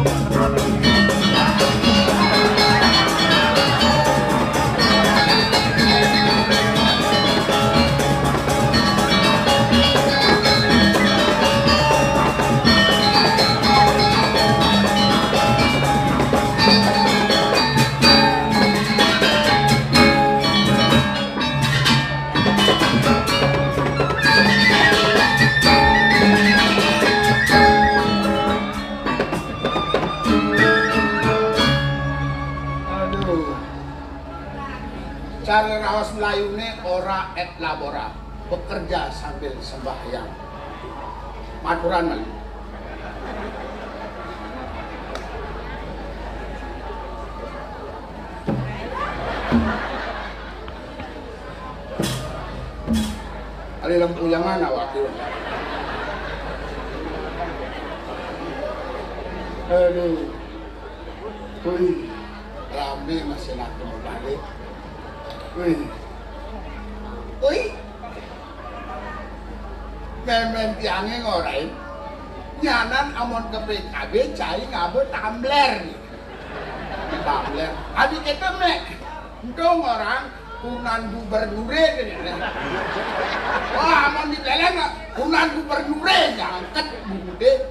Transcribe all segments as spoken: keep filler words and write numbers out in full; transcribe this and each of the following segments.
Aduh. Cara raos Melayune ora et labora, bekerja sambil sembahyang. Maturan malih. Ari lempuyangan awak tu. Aduh. Wih, rame masih nak mau balik. Wih. Wih. Memen tiange ngorain. Nyanan amun ke P K B cai ngaba tumbler. Tumbler. Adi kita mek. Untung orang Punan gubernure. Wah, amun di Beleng, Punan gubernure, jangket bungude.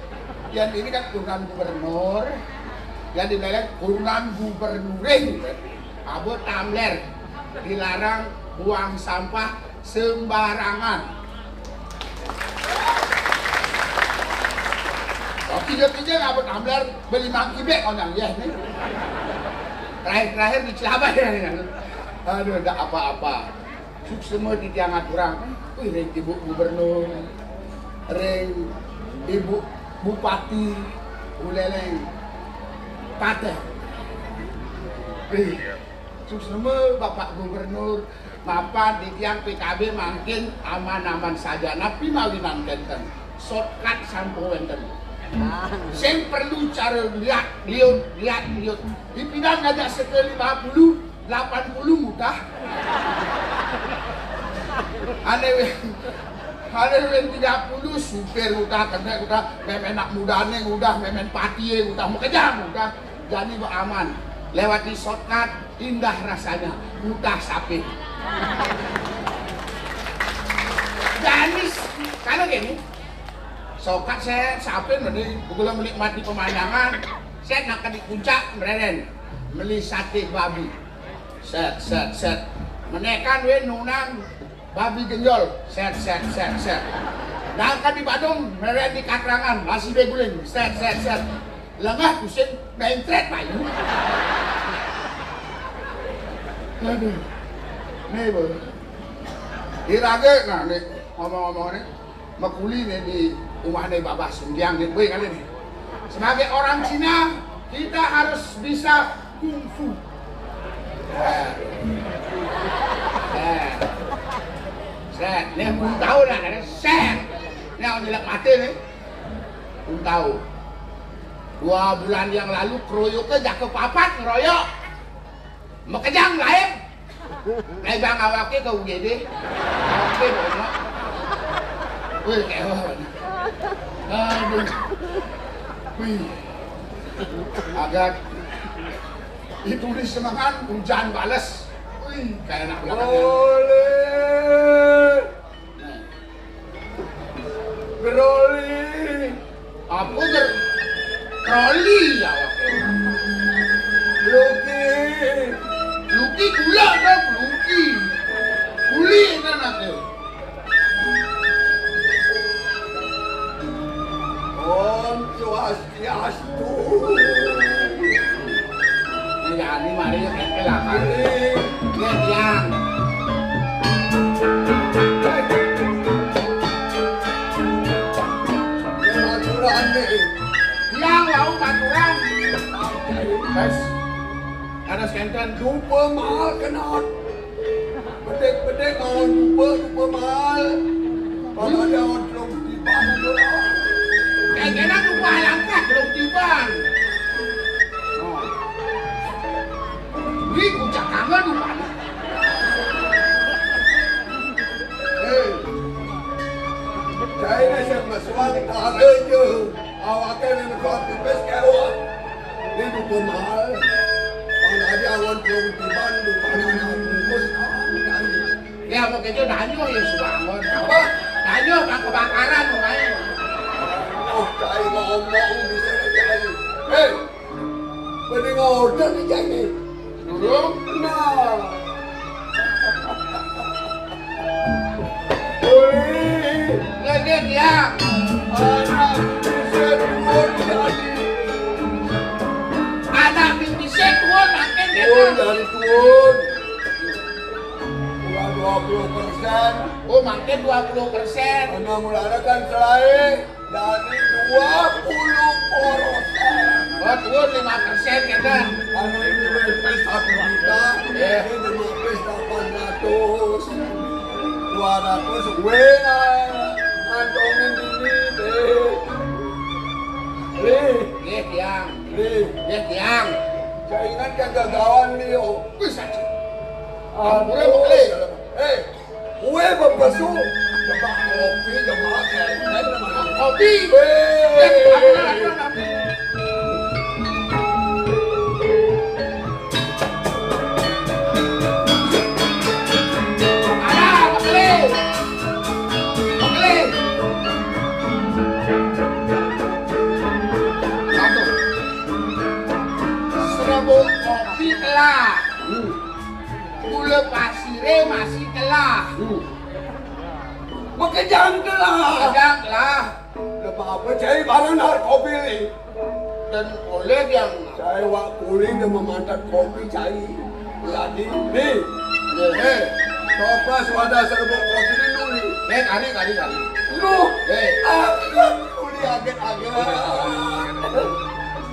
Yang ini kan Punan gubernur, yang di Beleng Punan gubernure. Abu tumbler, dilarang buang sampah sembarangan. Oh, kija-kija ngabut amlar beli mangki bek orang ya ni. Terakhir-terakhir di Cilabai ya. Aduh, ndak apa-apa. Suksma titiang aturang. Wih, ring Ibu Gubernur, ring Ibu Bupati Buleleng, Pateh. Wih, suksma Bapak Gubernur, mapan titiang P K B mangkin aman-aman saja. Napi mawinan kenten? Shortcut sampun wenten. Sing perlu cara liat liut, liat liut. Ipidang ngajak seke lima puluh, delapan puluh ngudah. Ane weh, ane weh tiga puluh, supir ngudah, kene ngudah, memen anak mudane ngudah, memen patie ngudah, makejang ngudah. Jani aman. Lewat di shortcut, indah rasanya. Ngudah sape. Jani, kalau gini, shortcut set, sape meni, gula menikmati pemandangan, set nak di puncak, mereren. Meli sate babi. Set, set, set. Menekan we nunang babi genjol. Set, set, set, set. Nangka di Badung, mereren di Katrangan, masih beguling. Set, set, set. Lengah pusing, mencret payu. Aduh. Nih, Bu. Irage, nah, nih, ngomong-ngomong nih, makuli nih di rumah nih Babah Sumbiang nih, Bu, kali nih. Sebagai orang Cina, kita harus bisa kungfu. Eh. Eh. Set, nih, belum tahu dah, nih, set. Nih, orang jelek mati nih. Belum tahu. Dua bulan yang lalu, keroyoknya jaka papat ngeroyok. Makejang lain. Megang awake ke U G D. Awake bonyok. Wih, kewon. Aduh. Wih. Agat. Ditulis semangat, hujan bales. Wih, kayak anak belakangnya. Boleh. Nah. Geroli. Apa ger-, Geroli ya, Wak? Luki. Luki gula dong, Luki. Guli kan aku. Om Swastiastu. Ini jadi mari ya, kayak lah, kan? Ini tiang. Ini aturan nih. Tiang, wau aturan. Guys, ada senten. Dupa mahal kenot. Bedek-bedek mawon dupa, dupa mahal. Kalau ada orang belum tiba, belum. Kayak kena dupa langkat belum tiba. Oh. Wih, puncak kangen dupa. Hei. Saya nak sama suang, tak ada je. Awak kan nak suang tipis kewat. Mahal. Mana aja awan belum tiban, di mana anak bungkus, ah, dari. Ya, mau gitu, danyo ya subangun. Apa? Danyo, bang, kebakaran, mulai. Oh, cai ngomong bisa aja, cai. Hei, mending order nih, cai nih. Durung? Nah. Wih. Nggih, nggih, Tiang. Anak bisa duun tadi. Anak bisa duun, makin. Oh, dari duun. Dua puluh persen. Oh, makin dua puluh persen. Emang mulanya kan selain. Dari dua puluh porosan. Oh, turun lima persen, kan? Anu ini wis satu juta, iya, ini lima belas delapan ratus. Dua ratus, weh, ngantongin dini, deh. Lih. Nggih, Tiang. Lih. Nggih, Tiang. Saya ingat kegagalan nih, oh. Wis, aja. Ampun, Lih. Eh, Kue bebesu, demak kopi, demak kenteng, demak kopi. Weh. Alah, Pak Keli. Pak Keli. Aduh. Serebok kopi telah. Hmm. Gula pasire masih telah. Hmm. Makejang telah. Makejang telah. Lepas apa cai barang nak kopi ni? Dan oleh yang cai wak kuli dia memantat kopi cai. Lagi ni. Eh, toples wadah serbuk kopi ni nu ni. Eh, kari, kari, kari. Nu. Eh. Aku kuli aget-aget.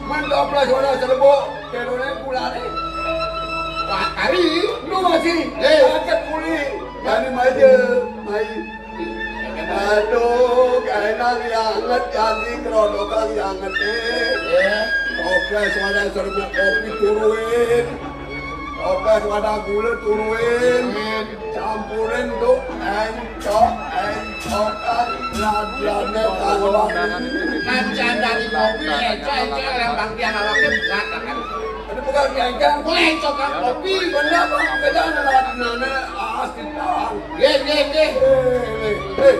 Man toples wadah serbuk. Kedone pulane. Wah, kari. Nu masih. Eh. Aget kuli. Dari mai je, mai. Aduh, kaenan yang anget, jadi kerodokan yang anget, eh. Eh. Oke, suara serbuk kopi turuin. Oke, suara gula turuin. Turuin. Campurin tuh, encok, encokan, ladiane tambah. Kan candani kopi, encok, encok, lambang tiang awake berat, kan? Ini bukan kencang. Boleh coklat kopi. Benar, Bang. Kencang, ada nana. Ah, sitang. Nggih, nggih, nggih. Eh, eh, eh.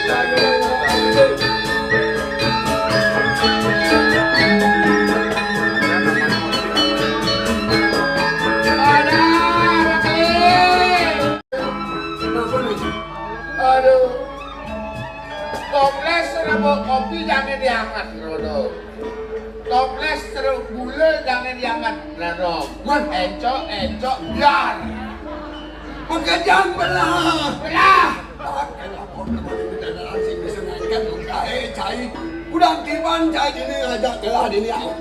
Ada, Bang Keli. Kenapa nih? Aduh. Toples serbuk kopi jangan diangkat, Rodo. Toples serbuk gula jangan diangkat, Rodo. Mun encok, encok, biar. Pekerjaan belah. Belah. Ah, kenapa belum ada sing bisa naikkan, eh, cai. Udah tiban cai ini ngajak kelah dini, ah.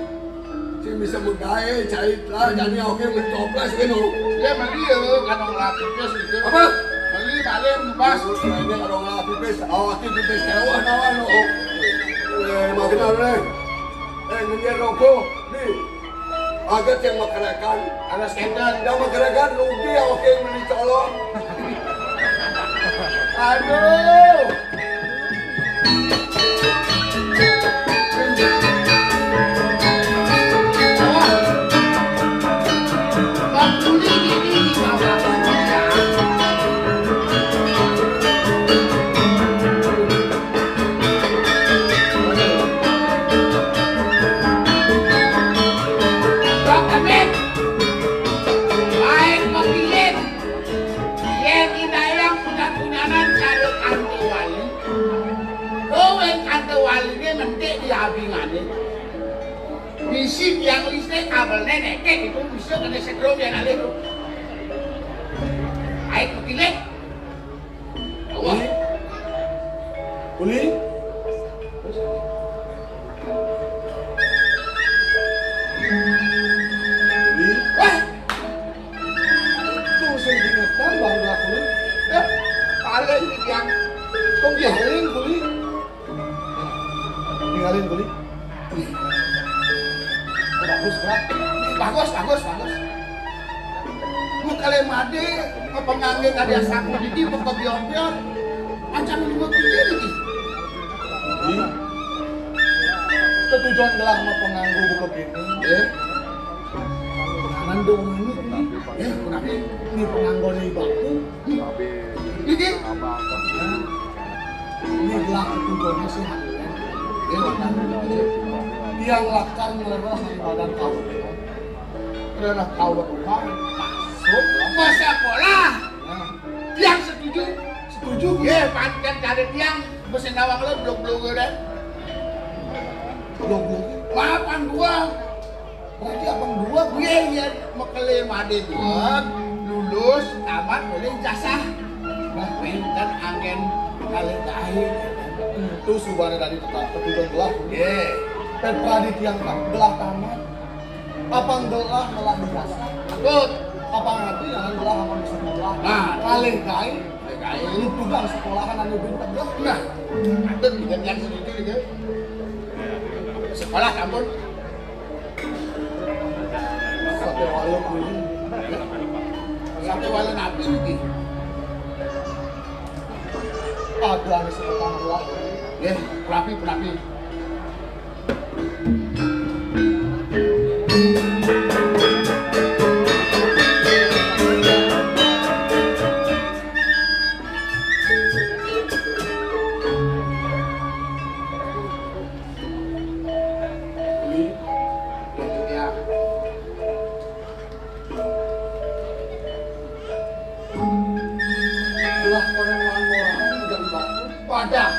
Sing bisa megae, cai lah, jadi oke, beli toples gitu. Dia beli ya, kadang lapis gitu. Apa? Beli balik, bebas. Oh, ini kadang lapis, oh, ini pipis kewah, nawan, oh. Eh, makin aneh. Eh, ngejar rokok, nih. Agak yang makan-makan. Ada skandal. Yang makan-makan, rugi, oke, beli colok. Aduh. Yén indayang punyan-punyanan cara kanti wali, to wén kanti waliné mentik di abingané. Bisi tiang listrik kabelné nékék itu bisa kena setrum yén alih to. Ait bekilik. Wah. Kuli. Kuli. Kuli. Wah. Itu sing diingetan baru aku nih. Eh, paling iki yang kok dihaling kuli. Dihaling kuli. Bagus, Pak. Bagus, bagus, bagus. Lu kali made, penganggé tadi asaku didi, buka biar-biar. Ancam lima piye iki. Kuli. Tetujon gelah mah panganggo buka kéné. Nggih. Nandung ini. Nggih, punapi? Ini panganggoné ibaku. Niki. Ini gelah tetujonné sih. Nggih, Pak. Tiang lakar ngelereh di badan kawula. Ngelereh kawula, Pak. Masuk. Masuk sekolah. Nah. Tiang setuju. Setuju. Nggih, pancén cari tiang mesin nawang lo blok-blok udah. Blok-blok. Mapan dua. Berarti abang dua, Bu? Iya, iya, mekelé madé dua, lulus, tamat, olih ijazah. Nah, wénten anggén kalih gaé. Itu subané tadi tetap ketujuan gelah. Nggih. Petra di tiang tak gelah tamat. Abang gelah melah ijazah. Betul. Abang ngerti jangan gelah abang sekolah. Nah, kalih gaé. Kalih gaé. Ini tukang sekolahan anu pinter. Nah, ada juga yang setuju gitu. Sekolah sampun. Saté wala kuwi. Saté wala napi niki? Ada anu sekolah. Nggih, rapi, rapi. Ini, lanjut ya. Lah, orang lawan-lawan udah dibantu. Wadah.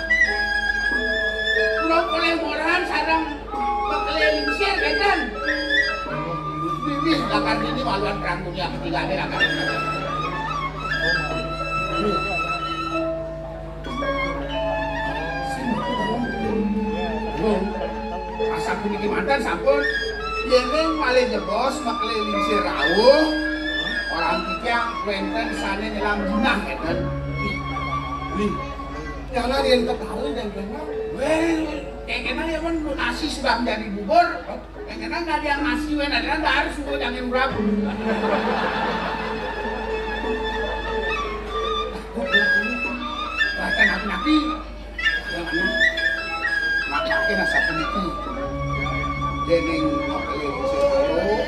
Kula oleh moran sareng bekele lingsir, ngeten. Ini, ini, lakar ini maluan perang dunia ketiga ini, lakar ini. Ini. Sing, asapuniki manten sampun. Yéning malih jebos, mekeliling sih rawuh, orang tiang wénten sané nyelam jinah, ngéten. Ih, jangan yang ketahui dan kenal. Wéh, kayak kenal ya, men, lu nasi sudah menjadi bubur. Kadang-kadang nggak ada yang ngasih, wéh, kadang-kadang harus suruh jangan murah. Takut ya, ini. Bahkan nabi-nabi. Yang anu, makanya rasa teliti. Dening makhluk sing anu.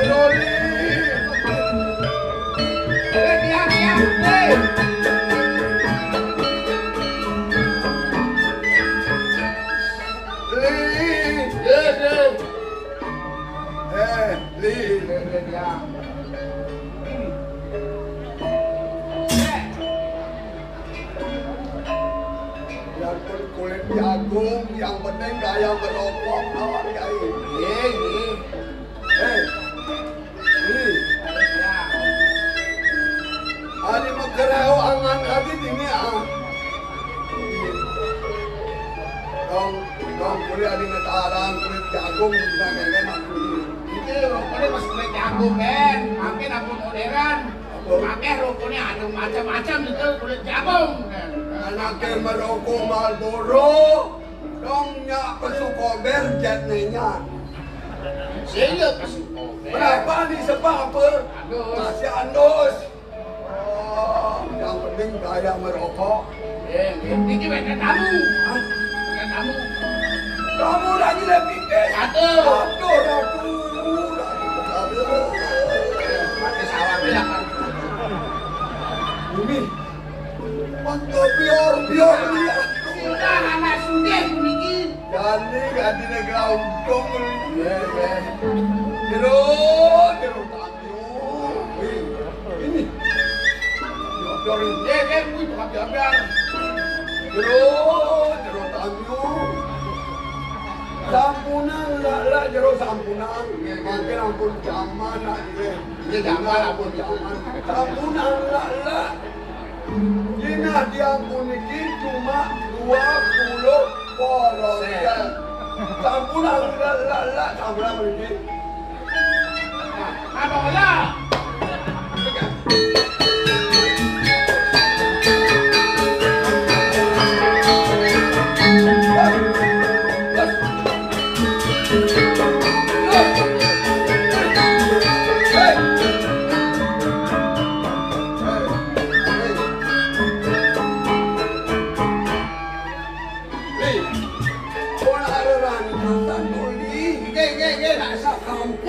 Lori. Eh, tiang, tiang. Eh. Li. Yes, yes. Eh, Li. Yes, yes, ya. Biarpun kulit jagung, yang penting gaya merokok, kawan, kawan. Iya, iya. Eh, Ih. Ari makereo angan ati dini, ah. Dong, dong, kulit adi ngetarang, kulit jagung, bisa ngengeng aku ini. Ini rokoknya masih kulit jagung, men. Makin aku modern. Apa? Pakai rokoknya ada macam-macam itu, kulit jagung, men. Anaknya merokok Marlboro, dong nyak pesu kober jet nenyan. Saya pesu kober. Berapa nih sebab apa? Andus. Masih andus. Oh, yang penting gaya merokok. Eh, niki wénten tamu. Hah? Wénten tamu. Kamu lagi lebih pipis. Aduh. Aduh, aduh, aduh, aduh. Pakai sawah ya, Pak. Bumi. Waktu bior-bior lihat. Sudah anak sugih niki. Jadi, ganti negara untung. Iya, iya. Terus, terus. Ini. Jodor ini. Eh, eh, kuwi bukan jodor. Jero, jero tandu. Sampunan, lak, lak, jero sampunan. Mangkin ampun jaman, lak, ini. Iya, jaman, ampun jaman. Sampunan, lak, lak. Jinah tiang puniki cuma dua puluh porosen. Sampunan, lak, lak, lak, sampunan puniki. Apa kaya?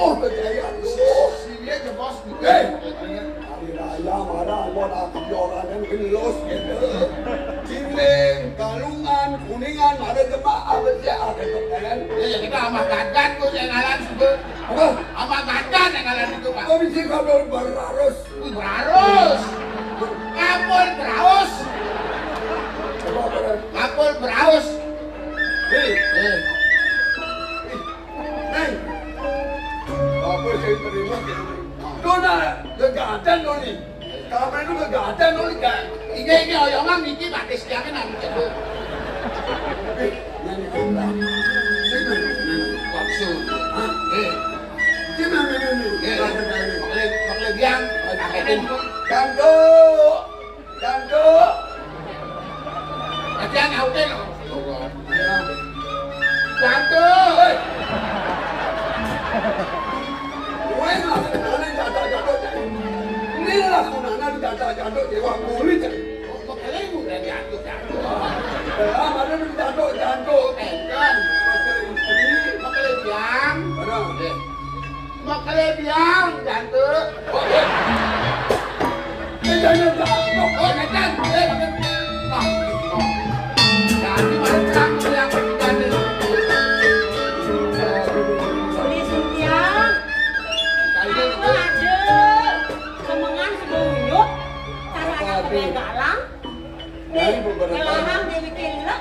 Oh, kejayaan. Sini aja, Bos. Eh, hari raya marah, mau tak kejuaraan kan, gini los gitu. Ciling, Galungan, Kuningan, ada jemaah, apa sih, ah, gitu kan. Ya, ya, kita sama Gagat tuh yang ngalan situ. Apa? Sama Gagat yang ngalan situ, Pak. Oh, bisa kabel berarus. Wih, berarus. Kapul beraus. Apa, apa? Kapul beraus. Hei. Eh. Hei. Apa saya terima? Tuh, nah, gegatan tuh nih. Kamu itu gegatan tuh nih, Kak. Ini, ini oyongan, ini batis tiangnya nanti. Tapi, yang itu lah. Sini, sini. Maksud. Hah? Eh. Sini, sini, sini. Eh. Kata tadi. Pakai, pakai biang. Pakai biang. Ganggu. Jantung. Aja nyautin. Jantung. Kowe maksudane jatuh-jatuh, Cak. Ini lah gunane jatuh-jatuh, Dewa Kulit, Cak. Kok kalian udah jatuh-jatuh? Lah, mana jatuh-jatuh? Kan. Pakai istri. Pakai biang. Mana? Oke. Makale biang, Tante. Bedanya tak. Oh, Tante. Eh, Tante. Nah. Jadi, mari pulang ke yang Tante. Beli Sintia. Kalian Aku itu aja. Semengan sebelum yuk. Cara anak kebegalan. Nih, ngelahang Dewi Kelek,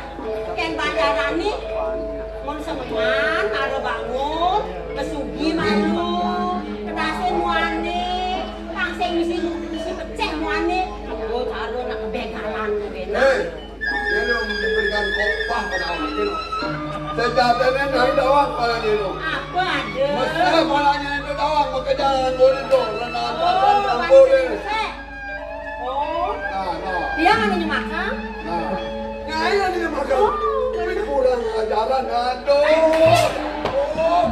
kén Bandarani, mun semengan, mara bangun, mesugi malu, kedase muane, pang sing misi, misi peceh muane, kanggo cara nak kebegalan kuwi, nah. Eh, dia lo memberikan khotbah pada orang itu. Sejatinya dari doang pada itu. Apa ada? Mesra palanya itu doang, bekerja dalam bodoh, renang pasang Oh, dalam bodoh. Sing sek. Oh. Nah, nah. Dia nggak minum makan? Nah. Nah, iya minum makan. Oh. Ini kurang ajaran, aduh. Oh.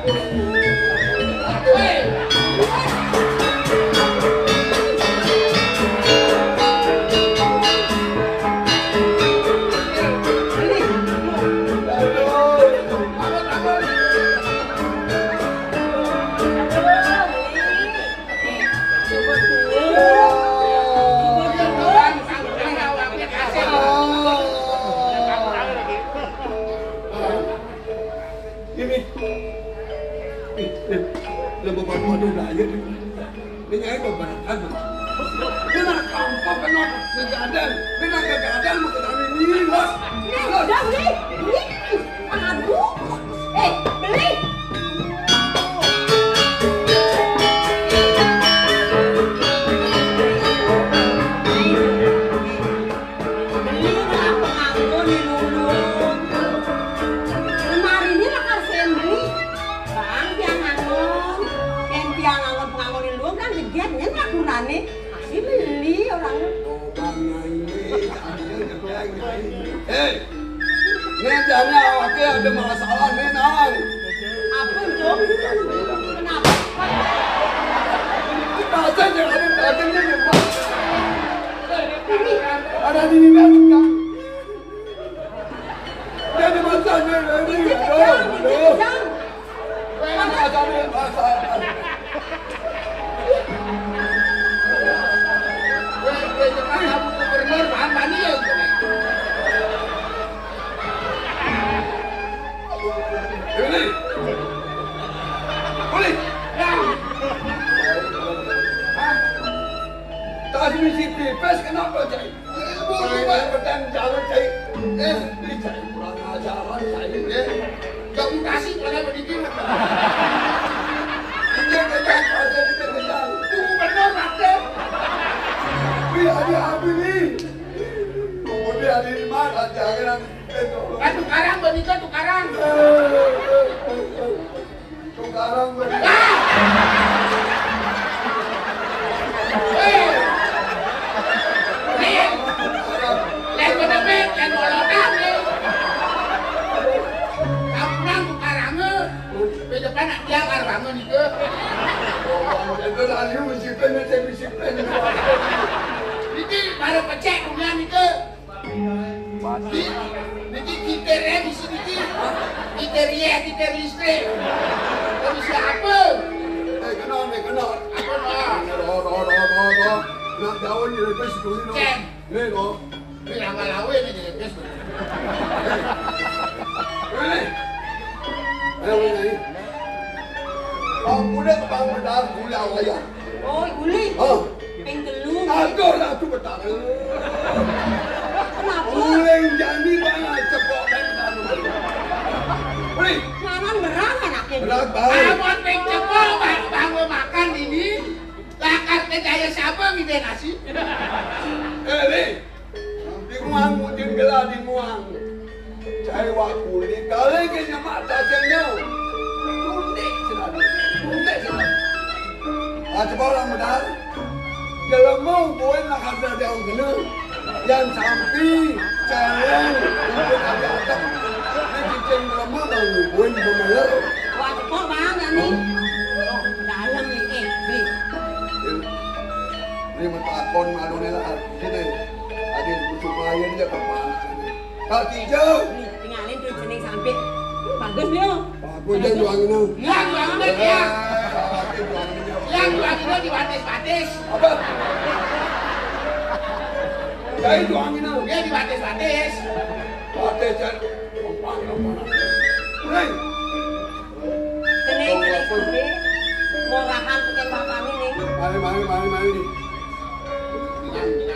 Beli. Aduh. Aduh, aduh. Ini. Ih, ih. Lah, beban waduh, lah, ya, ini. Ini nyai beban apa? Ini nak kampung, kena kegadan. Ini nak kegadan, mau ke sana, ini, los. Los. Udah, beli. Beli. Aduh. Eh, beli. Beli lah penganggo ni lulung. Lemari ni lakar sing beli. Bang, tiang nganggo. Yen tiang nganggo penganggo ni lulung kan jeget nyen lah gunane. Masih beli orang. Hei, ini jane awake ada masalah nih, Nang. Apa, Cuk? Kenapa? Kita saja ada datangnya, Pak. Ada di sini, Pak. Dia ada masalah, dia ada. Jangan, jangan. Kowe kan ajane masalah. Kowe, kowe tekan kamu gubernur, paham tadi ya? Ini. Boleh. Ya. Hah? Tas misi pipis kenapa, Cai? Ibu, ibu, petang jalan, Cai. Eh, ini, Cai, kurang ajaran, Cai, eh. Gak mutasi, mana begitu? Ini kejar, ada di kejar. Tunggu benar, Raden. Wih, ada apa nih? Tunggu dia di mana? Jangan, eh, tolong. Kan tukaran, begitu tukaran. Eh, eh, eh, eh. Tukaran, Bang. Ah! Eh! Nih. Yang bener, yang bolotan, nih. Kamu nang tukarange. Di depan dia karbange nih, ke. Oh, itu lagi mesti kena, saya mesti kena. Niki baru pecek dunia nih, ke. Niki, niki kitir ya di sini, ki. Kitir ya, kitir listrik. Siapa? Eh, kenal nih, kenal. Apa, Bang? Roh, roh, roh, roh, roh. Nak jauh ni, lepas dulu, no. Cem. Ni, no. Ni langgar lawe ni, lepas dulu. Ni. Ayo, ni. Bang Kuda ke Bang Bedar, gula wayang. Oh, guli. Ha. Ping telu. Aduh, Ratu Betara. Kenapa? Uling jani banget, cepok dan Ratu. Wih. Ngaran berang anaknya. Berat banget. Amun ping cepok, baru bangun makan ini. Lakar ke Jaya Sabang, ini nasi. Eh, Ri. Di muang, mungkin gelah di muang. Cai wakuli, kali ke nyemak tasenya. Tundik selalu, tundik selalu. Ah, coba orang benar. Jelema buin lah kata dia orang kena. Yang sampi, celeng, mungkin ada adem. Ini cicing jelema bang buin bemeler. Wah, cepok bang, ni. Dalam ni, eh, ni. Ini, ini metakon malu ni lah. Sini. Adi supaya dia kepala sini. Kaki jauh. Nih, tinggalin tuh cening sampai. Hmm, bagus, Bro. Bagus, jangan juangin lu. Yang juangin dia. Eh, bagus, juangin dia. Yang juangin dia dibatis-batis. Apa? Jadi juangin lu. Dia dibatis-batis. Batis, jangan. Lempar, lempar. Hei. Cening, cening, sampai. Murahan tukang bapak ini. Mari, mari, mari, mari.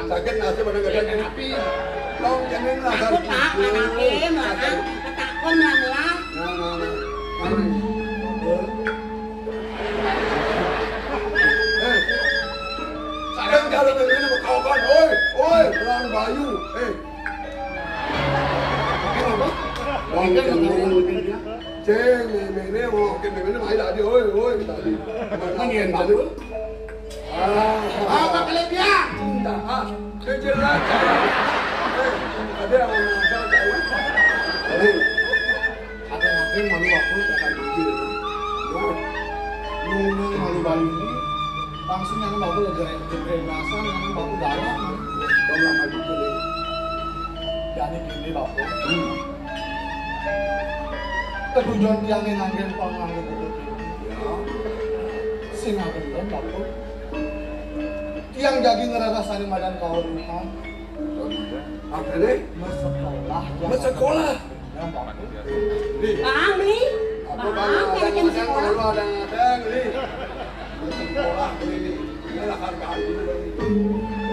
Sakit nasib ada gak ada. Tapi tolong cening lah. Takut, Pak, anaknya, Pak. Ketakut, lah, lah. Nah, nah, nah. Nah, nah. Eh. Kan kalau begini mau kawan, oi, oi, pelan bayu. Eh. Kenapa? Bang, cening. Ceng, mene, mene, mau ke mene, mai tadi, oi, oi, tadi. Ini yang baru. Ah, apa kelebihan? Cinta, ah, kejelas. Eh, ada yang mau ngajak, tahu? Ada. Ada yang malu aku, akan biji. Nah, nuna malu Bali ini, langsung yang baru aja, kebebasan, yang baru dalam. Dalam lagi tuh. Jadi gini, Bapak. Hmm. Ketujuan tiang nganggen panganggo buku ini. Ya. Sing nganggen, Bapak. Tiang jagi ngerasa sani madan kaweruhan. Apa nih? Mesekolah. Mesekolah. Ya, Bapak. Nih. Bang, beli. Apa Bang, bang, ada yang sekolah? Kalau ada yang ada, beli. Mesekolah, beli. Inilah harga diri.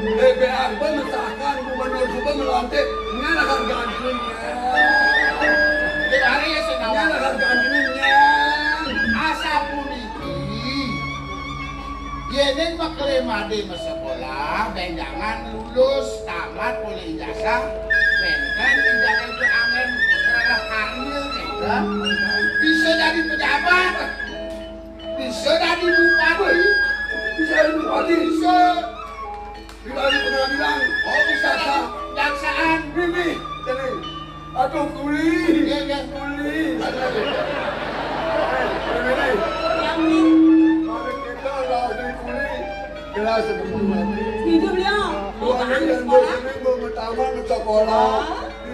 Eh, B A P misalkan gubernur juga melantik, inilah harga dirinya. Di mana ya, Senawang? Inilah harga dirinya. Asa puniki. Yéning maklé madé masekolah, bénjangan lulus tamat olih ijazah, bénten ijazah itu angin rereh karya, bénten. Bisa jadi pejabat. Bisa dadi bupati. Bisa dadi bupati. Bisa. Bisa dadi pengadilan. Oh, bisa. Bisa. Jaksaan. Mimih. Jadi, aduh, kuli. Iya, iya. Kuli. Aduh. Eh, mimih. Mari kita lah di kuli. Jelas seperti mati. Hidup, Leo. Dua hari yang sekolah. Dua hari yang sekolah.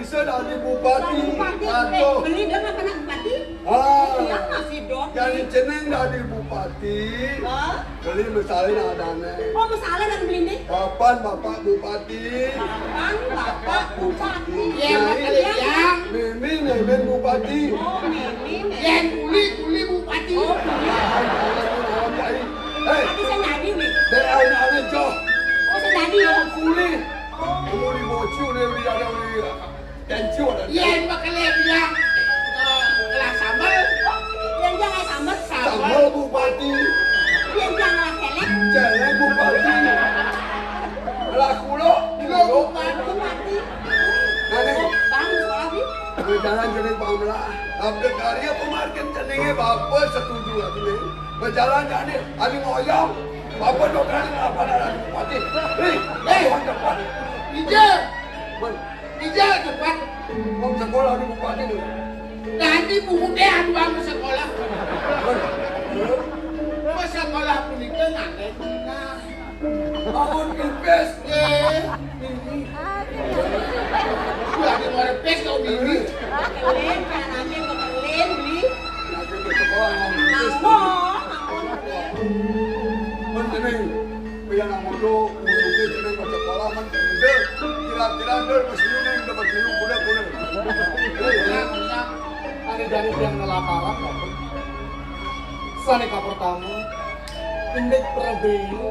Bisa dadi bupati. Dadi bupati. Eh, aduh. Beli dong apa nak bupati? Ah. Iya, masih dong. Jadi cening dadi bupati. Hah? Beli misalnya adane. Oh, misalnya dan beli nih. Kapan Bapak Bupati? Kapan Bapak Bupati? Iya, Pak Kaliang. Mimi, Mimin Bupati. Oh, Mimi, Mimin. Yang kuli, kuli Bupati. Oh, kuli. Hei. Tapi saya jadi nih. Dek, anak-anak, Joh. Oh, saya jadi ya. Kuli. Oh. Kuli bocil, dia beli ada beli. Kencur. Yén makelé biang, eh, ngelah sambel. Yén biang ngelah sambel. Sambel. Sambel bupati. Yén biang ngelah célék. Célék bupati. Ngelah kulo. Kulo bupati. Bupati. Nah, nih. Bang, sekolah, Bi. Di jalan jenis Bang Melah. Abdi karya pemargin jenenge bapak setuju aku nih. Berjalan jadi, ada ngoyong. Bapak dokter apa ada bupati? Nih, eh, cepat. Ija. Ija cepet. Wong sekolah di bupati lho. Dadi buku deh aduan ke sekolah. Ke sekolah punika nganten dina. Bangun pipis. Nggih. Mimi. Lagi mau pipis kok Mimi. Kelin, caranya mau kelin, Bli. Lagi ke sekolah. Mangga, mangga. Mun cenah, pian amodo, mun oké cenah baca sekolah, mun cenah, kira-kira dah pas liu nih, dah pas liu, kuda, kuda. Anu jani tiang ngelakaran, sané kapertama, indik prabéyu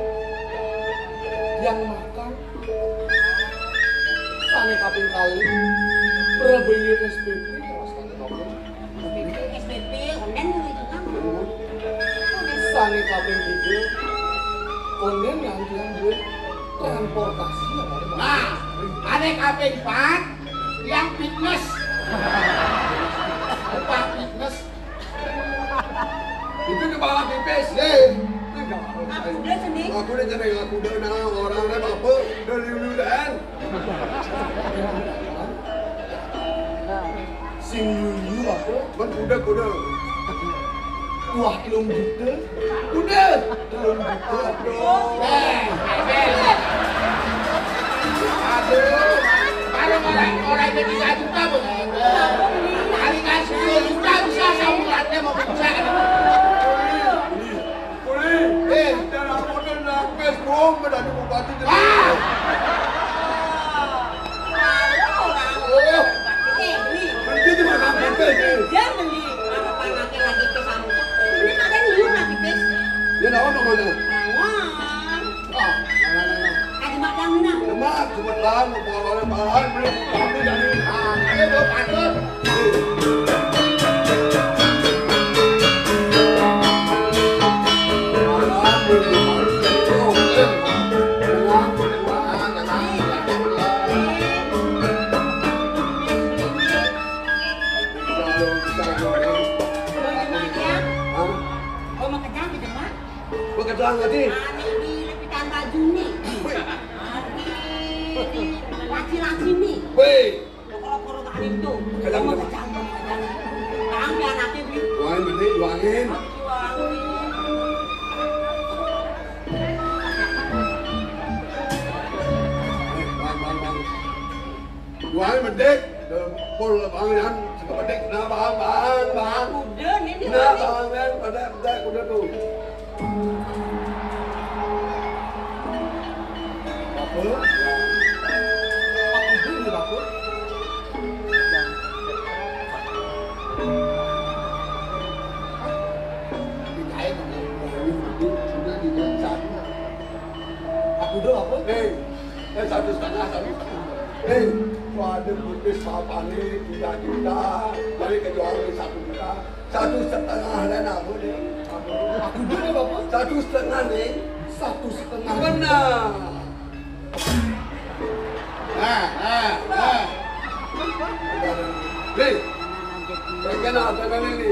yang makan, sané kaping kalih, prabéyu S P P, terus kan, S P P, onden itu kan. Sané kaping tiga, onden nganti duit transportasi ya, Pak. Nah, sané kaping empat, yang fitness. Upah fitness. Itu kepala pipis. Yé. Aku udah sini. Aku udah jadi, aku udah, nah, orangnya apa? Udah liu-liu dan. Sing yuyu apa? Ban kuda, kuda. Wah, telung juta. Kuda. Telung juta. Aduh. Aduh. Baru orang, orang jadi tiga juta, Bu. Hari kan sepuluh juta bisa sabulannya mau kerja. Kuli, eh, jangan model nangkes, Bung, menjadi bupati jadi. Ah! Oh, eh, Beli. Pergi cuma sampai, eh. Dia beli. Apa anaknya lagi ke sana? Ini ada liur lagi, Pes. Dia naon namanya? Naon? Ah, nah, nah, nah, nah. Ada makan, nah. Lemak, cuma tahan, mau bawa orang bahan, beli, tapi jadi, ah, ini tuh, patut. Hah? Beketan tadi. Ane di lepitan baju nih. Wih. Ane di laci-laci nih. Wih. Lo kalau korok hari itu, kamu kejam, kamu kejam. Sekarang dia anaknya beli. Doain, Mending, doain. Doain. Eh, Bang, Bang, Bang. Doain, Mending. Pul, Bang, Yan. Suka Mending. Nah, Bang, Bang, Bang. Udah, nih, nih, nah, nih. Bang, Yan. Pada, pada, udah tuh. Apa? Apa itu, Pak? Dikait, sudah dibaca. Aku udah apa? Eh, eh, satu setengah, satu setengah. Eh, waduh, putih sapane tiga juta, balik ke jual satu juta. Satu setengah lah, nah, boleh. Aku dulu, Bapak. Satu setengah nih. Satu setengah. Benar. Nah, nah, nah. Nih, bagaimana artinya ini?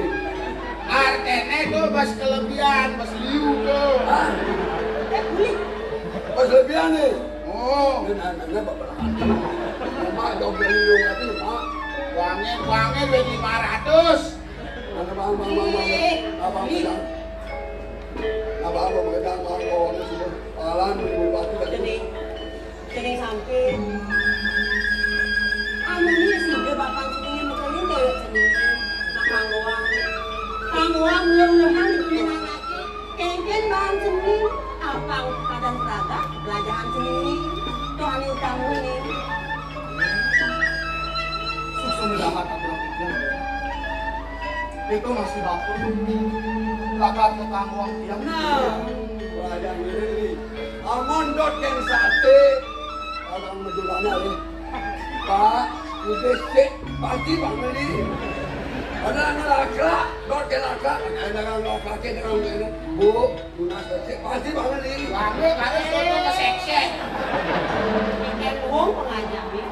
Artinya itu pas kelebihan, pas liu tuh. Hah? Eh, boleh. Pas kelebihan nih. Oh. Ini nanya Bapak. Mak, jawab dari liu tadi, Mak. Uangnya, uangnya duit lima ratus. Mana, Bang, Bang, Bang, Bang? Ih, Abang ih. Pegang. Abang, Abang pegang, Bang, bawaannya sudah. Palan, beli batu, dan Jadi, jadi sampai. Anu nih, sih, dia bapak sini, mukelin dewek sini. Nah, Kang Wang. Kang Wang, mudah-mudahan dibeli anak. Kéngkén bahan seni, apang padan seragam, belajahan seni. Tuh, ane utang nih. Susu mendapat aturan pikir. Itu masih bapak. Lakat ke kampung tiap. Nah, belajar diri. Amun dot kén saté, orang menjualnya, ya. Pak, udah sih, pasti Bang beli. Ada anak laka, dot ke laka, ada orang laka, ada orang lain. Bu, tunas sih, pasti Bang beli. Bang, harus foto ke seksi. Ikan uang pengajar nih.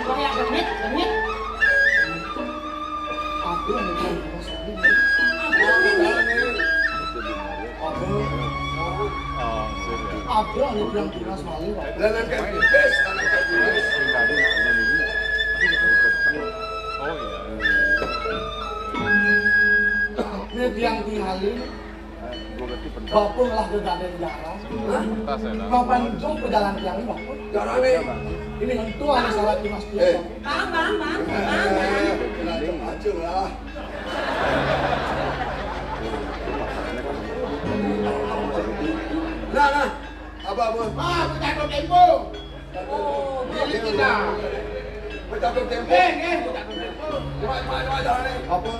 Kayak genit, genit. Aku yang bukan tunas ini. Aku yang genit. Apa? Apa anu bilang tunas malih, Pak? Lah, nang kan tugas, nang kan tugas. Oh, iya. Ini tiang tingalin, Bapak lah kegadaian jarang. Hah? Mau panjang perjalanan tiang ini, Bapak? Jarang nih. Ini tentu ada salah tunas. Eh. Bang, bang, bang, bang, bang. Eh, eh, eh, eh, eh, eh, eh, eh. Lah, cek aja lah. Jatuh tempo. Eh, eh, jatuh tempo. Coba, coba, coba, jalan nih. Apa?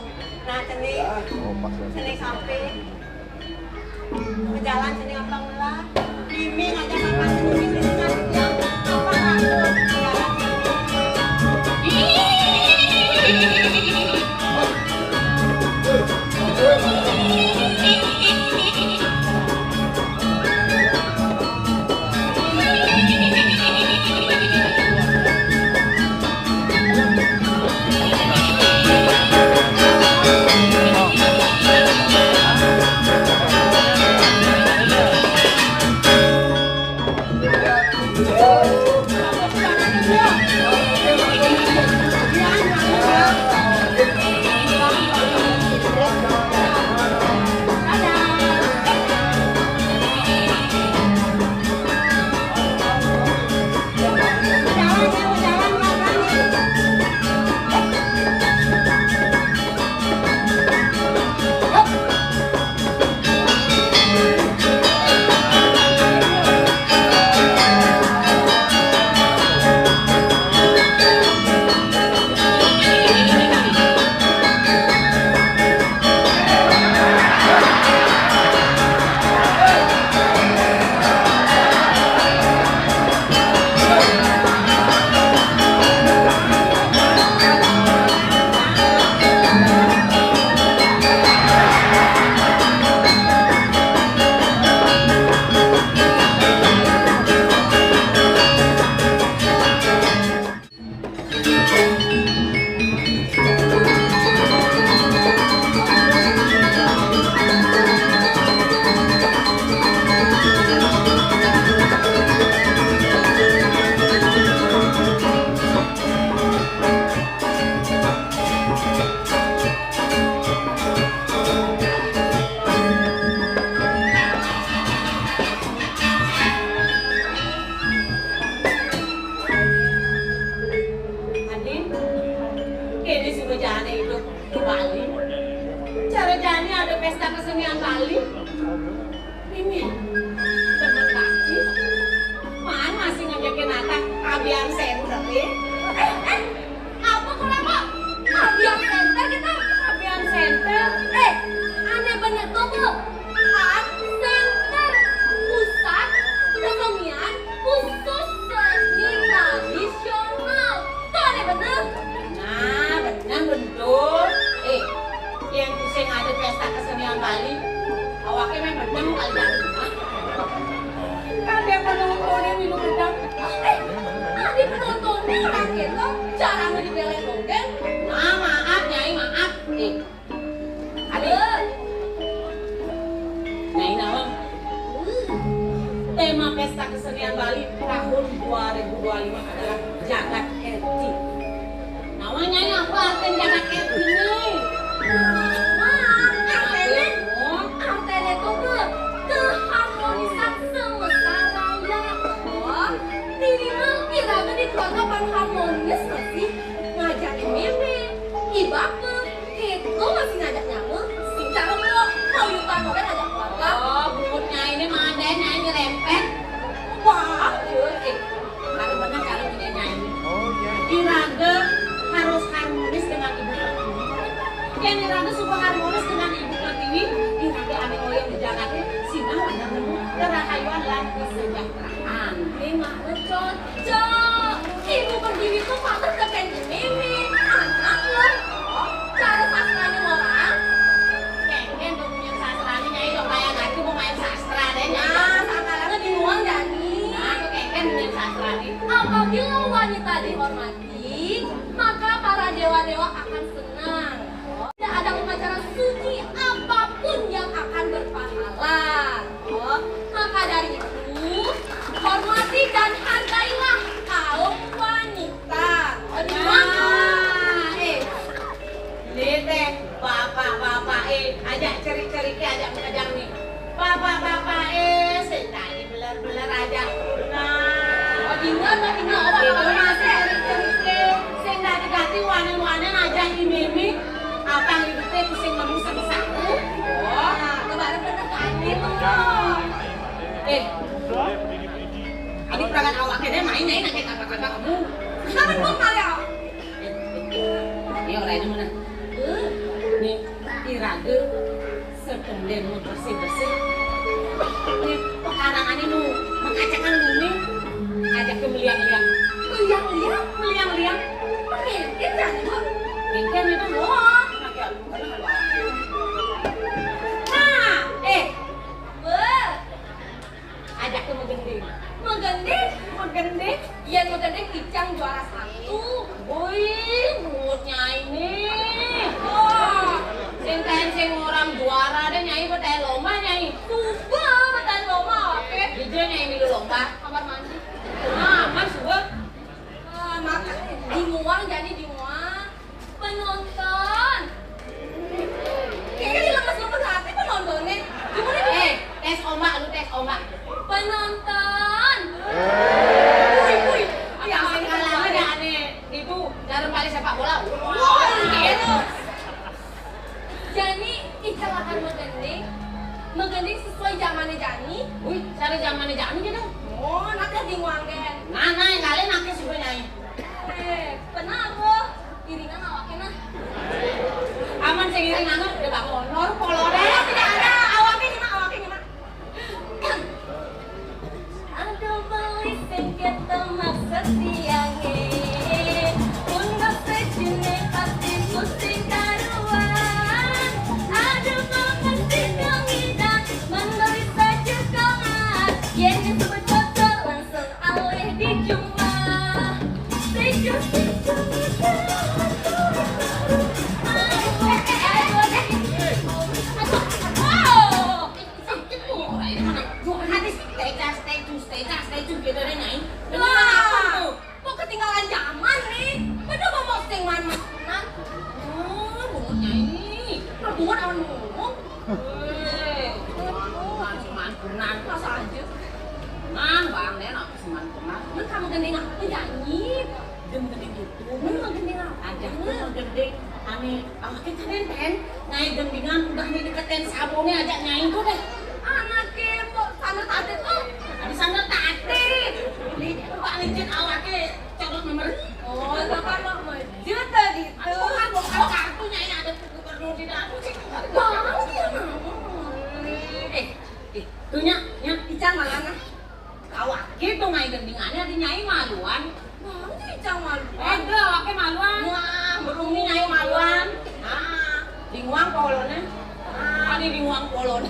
Nah, cenah. Oh, pas ya. Cenah sampai. Berjalan cenah apa mula? Mimi ngajak apa cenah di sini? Apa aku? Adin, kéné si Bujana hidup di Bali. Cara jani ada pesta kesenian Bali. Ini, temen laki, man masih ngajakin Nata abian center, ya? Eh, eh, apa kenapa? Abian center kita? Abian center? Eh, aneh bener tuh, Bu. Art Center, pusat kesenian khusus seni tradisional. Tuh aneh bener. Nah, bener betul. Eh, yang pusing ada pesta kesenian Bali, awaknya main bedeng kali ya. Kan dia penontonnya minum bedeng. Eh, tadi penontonnya orang kita jarang dibelain dongeng. Nah, maaf, Nyai, maaf. Eh, Adik. Nyai naon? Tema pesta kesenian Bali tahun dua ribu dua puluh lima adalah Jagat Kerti. Naon Nyai, apa artinya Jagat Kerti, Nyai? Nah, artinya, oh, artinya tuh, Bu, keharmonisan semesta raya. Oh, minimal iraga di keluarga pan harmonis masih ngajakin mimi, ibapa, Kitu masih ngajak nyamuk, sing cara mau, mau yutan oge ngajak keluarga. Oh, bungut Nyai ini mah ada Nyai nyerempet. Wah, iya, eh, kalau bener kalau punya Nyai. Oh, iya. Iraga harus harmonis dengan Ibu Pertiwi. Yang iraga suka harmonis dengan Ibu Pertiwi, iraga anu hoyong di jagatnya, sinah wana nemu kerahayuan lan kesejahteraan. Ini mah cocok. Ibu Pertiwi tuh patut ke Mimi, anak loh. Cara sastranya orang. Kengken tuh punya sastranya, Nyai, dong kayak gak mau main sastra deh, Nyai. Nah, sakalana di luar, Dani. Nah, tuh kengken punya sastranya. Apabila wanita dihormati, maka para dewa-dewa akan senang. Tidak ada upacara suci apapun yang akan berpahala. Oh, maka dari itu, hormati dan hargailah kaum wanita. Oh, di mana? Nah, eh, ini teh bapak-bapak, eh, ajak cerik-ceriknya, ajak mengajar nih. Bapak-bapak, eh, sing tadi beler-beler aja. Nah. Oh, dina, tah dina, apa itu kabar? Masih cerik-ceriknya. Sing tadi ganti wane-wane aja ini, mi. Abang ibu teh pusing nemu sing satu. Oh, kemarin bener tadi tuh. Eh, adik peragan awaknya deh main, main, kayak kata-kata kamu. Kapan gua kali ya? Dén nu bersih-bersih. Né, pekarangané nu makacakan bumi. Ajak ké meliang-liang. Meliang-liang? Meliang-liang. Mengkén jani, Bu. Mengkén itu, Bu. Nah, eh. Wah. Ajak ké megending. Megending? Megending? Yén megending icang juara satu. Wih, bungut Nyai né. Oh, sing kaén sing orang juara deh Nyai, betaén lomba Nyai. Suba betaén lomba, oké. Di dieu Nyai milu lomba. Kamar mandi. Nah, aman suba. Ah, maka di muang jani di muang. Penonton. Kayaknya lemes-lemes hati penontonnya. Gimana nih? Eh, tes ombak, lu tes ombak. Penonton. Wih, wih. Yang sing kalah aja aneh. Itu dalam kali sepak bola. Wah, gitu. Jani, icang akan megending. Megending sesuai zamannya jani. Wih, cari zamannya jani gitu. Oh, nanti di muang gén. Nah, nah, yang kalian nanti suka nyanyi. Eh, kenapa? Iringan awaké nah. Aman sing iringan udah bangun. Nor polodé. Tidak ada, awaké nyimak, awaké nyimak. Aduh beli sing kéto maksud tiangé. Mun basa jené pasti pusing karuan. Aduh mesti dong idang. Mun beli saja komat. Yén sebut cocok langsung alih di jumlah. Sejuk, sejuk, sejuk. Aduh, aduh, aduh. Aduh, aduh. Sakit tuh, orang ini mana? Duh, hati stay gas, stay juice, stay gas, stay juice gitu deh, Nyai. Wah, mau ketinggalan zaman nih. Udah mau posting man mas kunan. Oh, bungut Nyai. Nah, bungut awan bungut. Eh, man kunan, man kunan. Masa aja. Nah, bang, deh, apa sih man kunan? Lu kamu gending apa nyanyi? Gending gitu. Lu gending apa? Ada tuh gending. Aneh. Awak kita nih, Pen. Nyai gendingan udah nih deketin sabunnya aja Nyai tuh deh. Anak kepo, sana tadi tuh. Ada sana tadi. Nih, Pak Licin awaknya codot nomor. Oh, itu kan mau maju tadi tuh. Aku kan bukan kartu Nyai ada gubernur di dalam sih. Bang, iya, Bang. Eh, eh, tuh nya, nya, Ica mana? Awak gitu Nyai gendingannya di Nyai maluan. Mau sih Icang maluan. Ada, awaknya maluan. Wah, berumi Nyai maluan. Ah, di muang polonnya. Ah, di, di muang polon.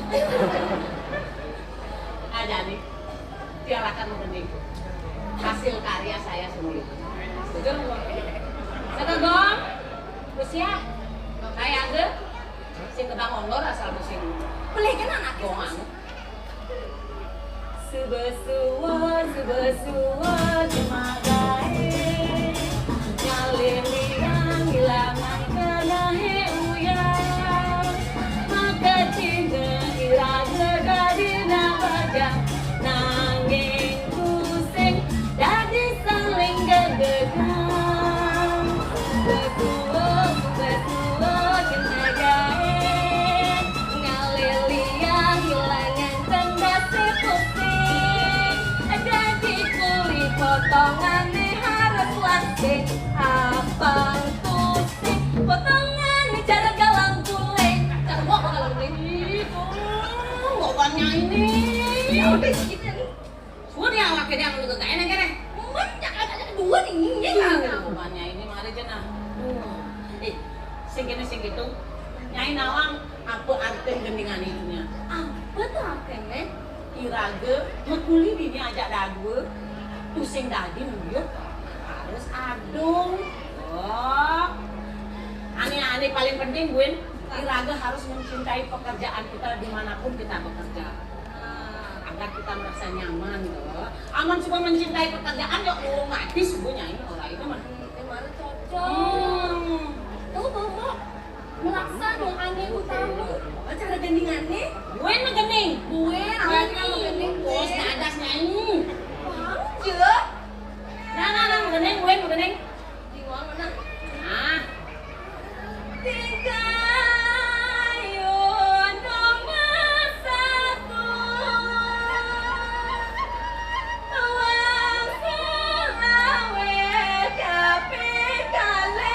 Ah, jadi, silakan memetik hasil karya saya sendiri. Betul? Segegong, usia, kayak aja, sing kebang ondor asal musim. Pelih kan anak gomang. Suba-suba, suba-suba, cemagaé. Ngaliliang, ilangan kenehé uyah. Maka cina iraga dadi nabajang. Nanging tusing dadi saling gedegan. Betua, betua, kenagaé, ngaliliang, ilangan tendase pusing. Dadi kulit potongané harus lasing. Apang pusing, potongané cara galang guling. Cara gua apa galang guling? Ih, tolong, gua banyak ini. Ya udah, segitu nih. Suruh dia awake dia anu gegaéan aja deh. Banyak, ada dua nih, ya. Bukannya ini mari cenah. Duh. Eh, sing kéné sing gitu. Nyai nawang apa artin gendingan itunya? Apa tuh artinya? Iraga mekuli bini ajak dadua. Tusing dadi nuyuk harus adung. Oh. Ane-ane paling penting, Buin, iraga harus mencintai pekerjaan kita dimanapun kita bekerja. Agar kita merasa nyaman, toh. Aman cuma mencintai pekerjaan, ya, oh, mati subuh nyanyi orang itu mah. Itu baru cocok. Hmm. Tuh, Bobo. Melaksa dong, ane utama. Cara gendingannya. Gue mah gending. Gue, awalnya mah gending. Bos dadas nyanyi. Bang, jek. Nah, nah, nah, gending, gue mah gending. Di ruang mana? Nah. Tingkah nomor satu. Tuang selawe kape kale.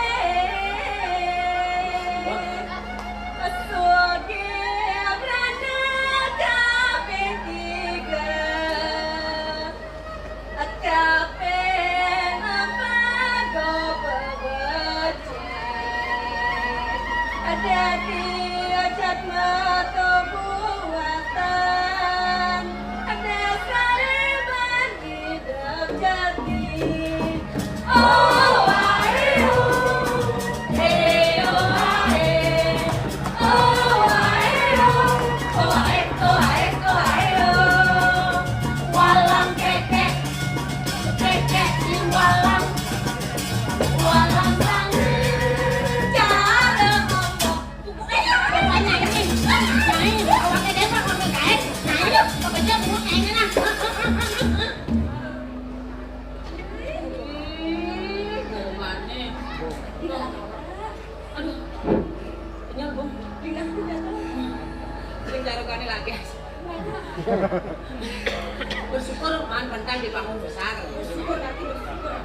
Bersyukur man penting di panggung besar. Bersyukur, berarti bersyukur.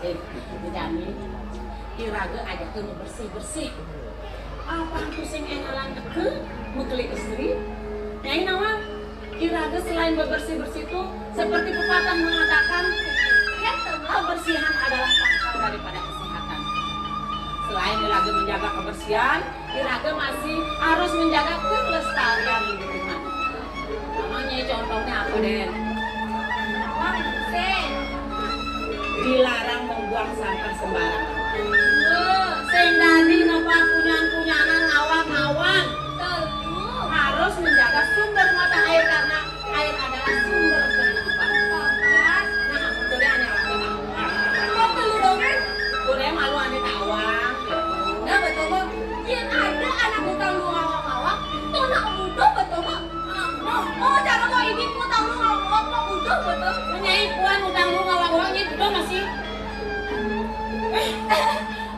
Eh, Jani, iraga ajakeun bersih-bersih. Apa tuh sing énggalan teu meuli istri? Nyai naon? Iraga selain bebersih-bersih itu seperti pepatah mengatakan, kebersihan adalah pangkal daripada kesehatan. Selain iraga menjaga kebersihan, iraga masih harus menjaga kelestarian lingkungan. Namanya contohnya apa, Den? Dilarang membuang sampah sembarangan. Sing dadi nepa punyan-punyanan ngawang-ngawang. Harus menjaga sumber mata air karena air adalah sumber kehidupan. Nah, itu dia nih, kok teu dongéng? Udah malu ane tawang. Nah, betul, Bang. Yang ada anak utang lu ngawang-ngawang, tuh nak muda betul, Bang. Oh, cara mau ini utang lu ngawang-ngawang, mau muda betul. Menyai puan utang lu ngawang-ngawang, ini betul masih.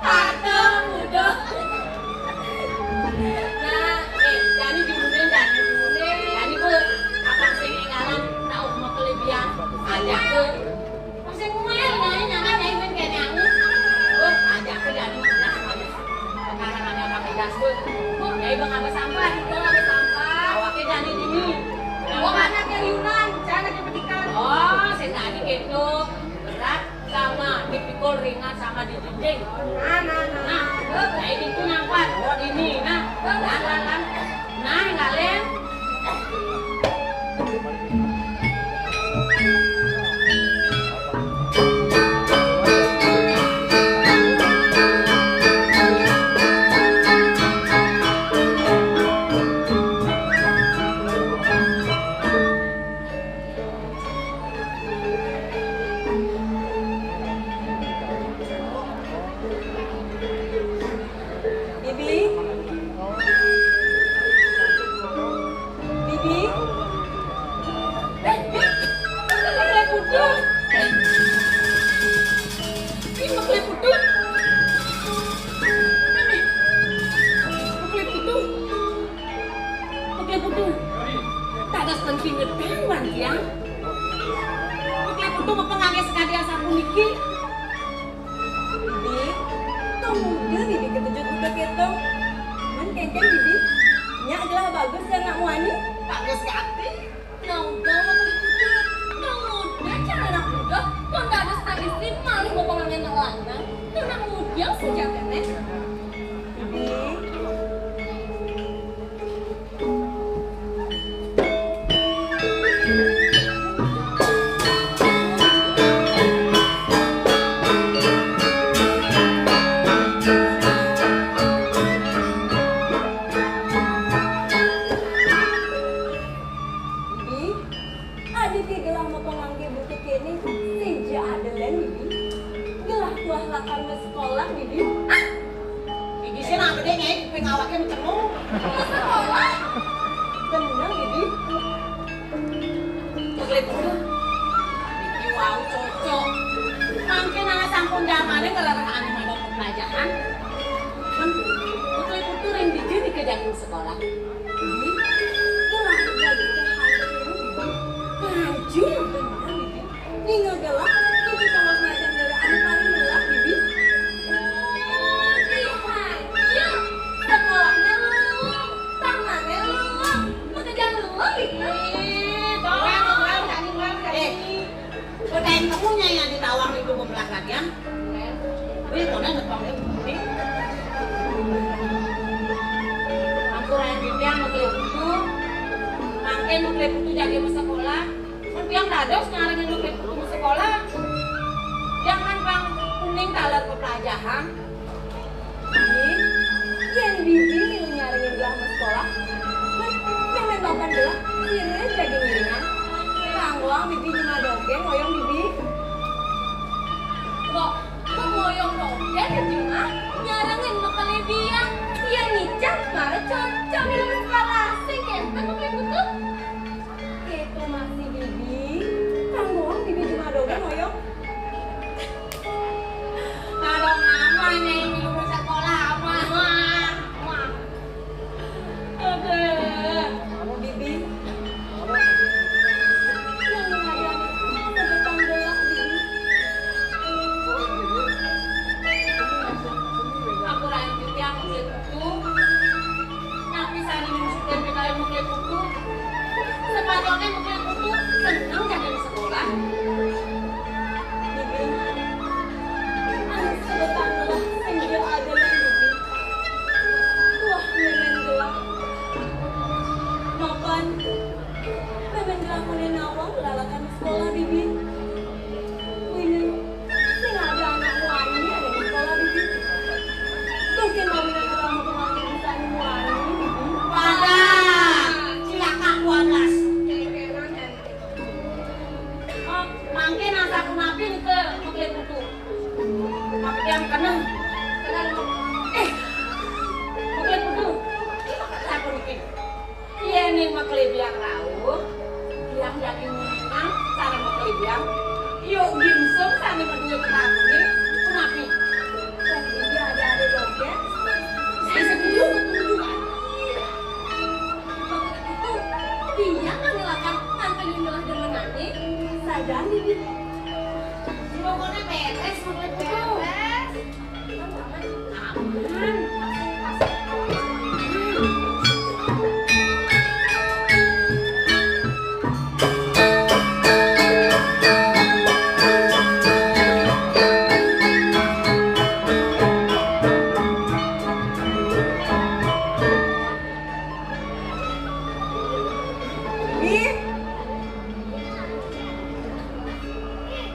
Atau muda. Nah, eh, Dani diundang, Dani diundang. Dani tuh apa sih énggalan tahu mau kelebihan aja tuh. Masih ngomel, nyai, nyai, nyai, main kayak nyamuk. Tuh, aja aku Dani udah semuanya. Sekarang ada pakai gas tuh. Tuh, nyai bang apa sampah, itu apa sampah. Awaknya Dani ini. Gua anak yang Yunan, cara dia petikan. Oh, saya tadi gitu. Berat sama dipikul ringan sama dijinjing. Nah, nah, nah. Nah, nah, itu nampak. Oh, ini. Nah, nah, nah, nah. Nah, ngalen. Bibi? Bibi? Eh, eh, Mekle Putu. Ih, Mekle Putu. Mekle Putu. Mekle Putu. Dados ten pingetan wan tiang. Mekle Putu mah pangangge sakadi asapuniki. Bibi, tong muda Bibi ketujuh budak itu. Men kéngkén Bibi, nya gelah bagus dan nak muani. Bagus gati. Nah, udah mah tadi kudu. Tong muda cara anak muda, tong dados tang istri malih mau pengantin nak lanang. Tong nak muda saja kénéh. Bibi. Bibi, adik gelah mau pangangge butuh kéné, sing ja ada lén, Bibi. Gelah tuah lakar sekolah, Bibi. Ah, Bibi sih nak gede nyai, kuping awaknya mencengong. Sekolah? Bener, Bibi. Mekle Putu. Bibi wau cocok. Mangkin anak sampun jamannya ngerereh anu madan pelajaran. Men, Mekle Putu ring dija dikejangin sekolah. Bibi, gelah jadi ke hal ini, Bibi. Maju, bener, Bibi. Ninga gelah, itu tongos macan dari anu paling belah, Bibi. Oh, iya, iya. Sekolahnya luwung, tamannya luwung, pekerjaan luwung, Bibi. Ih, tolong, tolong, tolong, tolong. Eh, kok kain kamunya yang ditawang itu membelah kalian? Wih, kok nang ngepang itu, Bibi? Ampura yang Bibi yang Mekle Putu. Mangkin Mekle Putu jadi masa sekolah. Mun tiang dados ngarengin Mekle Putu sekolah, jangan pang kuning taler pepelajahan. Ih, yén Bibi milu nyarengin gelah sekolah, men, men papan gelah, sirih lagi ngiringan. Tangguang Bibi cuma dogén, ngoyong Bibi. Kok, kok ngoyong dogén, Bibi mah? Nyarengin mah kelebihan. Iya, ngicah, mara cocok di sekolah. Sing kénten Mekle Putu. Kéto masih Bibi. Tangguang Bibi cuma dogén, ngoyong. Kalau mama nih, ibu sekolah apa? Wah, wah. Aduh. Bibi. Bi,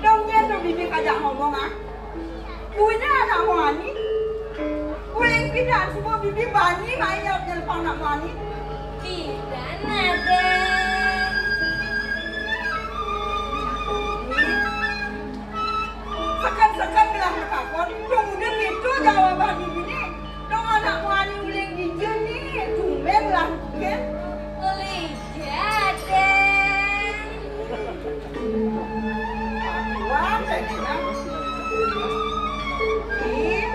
dong nyen to bibi kajak ngomong, ah. Buina anak muani. Uleng pidan suba bibi bani mai nyelpang anak muani. Pidan ada. Seken-seken gelah matakon, dong udah keto jawaban bibine. Dong anak muani uleng dija ne, tumben lah buken. Uleng dija, Deng. Wah, tadi kan. Ih.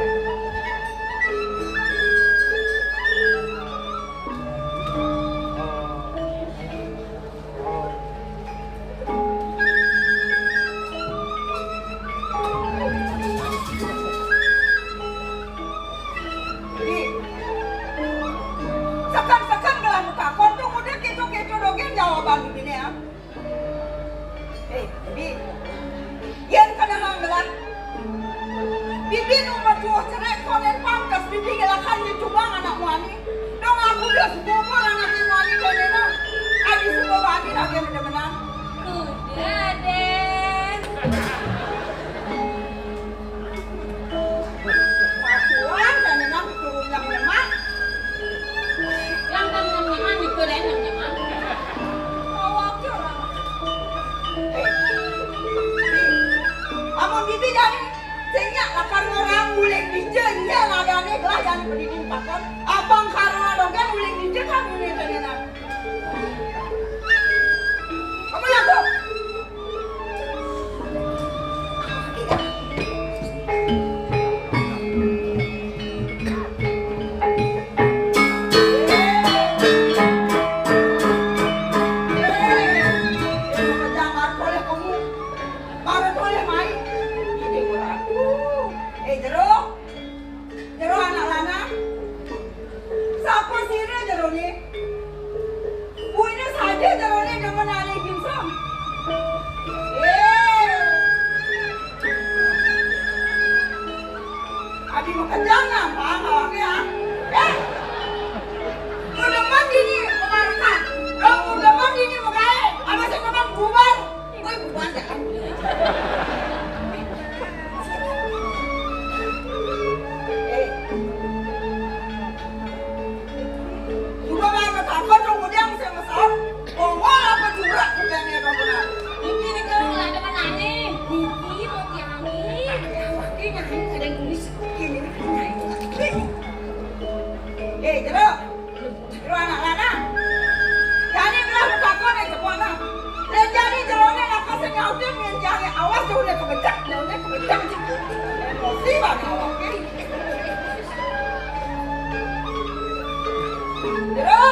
Seken-seken gelah matakon to nguda keto-keto dogen jawaban bibine, ah. Eh, Bi. Yen kena hang gelah. Bibi nu metuh cerek konen pangkas bibi ngelakan nyetubang anak muani. Dong aku udah subur anak muani konen. Adi suba bani lagi demenan. Udah deh. Tuan, dan memang turun yang lemah. Yang kan nyam-nyaman itu deh, nyam-nyaman. Awak orang. Eh, Bi. Amun bibi jani, sing nyak lakar ngorang uleng dija, nya nadane gelah jani pedidin pakon. Abang karena dogen uleng dija kan uleng tenenan. Apa laku? Eh, Jero anak lanang. Sapa sira jerone? Buina saja jerone demen ale gimsam. Eh. Adi makejang napa awake, ah? Eh. Lu demen dini pemarikan. Lu demen dini magae. Apa sing demen bubar? Woi, bubar dah. Eh. Suba bae matakon dong, udah mesti mesor. Bongol apa jurak kerjanya dong, benar. Iki nih, Kang, ada menane. Iki mau tiangi. Pakai nyanyi, ada yang tulis. Ini nyanyi. Eh, Jero. Jero anak lanang. Jani gelah matakon, eh, cepok nah. Len jani jerone lakar sing nyautin, yen jani awas, jauh dia kebecak, jauh dia kebecak. Emosi banget awake. Jero.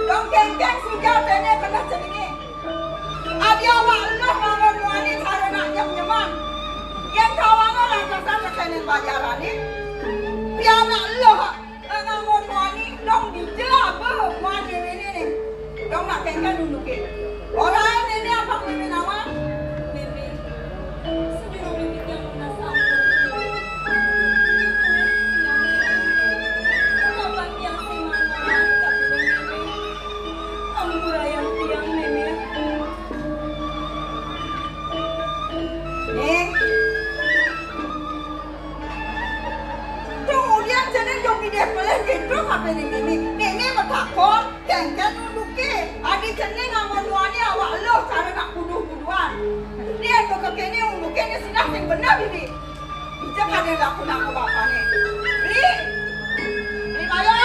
Dong kengkeng sujatene keneh cenenge. Adi awak eluh ngangon muani cara nak nyem-nyeman. Yen kawanga rancasang sekenen bajarane, pianak eluh. Ngangon muani, dong dija aba muani rene ne. Dong nak kengkeng nunduke. Ora ae nene abang meme nawang. Meme, sejuru meme tiang nunas ampun. Kenapa tiang sing mangan tapi meme? Ampurayang tiang, meme. Ning. Kemudian jane yo pideh peleh gendong ape ning meme. Meme metak Bener, Bli. Ija kadén laku nangkep bapané. Bli. Bli Maya.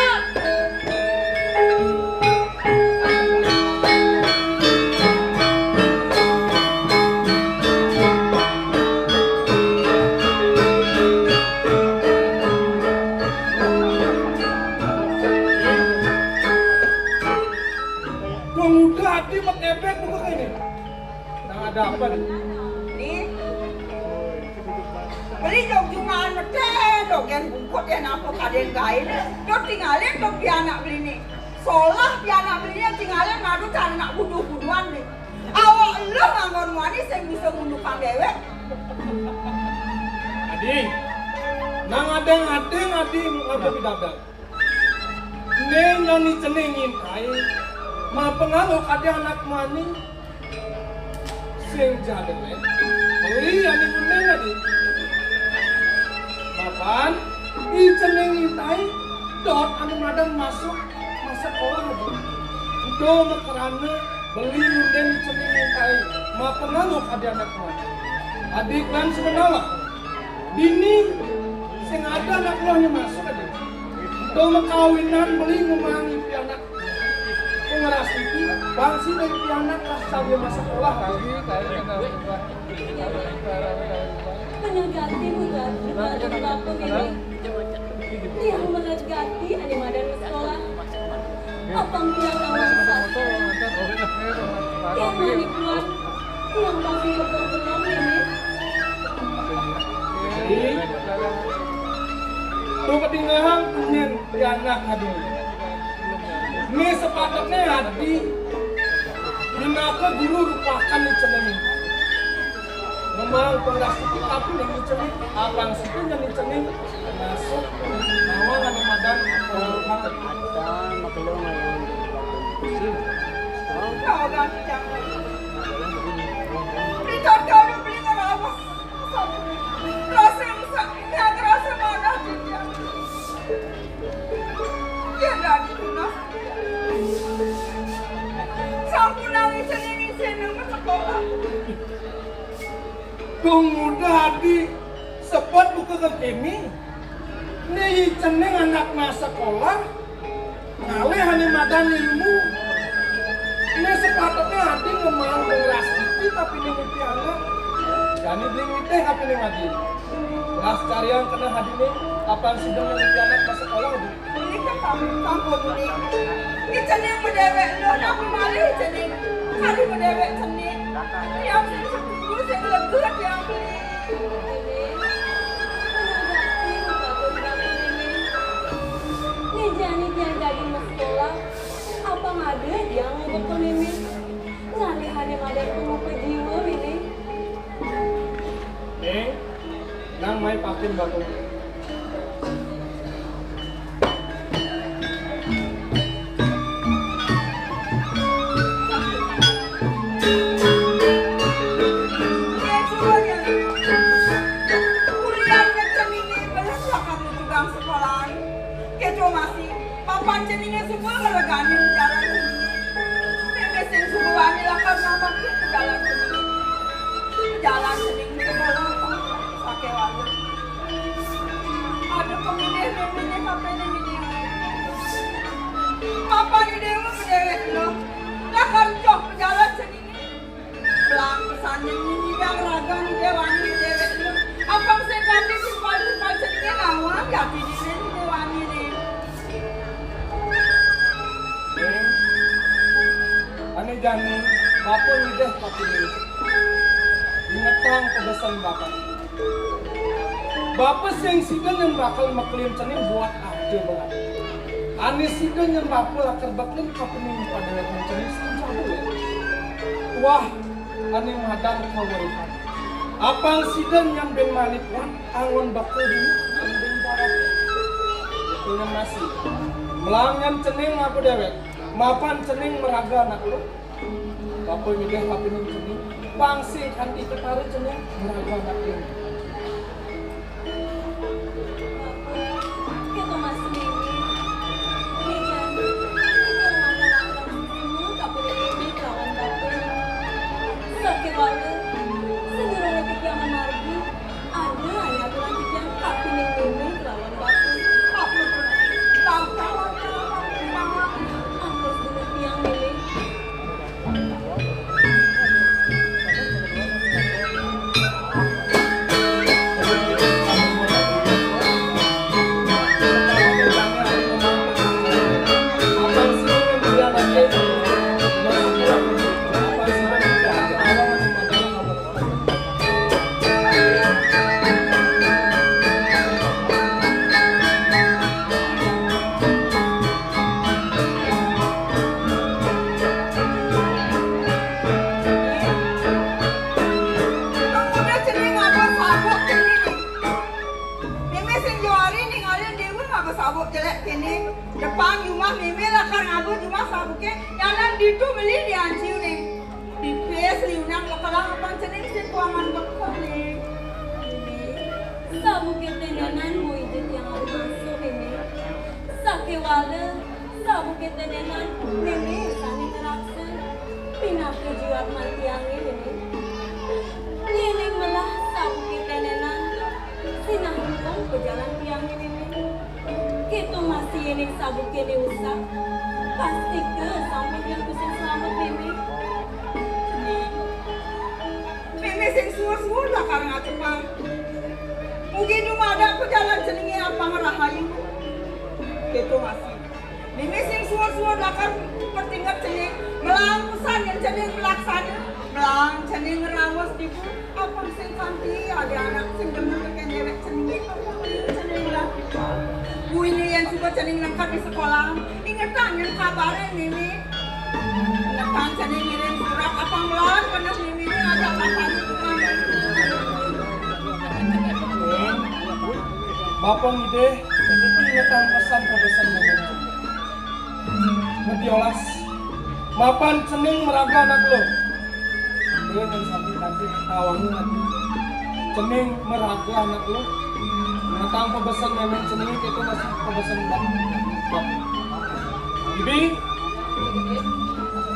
Dong udah adi makebek buka ini. Nah, ada apa nih? Nih. Beli dong jumaan medén, dogén bungkut ya, napa kadén gaé. Dong tinggalin dong pianak beli nih. Solah pianak beli nih tinggalin, madu cari nak buduh-buduhan nih. Awak lu nganggon muani sing bisa ngundukang déwék. Adi, nang adéng-adéng adi nganggo pidabdab. Né nyén I Cening ngintai, mapengaruh kadé anak muani. Sing jadé, beli ané ngundén adi. Mapan, I Cening ngintai, dot ané madan masuk, masuk sekolah adi. Ento makrana beli ngundén I Cening ngintai, mapengaruh kadé anak muani. Adi kan semenawa. Dini, sing ada anak luh nyén masuk adi. Ento makawinan beli ngemaang pianak. Pengeras titi, bangsi dari pianak lah sambil masak olah. Menegati, menegati, menegati, ini. Tiang menegati, ané madan sekolah. Apang tiang awak sastra. Tiang manik wan. Tiang pasti betul-betul ini. Ih. Tuh ketinggalan nyén pianak adi. Né sepatutné adi. Di maka guru rupakan I Cening. Memang pengeras titi tapi né I Cening. Apang sida nyén I Cening. Masuk. Nawang ané madan. Ada maklum yang Kau ganti jangan. Kita kalau beli ngerawas. Rasa rusak, ya, rasa mana juga. Ya, dari tunas. Sampun nangis sendiri, sendiri sekolah. Dong muda adi, sebet buka ke kini. Né I Cening anak masekolah, ngalih ané madan ilmu. Né sepatutné adi ngemaang pengeras titi tapi né mimpi anak. Jani beli nitih tapi né adi. Las cariang keneh adiné, apang sida mimpi anak masekolah adi. Ini kan sampun, sampun, ini. Ini cening bedéwék, lho, tapi malih cening. Kari bedéwék cening. Tiang sing setuju, sing lega, tiang beli. Ini, menurut aku, bagus banget ini. Ini jani tiang jadi sekolah, apang ada tiang untuk ini. Ngalih ané madan pemuka jiwa ini. Ning, nang mai pakin batu. Kuliah ngecemini, belas lah kamu tukang sekolahan. Kéto masih, papan ceningé suba ngreganin jalan ceningé. Mémé sing suba wani lakar nambah jalan ceningé. Jalan ceningé bola sakéwala. Ada pemilih méméné kapéné ini. Papan idé mah gedé lo. Lakar cok jalan ceningé. Belang pesanan nyidang ragan déwani déwék lu. Apang sing ganti simpal-simpal ceningé lawan ganti diri déwani né. Ning, ané jani, bapa ngidih tapi ingetang pabesen bapa. Bapa sing sida nyén bakal mekelin cening buat ada banget. Ané sida nyén bapa lakar bekelin kapening pada cening sing jago. Wah, ané madan kaweruhan. Apang sida nyén bin mani kuat, anggon bekel dini, anggon bin barat. Itu nyén masih. Melahang nyén cening apa déwék? Mapan cening meraga anak lu. Bapa ngidih kapening cening, pang sing kanti ketara cening, meraga anak lu. Kéto masih ini. Ini jani, ini rumah anak-anak semua, kapening ini kawan bapa. Sakéwala, sedurung tiang margi. Ditu beli diancil nih. Pipis liunan lekelang apang cening sing kuangan bekel nih. Sabuké ténénan boya tiang anu masuk ini. Sakéwala sabuké ténénan mémé sané ngeraksa. Pinaka jiwa tiangé ini. Yéning melah sabuké ténénan sinah nulung pajalan tiangé mémé. Kéto masih yéning sabuké né usah. Pastika sampun tiang tusing slamet mémé. Mémé sing suur-suur lakar ngacepang. Mugi dumadak pajalan ceningé apang rahayu. Kéto masih. Mémé sing suur-suur lakar pertinget cening. Melang usan yén cening laksana. Melang cening ngraos ditu. Apang sing kanti ada anak sing demen tekén déwék ceningé, apang liu cening ngelah. Buina yén suba cening nengkep di sekolah, ingetang yén kabaré mémé. Ingetang cening ngirim surat apang melah keneh mémé ngajak bapakné. Bapa ngidih, ingetang pesan-pesan mémé. Ngetiolas, mapan cening maraga anak luh. Déwék ngan sampi kanti ketawangin ati. Cening maraga anak luh. Ngetang pabesen mémén ceningé kéto masih pabesen bab. Bab. Bibi,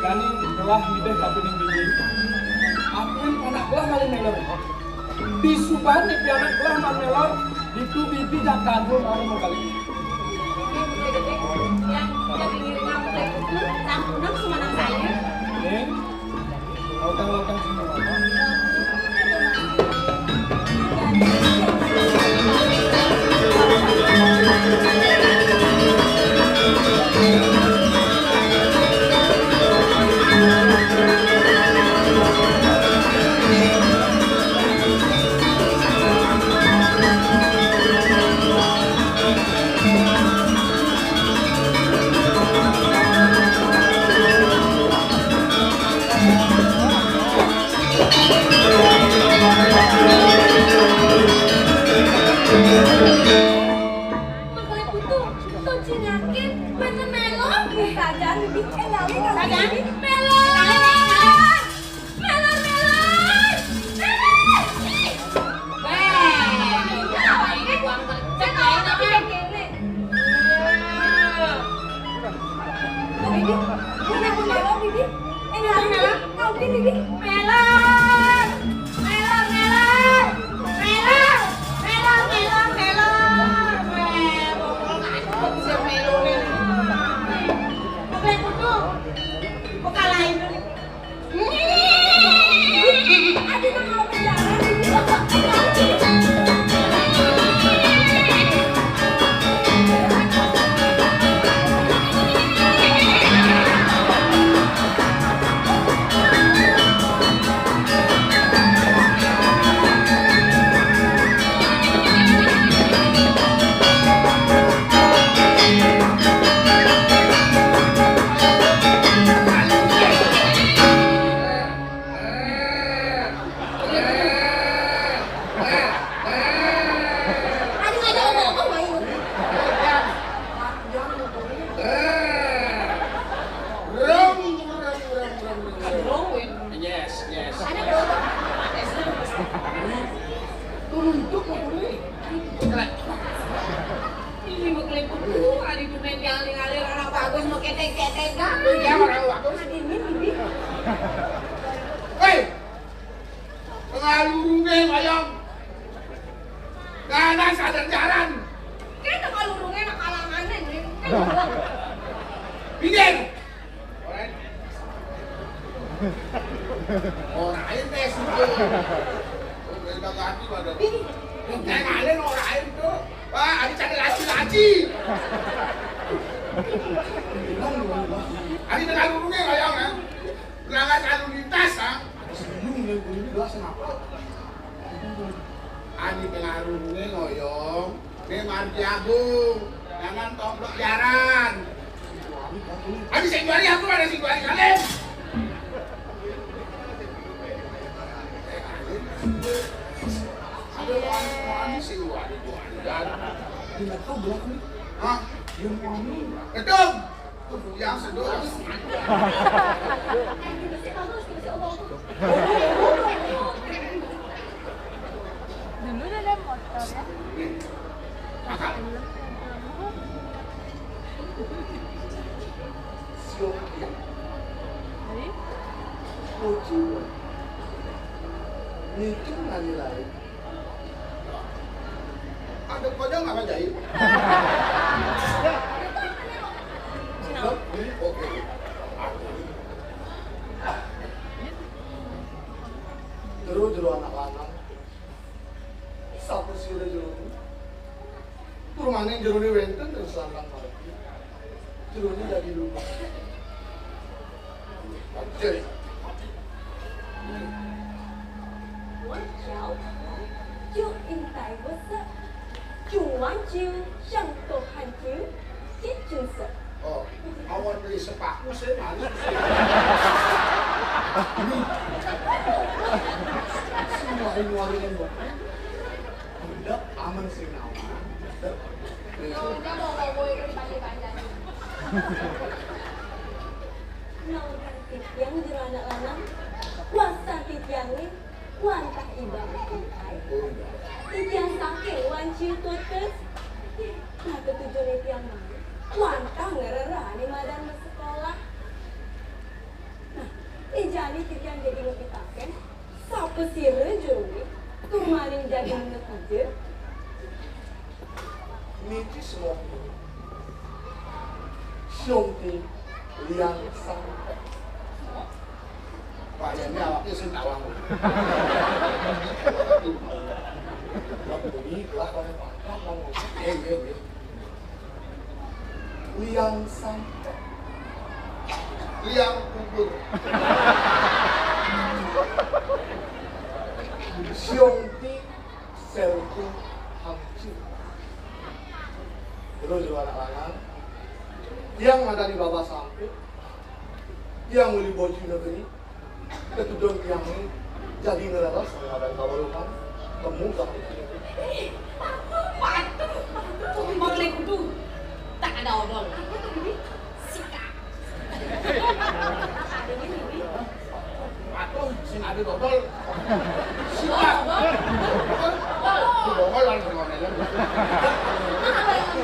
jani gelah ngidih kapining bibi. Apian panak gelah ngalih méler. Disubané pianak gelah maan nélor, ditu bibi jak kandul mara magali. Yang jadi ngirang teh itu, sampunang sumanang saya. Ning, lautang-lautang semua. Mengkele putu, to cingakin, bener melo. Sajan, Bibi, eh, lali, lali, Bibi. Melo. Melo, melo. Melo. Ih. Weh, ini uang kerja, ini uang kene. Bibi, punya punya lo, Bibi. Eh, lali, lali. Kau Bibi. Melo. Melon, melon. Melon, melon, melon, melon. Weh, bongkol aja kok bisa melon nih. Bukan kudu. Bukan lain. Aduh, mau berjalan. Yes, yes. Turun itu mau turun. Ini mau keliput tuh, ada tuh main yang ngalir anak bagus mau ketek-ketek dah. Iya, orang bagus. Hei, pengalurunge wayang. Ganas ada jaran. Kita pengalurunge anak kalangannya nih. Pinggir. Ora. Ora ae tes itu. Wis bagati pada. Nek ngalen ora ae to. Wah, ari cari laci-laci. Ari dengan urunge ngoyong ya. Berangkat lalu lintas, ha. Bingung ya, bingung jelas kenapa. Ani pengaruhnya ngoyong. Ning Margi Agung, jangan tomplok jaran. Habis sing juari aku ada sing juari kalian. Ada wani-wani sing juari-juari jaran. Hah? Betul. Yang sedot. Dulu udah ada motor ya. Pas film. Siok ya. Jadi? Lucu. Lucu nggak nilai? Ada konyol nggak jahit? Oke. Jero-jero anak lanang. Sapasira jerone? Tur maning jerone wenten ring selangkang margi. Jerone dadi lumer. Oke. Wan Chiu, Chiu In Tai Wasa, Chung Wan Chiu, Shang To Han Chiu, Chin Chun Se. Oh, awan beli sepatu sih, manis. Semua ini warungnya, Mbak. Budak aman sing nawang. Nang titiang jero anak lanang, kuasa titiange wantah iba makai. Titiang saking Wan Chiu Tuates. Nah, tetujon titiang mangkin wantah ngrereh ane madan masekolah. Nah, ijani titiang jagi mapitaken, sapasira jerone tur maning jagi ngetija? Niki semua. Siung Ti Liang Sang. Bayarnya awaknya sing tawang. Ini lah, Bang. Eh, eh, eh. Liang Sang. Liang kubur. Siung Ti Selku Hangcu. Terus juga anak lanang. Tiang madani Baba Sampit. Tiang uli boju negeri. Tetujon tiang ini jadi ngeleres, ada kaweruhan. Temu tak? Waduh, waduh, waduh. Mengklik kudu. Tak ada odol. Apa tuh, Bibi? Sikat. Ada ini, Bibi. Waduh, sing ada dodol. Sikat. Dodol. Dodol. Dodol, dodol. Apa ini?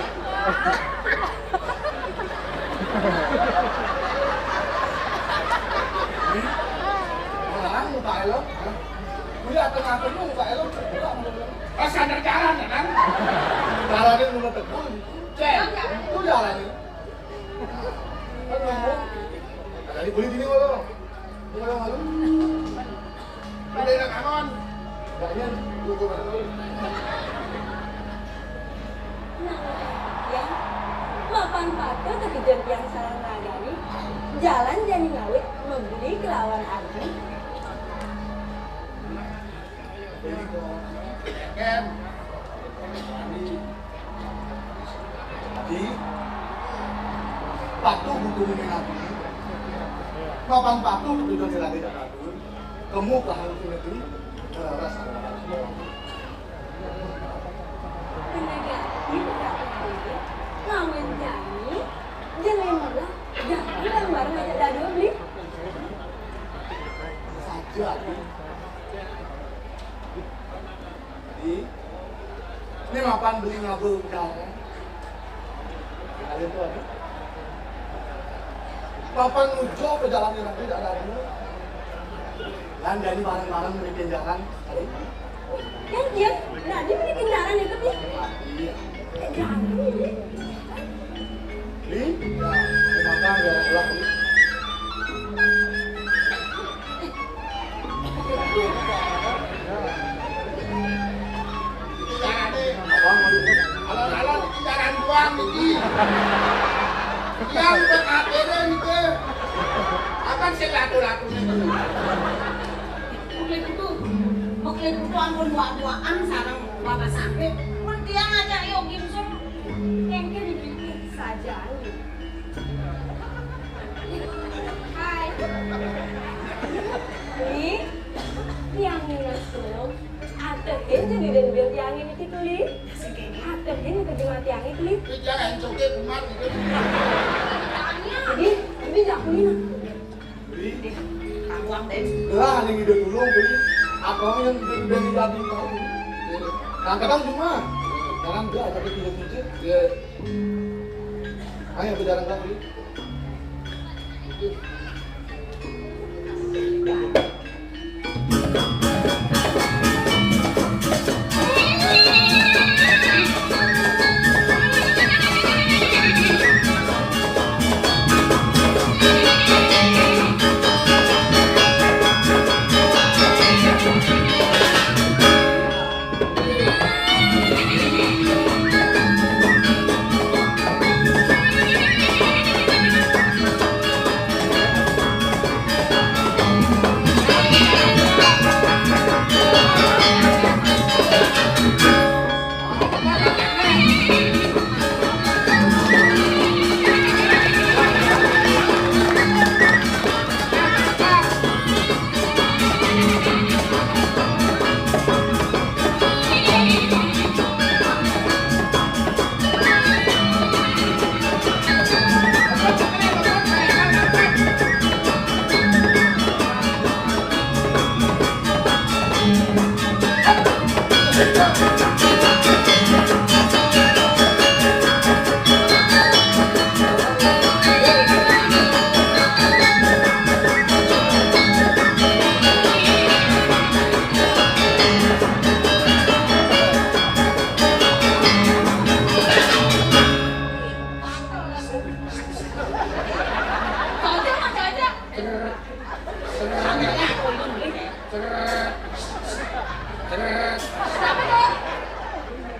Orang muka elok, kuliah tengah penuh muka elok. Pas sadar jalan ya kan? Jalannya nomor teguh. Cek, itu jalannya. Kan ngomong. Tadi boleh gini ngomong. Ngomong malu. Ada yang kangen. Kayaknya gua kemana dulu? Nah, ya. Mapan patuh tetujon tiang sareng ragane. Jalan jani ngawit mabeli kelawan adi. Beli kelawan adi. Adi. Patuh butuh adi. Mapan patuh tetujon ragane. Kemu kahan tu negeri, rasa. Penegak di Lawen jani, jelema lah, jani bareng-bareng ajak dadua beli. Saja, Adi. Adi, ini mapan beli ngaba udara. Ada tu, Adi. Mapan nuju ke jalan yang nanti tak ada. Lan jani bareng-bareng beli kenjaran. Adi. Yang dia, nah, dia beli kendaraan itu, Pi. Iya. Kendaraan ini. Li, ya, terima kasih ya, pulang, Li. Itu carane. Abang, Li. Alon-alon itu jalan doang, iki. Yang berkapere niku. Akan sing laku-laku niku. Mekle kudu, mekle kudu ampun muak-muakan sareng Bapak Sampe. Mun tiang ngajak yo gimsum, engke dipikir saja. Hai. Li, tiang nunas tulung. Atehin jadi denbil tiang ini gitu, Li. Atehin jadi mati tiang itu, Li. Ini jangan joget umat gitu. Tanya, Ini, ini nggak kuliah. Beli. Aku deh. Lah, ini ide dulu, beli. Apa yang ide dari tadi tahu? Nah, kadang cuma. Kadang dia ada di pinggir. Ya. Ayo, berjalan lagi.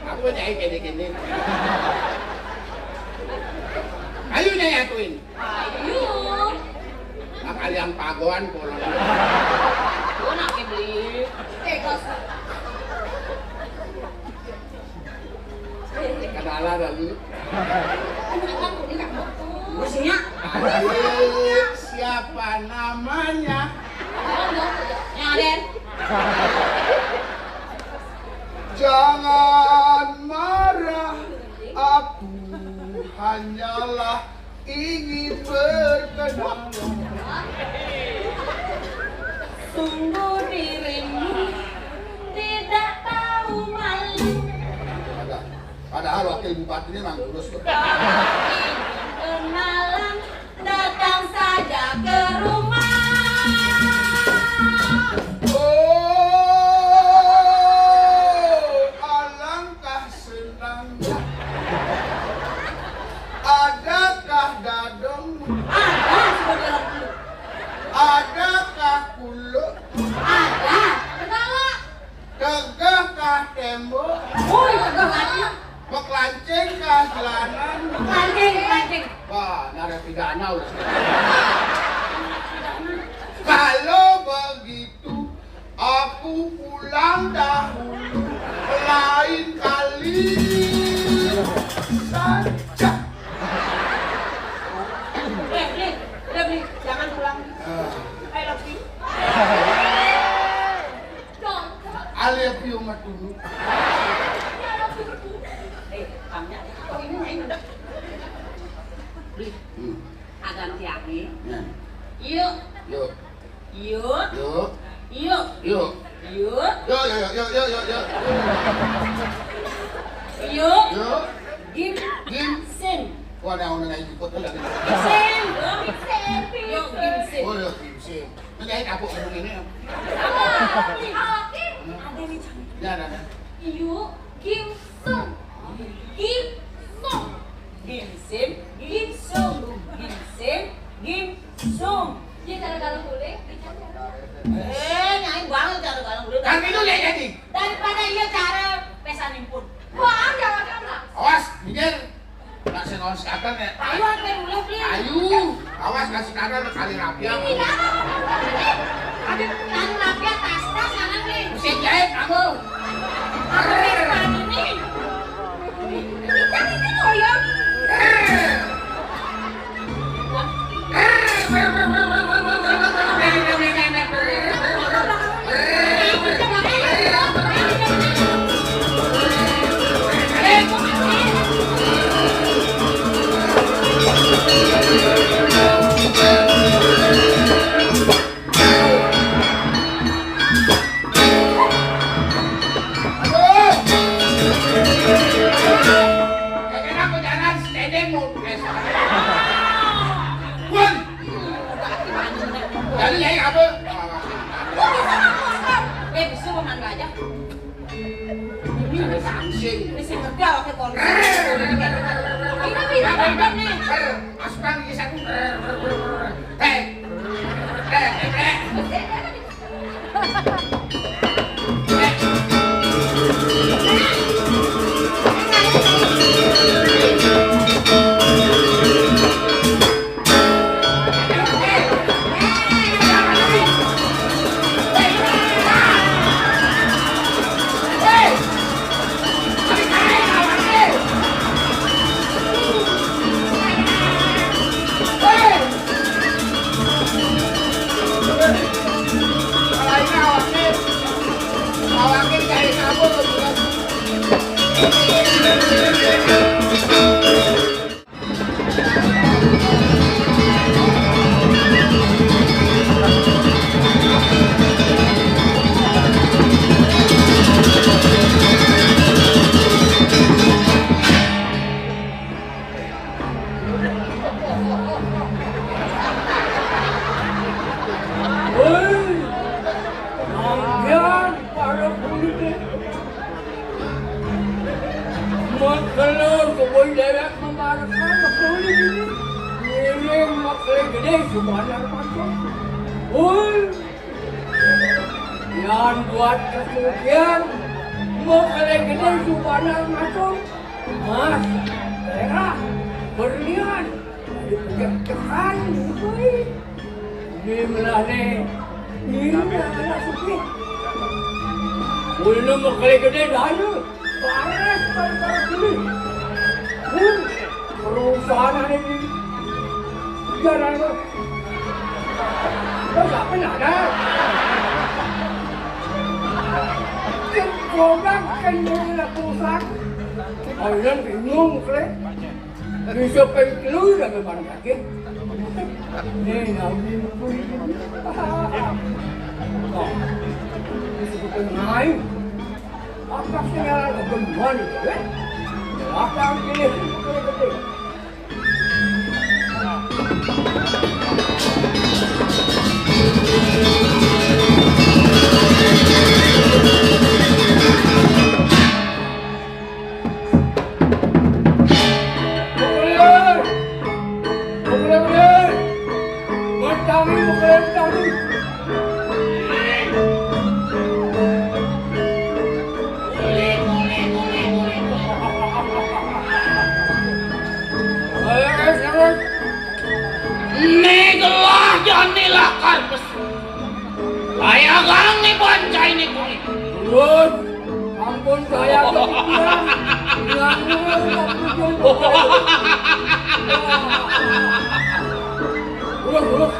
Apa nyai kene-kene? Ayo nyai atuin. Ayo. Nak alian pagoan kolon. Gua nak beli. Eh, kos. Kadala tadi. Musiknya. Siapa namanya? Yang ada. Jangan marah, aku hanyalah ingin berkenalan. Sungguh dirimu tidak tahu malu. Padahal wakil bupati ini emang kurus, bro. Kenalan, datang saja ke rumah. Oh, alangkah senangnya. Adakah dadong? Ada, sudah dalam peluk. Adakah kuluk? Ada. Kenapa? Tegahkah tembok? Woi, tegah banget. Mekelancengkah jalanan? Mekelanceng, mekelanceng. Wah, narapidana udah. Kalau begitu, aku pulang dahulu. Lain kali saja. Eh, Bli, udah, Bli, jangan pulang. Ah. I love you. Alia piu matunu. Eh, kamu ada apa ini, ini udah. Bli. Hmm. Agan tiange. Ya. Yuk. Yuk. Yuk. Yuk. Yuk. Yuk. Yuk. Yuk, yuk, yuk, yuk, yuk, yuk. Yuk. Yuk. Gim. Gim. Sim. Wah, ada orang yang ikut lagi. Sim. Yuk, Gim Sim. Oh, yuk, Gim Sim. Ini kayak kapuk gedung ini. Oke. Ada nih, Cang. Ya, ada, ada. Yuk, Gim Sum. Gim Sum. Gim Sim, Gim Sum. Gim Sim, Gim Sum. Dia cara galang boleh. Eh, nyai banget cara galang boleh. Kan itu ya jadi. Daripada iya cara pesan impun. Wah, jangan, jangan. Awas, mikir. Nak sing on sekatan ya. Ayo, apa yang mulai, Bli? Ayo, awas kasih kadar kali rapian. Iya. Ada kali rapian, tas-tas, jangan, Bli. Mesin jahit kamu. Apa yang tadi nih? Kita ini loh, ya. Tadi nyai apa? Wah, bisa kan, Mas Kar? Eh, bisa, Paman Raja. Ini ada sangsing. Ini sing ngerti awake kono. Ini bisa, Paman, nih. Asupan iki satu. Eh. Eh, eh, eh. Woi, sampeyan para kulite. Makelo kebon dewek memarekan makelo ini. Ngiring makelo gede subana masuk. Woi, yan buat kesugihan makelo gede subana masuk. Mas, merah, berlian, dari pejak-pejakan, woi. Ini melah ni. Ini melah sugih. Ulun mah kali gede dana. Bares, bares, bares dulu. Hmm, perusahaan ini. Jalan tu. Terus apa nak ada? Cek produk kan dulu nak perusahaan. Ulun bingung, kali. Bisa ping telu dah ke barang kaki. Ni, nak beli buku ini. Oh, disebut main. Apa sih yang ada benuan itu, eh? Belakang kiri, kiri, kiri. Ni gelah jani lakar besi. Kayagang ni bancai ni kuwi. Terus, ampun, saya kepikiran. Yang ngurus tak betul. Terus, terus.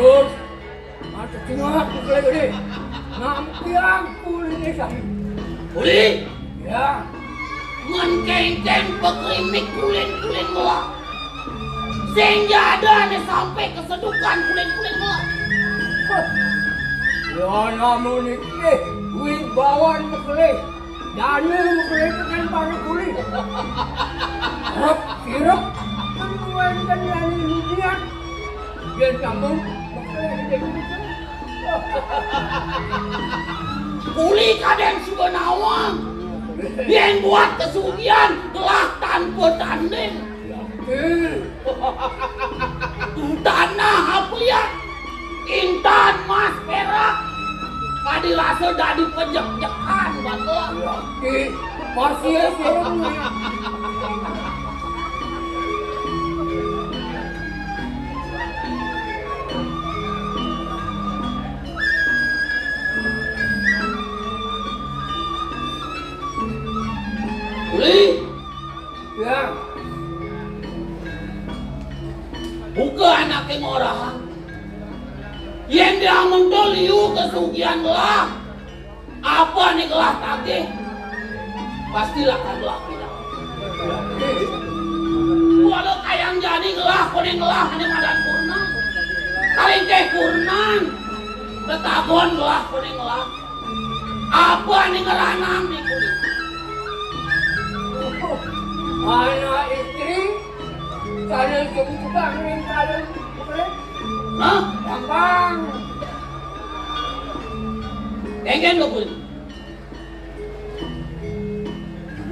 Terus, mata tengok aku kali ni. Nampiang kulit ni sami. Kulit? Ya. Ngan kengkeng pekrimik kulit-kulit melak. Sing jadane sampai kesedukan kulit-kulit melak. Hah. Ya namun iki wibawan mekelih. Danu mengkritik kan para kuli. Rep, sirep. Kan kuwi kan yang ludian. Dia sambung. Kuli kadang suka nawang. Yang buat kesugihan telah tanpa tanding. Tanah apa ya? Intan, mas, perak. Kadi rasa dadi pejek-jekan, Bang. Ih, masih ya, sih. Uli. Ya. Buka anake ngorahang. Yen dia mentul liu kesugihan gelah. Apa ni gelah tagih? Pastilah kan gelah pindah. Walau kayang jani gelah, kuning gelah, ini madan purna. Tetagon gelah kuning gelah. Apa nih ngeranang di kuning? Anak istri, saya suruh tukang ring kalau boleh. Hah? Gampang. Enggak lo kuning.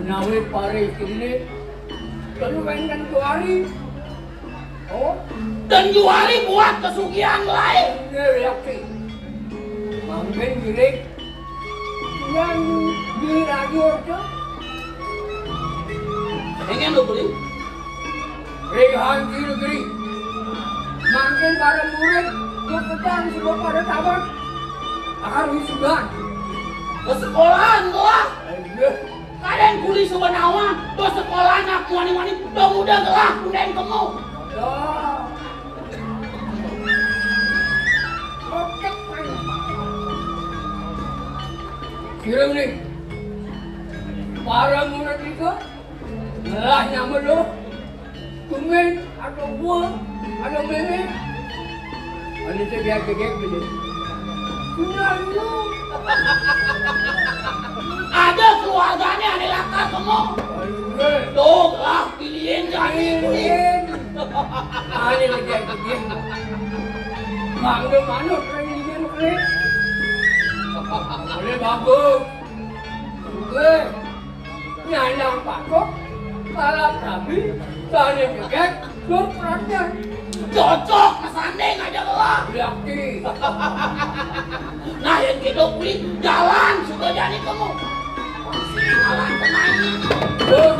Menawi pare kene, lalu kan kan kuari. Oh, dan juari buat kesugihan lain. Ini reaksi. Mangkin milik yang di radio itu. Pengen lo beli? Rehan di negeri. Mangkin para murid, lu petang sebab pada tamat. Akan wisuda. Ke sekolahan gua. Ayo. Kadén kuli sewenawan, do sekolah anak wani-wani, do muda gelah kunden kemo. Kirang nih, para murid itu ngelah nyamelo. Tumben, ada gua, ada meme. Ada cegek-cegek gitu. Benar lu. Ada keluarganya, ada lakar semua. Aduh, tuh lah, pilihin kami. Pilihin. Ada lagi yang pilihin. Mangga manut lagi dia, Klik. Boleh bagus. Oke. Nyandang patok, kalap rabi, tali gegek, tur perhatian. Cocok, kesanding aja lah. Yakti. Nah, yang gitu, kulit jalan, suka jadi kamu. Pasti jalan tenang. Tuh.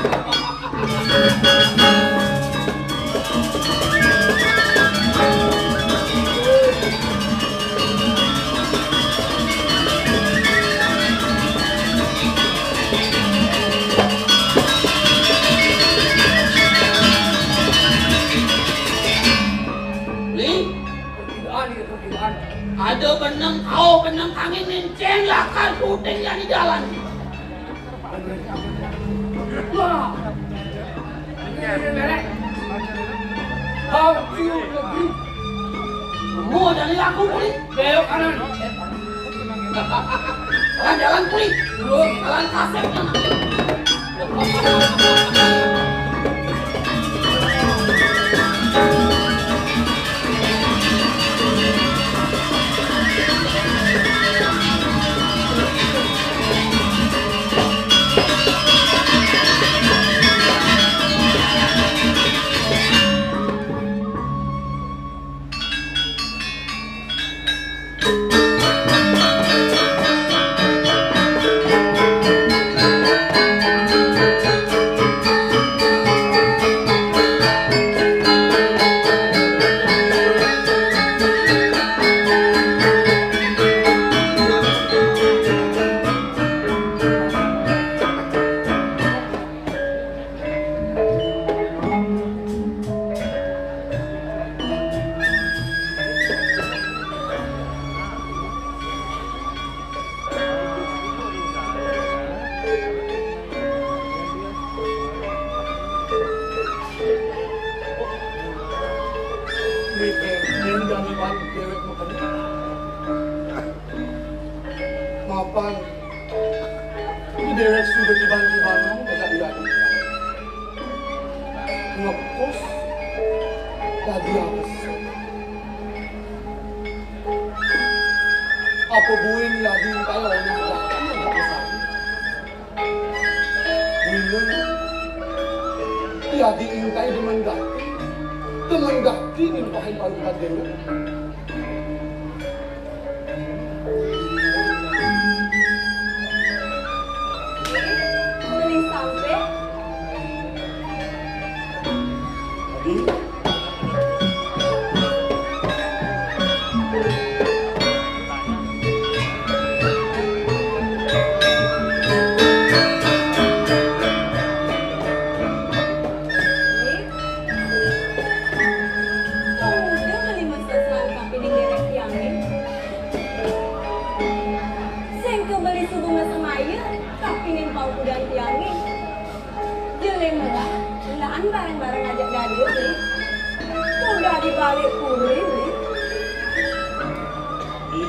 Li, ada benang kau, benang kangin, nenceng lakar, puting yang di jalan. Wah. Mau dari aku, Buli? Belok kanan. Jalan-jalan, Buli. Jalan kasep, mana? Mapan, ini dewek sudah dibantu-bantu, tidak diadu. Ngepus, lagi apa sih? Apa buin lagi, kayak orang yang datang, yang besar. Winun, iya diingkai demen gati. Demen gati nimpahin parukan dewa. Mending sampai. Jadi, Pemuda beli meseslan kapining derek tiangé. Sing kebeli subuh semaya kapining paukudan tiangé. Jelé melah, undaan bareng-bareng ajak dadua, Bli. Udah dibalik puri, Bli. Bli,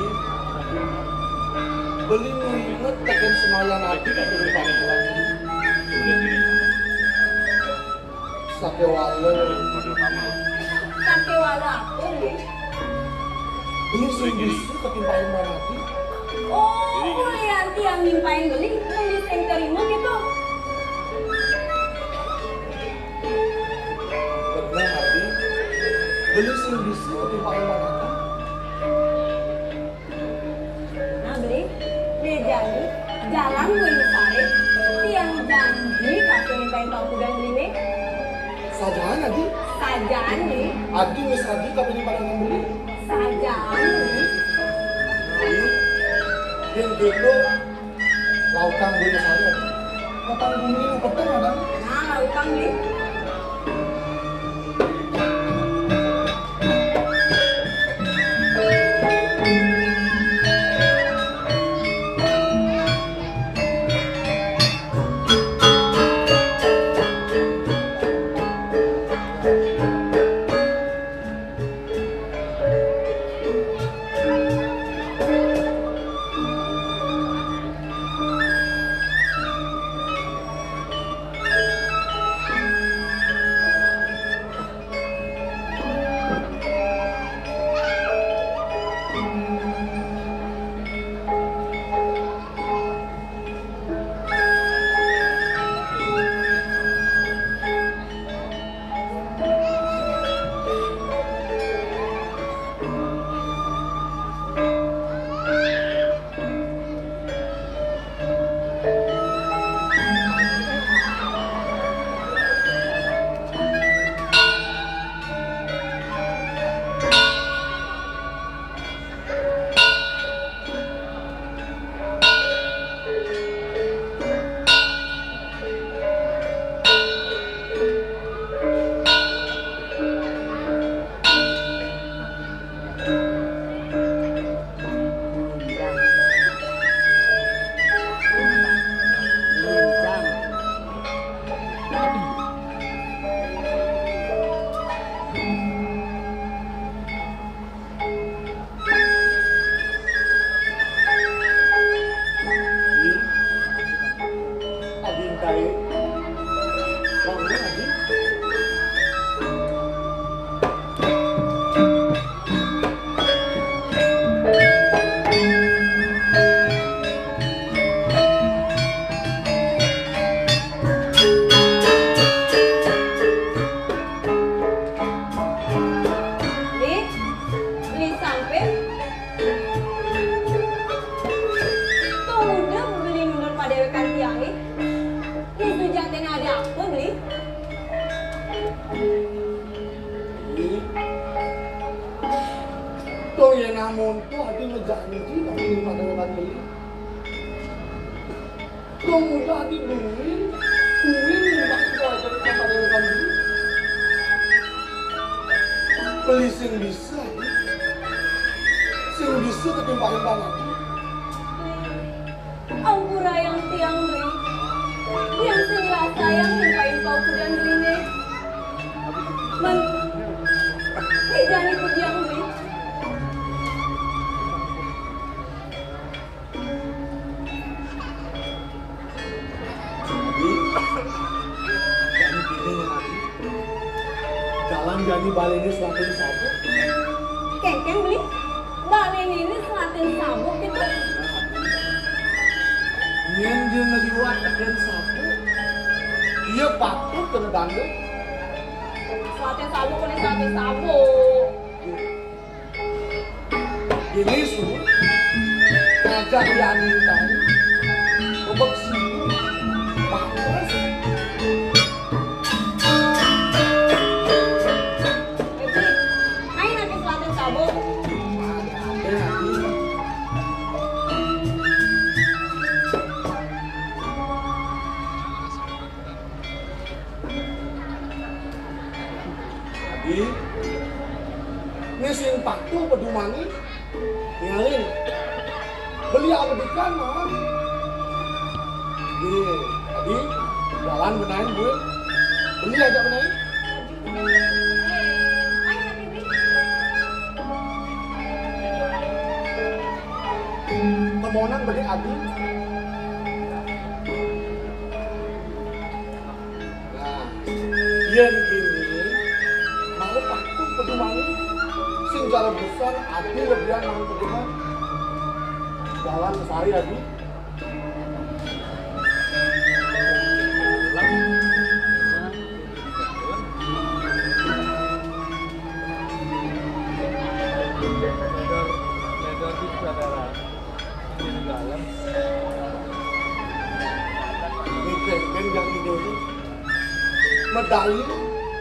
Sakéwala. Sakéwala apa, Beli? Beli sing bisa katimpahin Bang Adi. Oh, kulian tiang nimpahin Beli, Beli sing terima gitu. Bener, Adi. Beli sing bisa katimpahin Bang Adi. Nah, Beli, béjani, jalan buin saré, tiang janji kasih nimpahin paukudan Beliné. Sajaan, Adi? Sajaan, Beli. Adi wis adi kapénjing parangan Beli? Sajaan, Beli. Beli, yén gitu, lautang buin saré. Lautang bumi lu peteng, Adi. Nah, lautang, Beli. Beli, Beli sampé. Tong udah Beli mundur padéwékan tiangé. Yén sujaténa ada apa, Beli? Beli. Tong yén amun tuh ada ngejanji nang ini padéwékan Beli. Tong udah di buin, buin minta kita aja kita pada orang dulu. Beli sing bisa, sing bisa ketimpahin Bang Adi. Ampura yang tiang Beli, yang sing rasa yang nimpahin paukudan Beliné. Man, béjani ku tiang Beli. Jadi, jadi gini, Adi. Jalan jadi baliné selatin sabuk. Kéngkén Beli, baliné selatin sabuk gitu. Yén dia ngeliwat tekén sabuk, dia patut kena danda. Selatin sabuk, kena selatin sabuk. Ini suruh ngajak Yani tahu bebek sini. Pantes. Main lagi selatan sabuk. Ada lagi. Adi, ini sing patuh pedumangi. Ningalin. Beli abedikan, Mang. Adi, Adi, jalan benain gue. Beli aja benain. Kemonan beli Adi. Nah, yén gini, Kalau besar, ati lebihan nang tegunan. Jalan sehari, ati. Ledor, ledor di saudara. Di dalam. Ini kan yang ide itu. Medali,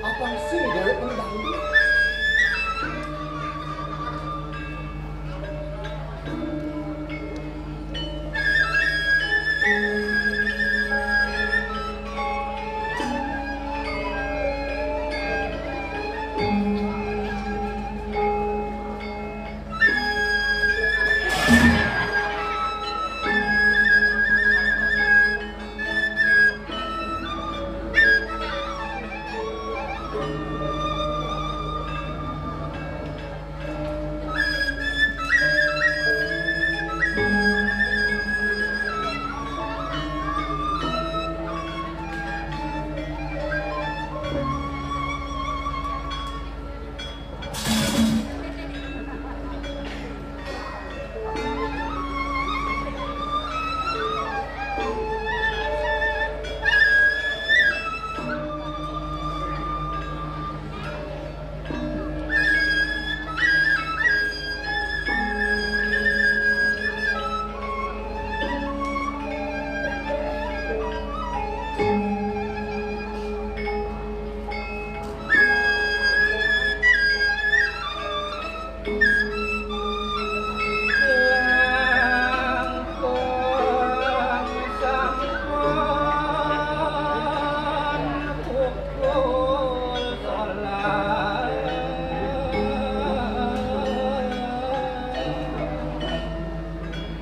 apa sih ide medali?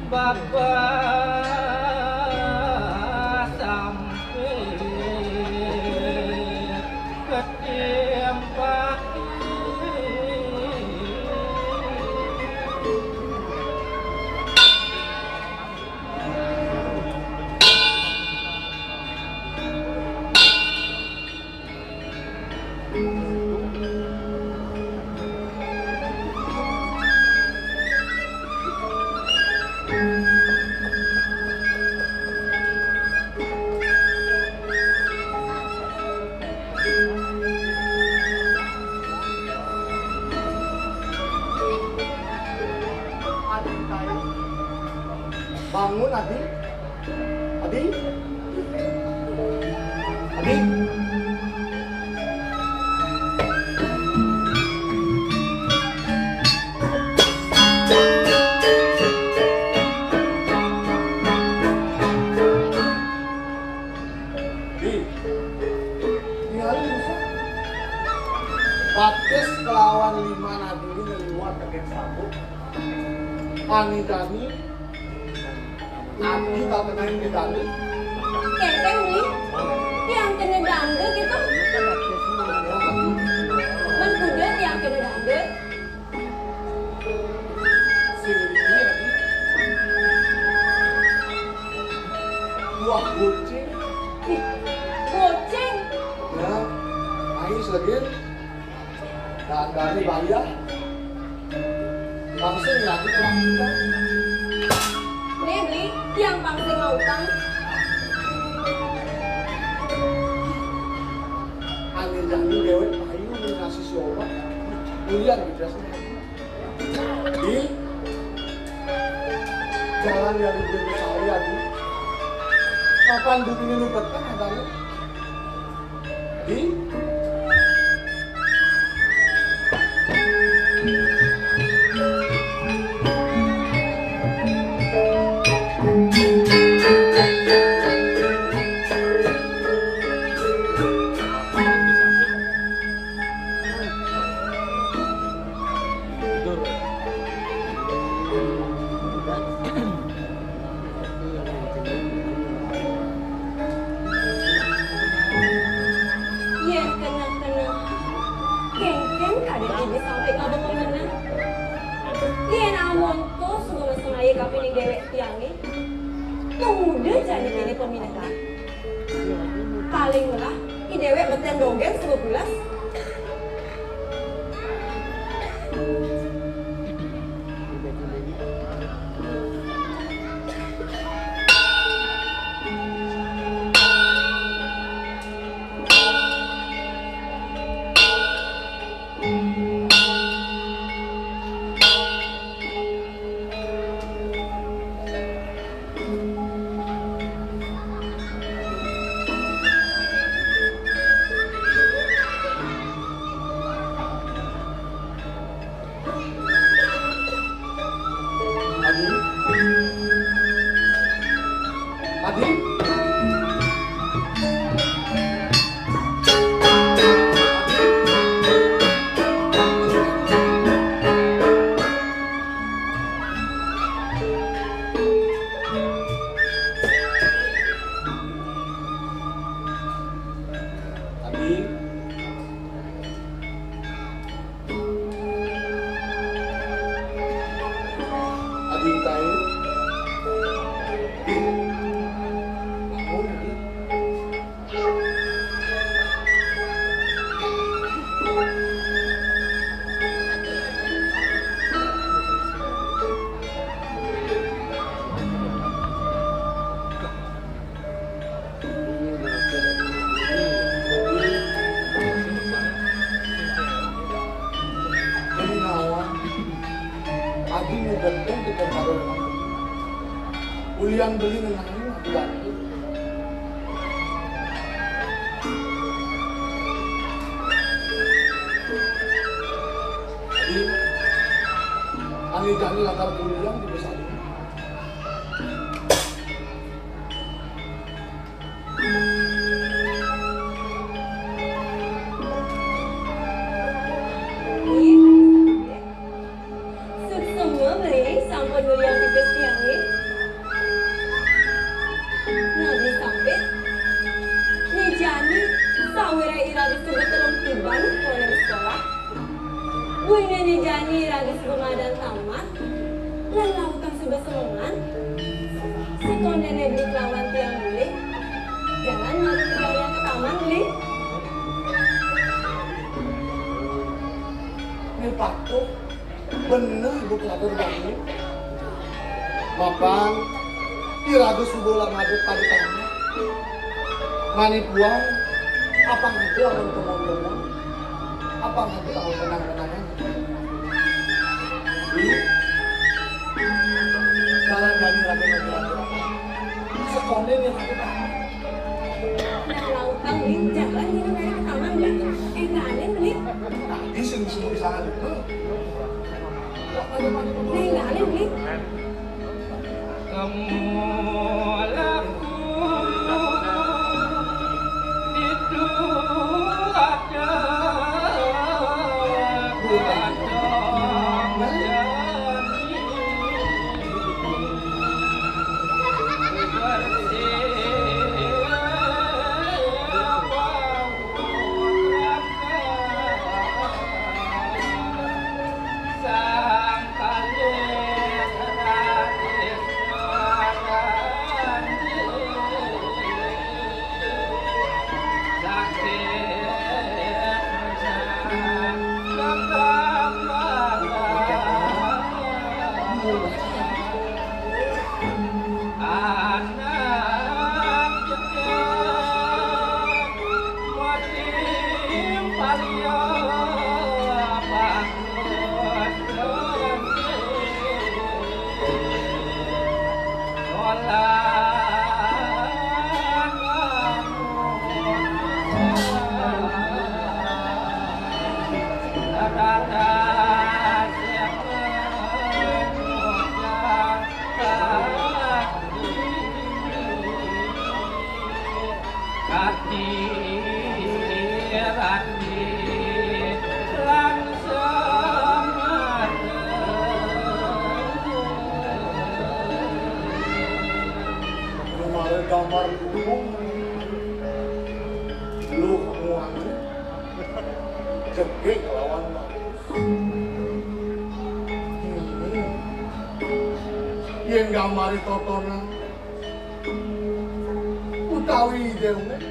Bapa sampai ketimpah. Bangun, Adi. Adi. Adi. Di, tingali Nusa. Batis kelawan lima nadiri ngeliwat tekén sabuk. Ani-ani, ati tak kenain di tadi. Kénten, Bli. Tiang kena danda gitu. Mun kuda tiang kena danda. Sing ini lagi. Buah gocéng. Ih, gocéng. Ya, ais lagi. Dandani bayah. Langsung lagi ke kita. Nih, Bli, tiang pang sing ngautang. Ané jani déwék payu ngasih si obat. Ulian gitu ya. Di jalan yang di saya, di. Kapan bumi ini lupa kan adanya? Di. Yén kenang-kenang, kénkén kadén ibi sampai ka bengong. Yén amun to suba masengaya kapining déwék tiangé, pemuda jani kéné paminakné. Paling melah, i déwék betén dogén suba pulas. Adi nu genteng titah pada. Ulian beli ngenangin adi. Adi, ane jani lakar ulian di desa. Ih, suksma beli sampun nguliang pipis tiangé. Nah, beli sampit. Né jani sawiré ira geus suba telung tiban koné sekolah. Buin né jani ira geus suba madan tamat. Lan lautang suba semengan. Sekondéné beli kelawan tiang beli. Jalan malu tiang ka taman beli. Né patuh, bener Bu Kelatur Banyu. Mapan, ira geus suba lah ngadep pada taman. Mani puang, apang ada lamun kemon-kemon, apang ada lamun kenang-kenangan. Beli, jalan jani lagi nanti. Sekondéné lagi tamat. Nah, lautang, Bli, jalan jani ka taman, Bli. Énggalin, Bli. Tadi sing suruh di sana dulu. Énggalin, Bli. Kamu laku itu ada. Gambar gunung, lu muanya jegég lawan bagus. Hmm. Yén gambaré totonan utawi déwék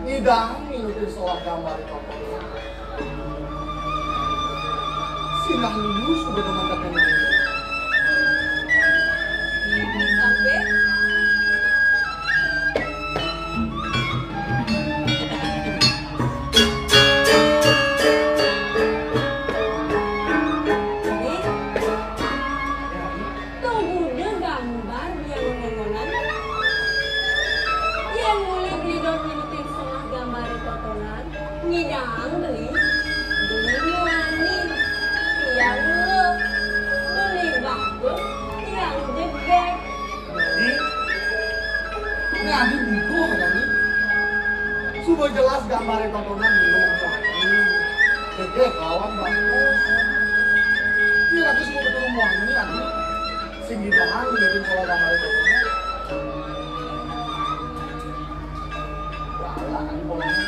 ngidang milutin solah gambaré totonan. Sinah liu suba demen tekan. Sampai. Tong buda gambar biang ngongonan. Yén mulih beli dot milutin solah gambaré totonan, ngidang beli, beli muani, tiang ngeuh, beli bagus, tiang jegég. Ih, ini Adi butuh, Adi. Suba jelas gambaré totonan belum muani. Jegég lawan bagus. Ini lagi suba betul muani, Adi. Sing ditahan, ngeliatin soal gambaré totonan. Galak, Adi, polanya.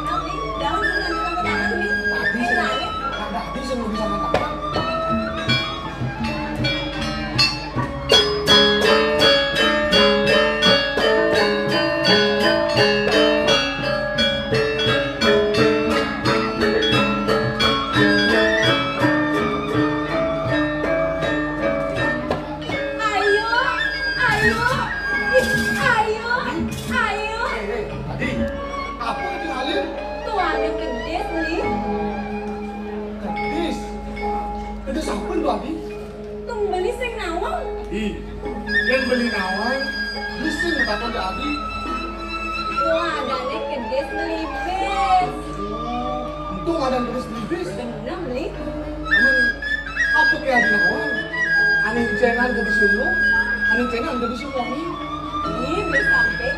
Tapi, jangan suka nyerang ke tangan, Adi. Tadi sih, tadi sih lu bisa makan. Ayo, ayo, ih, ayo, ayo. Hei, hei, Adi, apa itu Halim? Tuh ada kedis, Li. Kedis? Sampun to, Adi? Tong beli sing nawang. Adi, yén beli nawang, beli sing matakon ka Adi. Wah, adané kedis beli bis. Untung ada kedis beli bis. Bener, beli. Amun apa ké Adi nawang? Ané cénan kedis lu, ané cénan kedis lu wangi. Ih, beli sampé.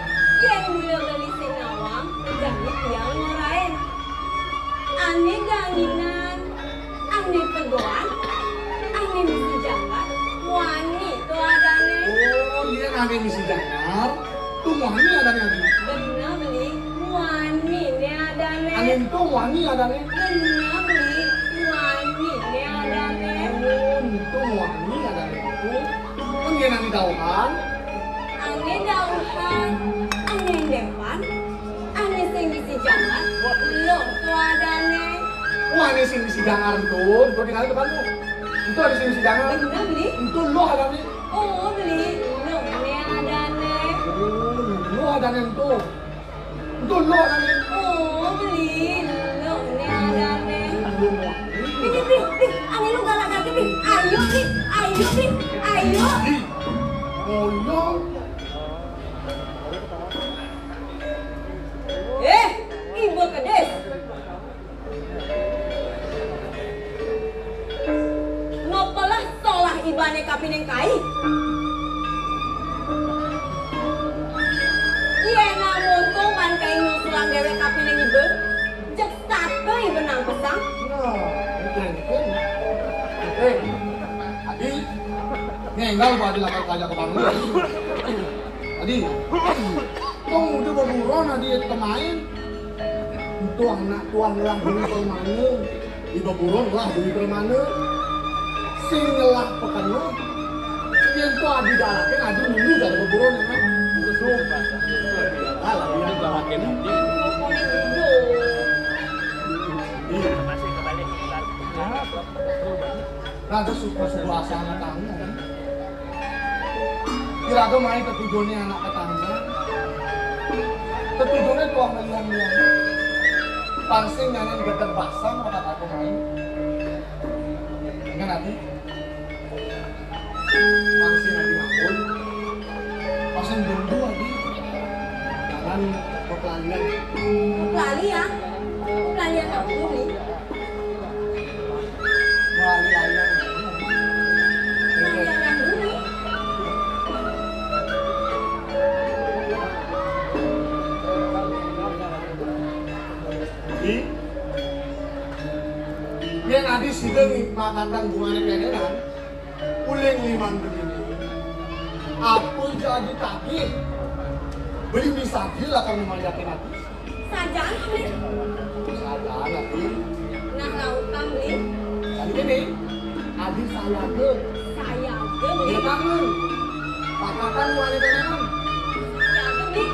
Yén mula beli sing nawang, jani tiang ngorain. Ané danginan. Ané tegoan, ané misi jangkar, wani to adané. Oh, iya, ané misi jangkar, to wani adané, Adi. Bener, beli, wani né adané. Ané to wani adané. Bener, beli, wani né adané. Oh, to wani adané to. Kan yén ané dauhan. Ané dauhan, ané dépan. Ané sing misi jangkar, lo to adané. Oh, ané sing misi jangkar ento, ento tingalin depan lo. Ento ané sing misi jangkar. Bener, beli. Ento lo adané. Oh, beli, lo né adané. Oh, lo adané ento. Ento lo adané. Oh, beli, lo né adané. Lo adané. Beli, beli, beli, ané lo galak gati, beli. Ayo, beli, ayo, beli, ayo. Beli. Oh, lo. Eh, iba kedis. Nopo lah solah ibané kapining kai? Yén amun tuman kai nyusulang déwék kapining iba, jeg sata iba nang pesang. Nah, itu, itu. Eh, Adi, ngénggal Pak Adi lakar kajak ke Bangli. Adi, tong udah beburon Adi kemain. Ento anak tuah ngelah duit permana. Di beburon ngelah duit permana. Sing ngelah pekena. Yén to Adi dalakin, Adi mulu dari beburon, ya kan? Betul. Alah, Adi dalakin. Iya. Nah, terus suka-suka asal anak kamu. Iraga mai tetujoné anak tetangga. Tetujoné tuah melian-lian. Pang sing nyanan gedeg basang, maka aku mai. Dengan Adi. Pang sing Adi ngambul. Pang sing dengdu Adi. Jangan kepelalian. Kepelalian? Kepelalian apa, Umi? Melalui aliran. Melalui aliran dulu. Jadi, yén Adi sida makatan bungané kénénan, uling liman begini. Apa jadi tagih? Beli misaji lah kamu mayakin Adi. Sajaan, Bli. Sajaan, Adi. Nah, laukam, Bli. Jadi gini, Adi sayaga. Sayaga, Bli. Iya, kangen. Pakatan wali kangen. Sayaga, Bli.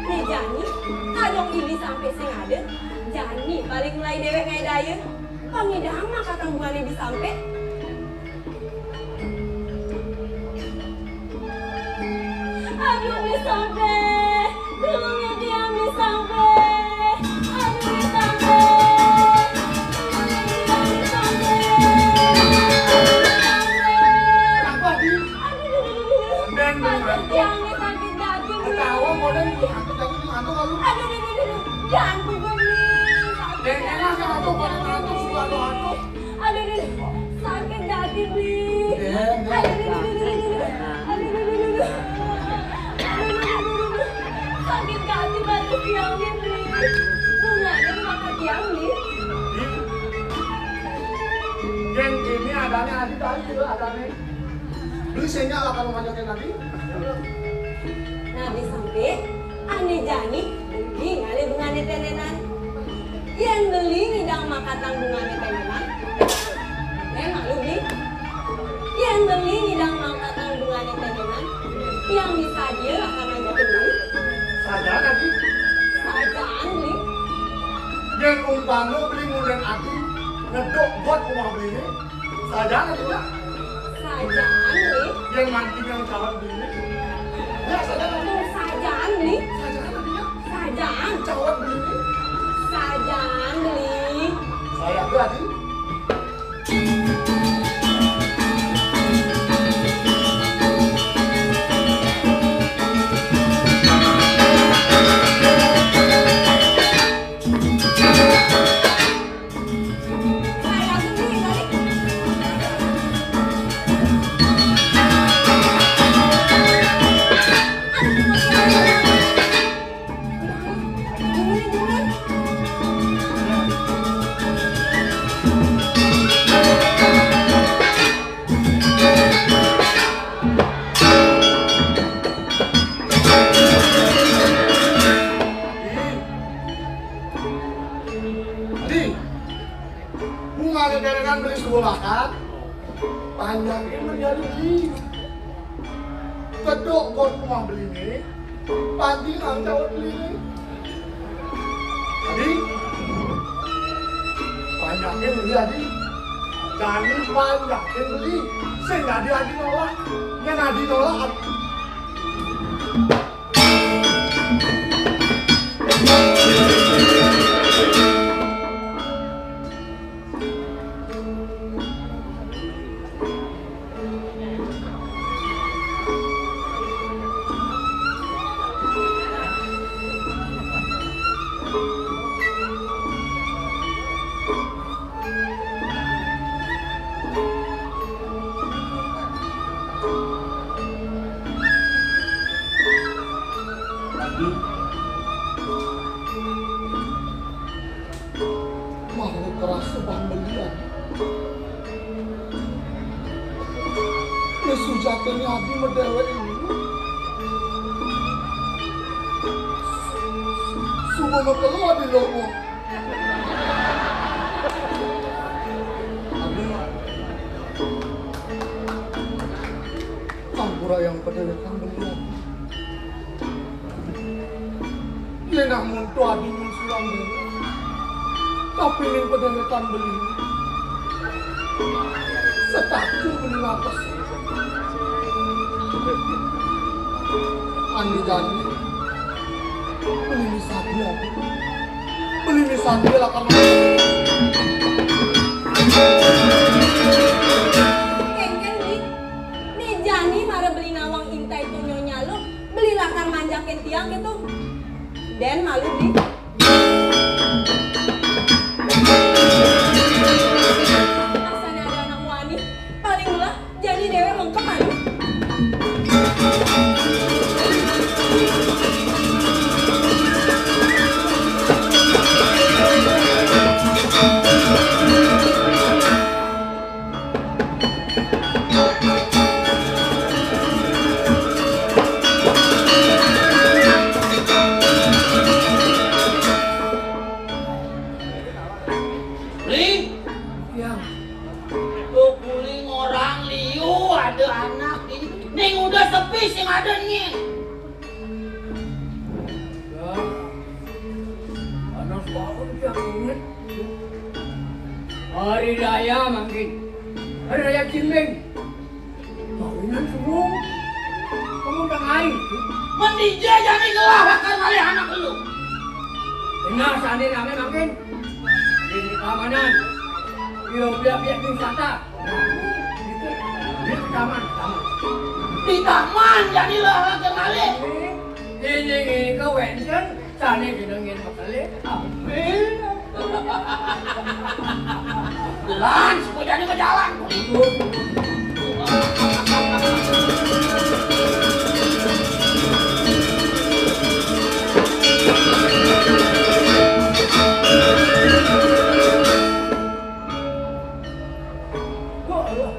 Né jani, kadang Bli Sampé sing ada, jani paling mulai déwék ngai daya. Pangidang mah katambuhan Bli Sampé. Aduh, Bli Sampé. Tulung ya tiang, Bli Sampé. Aduh, Bli Sampé. Tulung ya tiang, Bli Sampé. Aduh, Bli Sampé. Aduh, aduh, aduh, aduh. Aduh, tiang nih sakit daging, Bli. Ketawa, modern, sakit daging, ngantuk lalu. Aduh, aduh, aduh, aduh. Jangan pukul, Bli. Sakit daging. Aduh, aduh, aduh, sakit daging, Bli. Aduh, aduh, aduh, aduh, aduh. Aduh, aduh, aduh, aduh, aduh. Aduh, aduh, aduh, aduh, aduh. Sakit daging batuk tiang nih, Bli. Bunganya makan tiang, Ane adi tadi juga ada nih. Beli senya lah kalau ngajakin lagi. Nah, disampé ané jani beli ngalih beli ané téndénan. Yén beli ngidang makatang beli ané téndénan, yén malu beli. Yén beli ngidang makatang beli ané téndénan, tiang bisa dia akan ngajakin beli. Sajaan adi. Sajaan beli. Yén umpama beli ngundén adi ngedok got umah beliné, sajaan adi ya. Sajaan beli. Yén manting yang cawat beliné. Ya, sajaan adi. Sajaan beli. Sajaan adi ya. Sajaan. Cawat beliné. Sajaan beli. Saya tuh adi. Di, bunga ada derekan beli sebuah bakat, panjang ini menjadi beli. Kedok buat rumah beli ini, panjang cawat beli ini. Adi, panjakin beli, Adi. Jani panjakin beli. Sing adi, adi nolak. Yén adi nolak, adi. Makhluk kerasa pambelian. Wis sujatiné adi medéwék ini. Suba makelo adi lomo. Adi, ampura yang pedéwék pambelian. Yén amun to adi nyusulang déwék, tapi ning pedéwékan beli. Setaku beli ngatos. Andi jani. Beli misadia. Beli misadia lah karena. Kénkén, Bli. Né jani mara beli nawang intai to Nyonya Luh, beli lakar manjakin tiang kéto. Dén malu, Bli. Asané ada anak wani, paling melah jani déwék mengkep anu. Bli? Ya. Tuh, Bli, orang liu ada anak ini. Ning udah sepi sing ada nyén. Ya. Panas banget ya, inget. Hari raya mangkin. Hari raya Cimbing. Kawinan subuh. Kamu udah ngain. Mendija jani gelah akan ngalih anak lu. Benar, sani rame mangkin. Di keamanan. Yo, biar-biar wisata. Di taman, taman. Di taman jani lah akan ngalih. Ini, ini ke wénten. Sané jenengin mekelé, amin. Lan, suku jadi bejalan. Wah, Allah,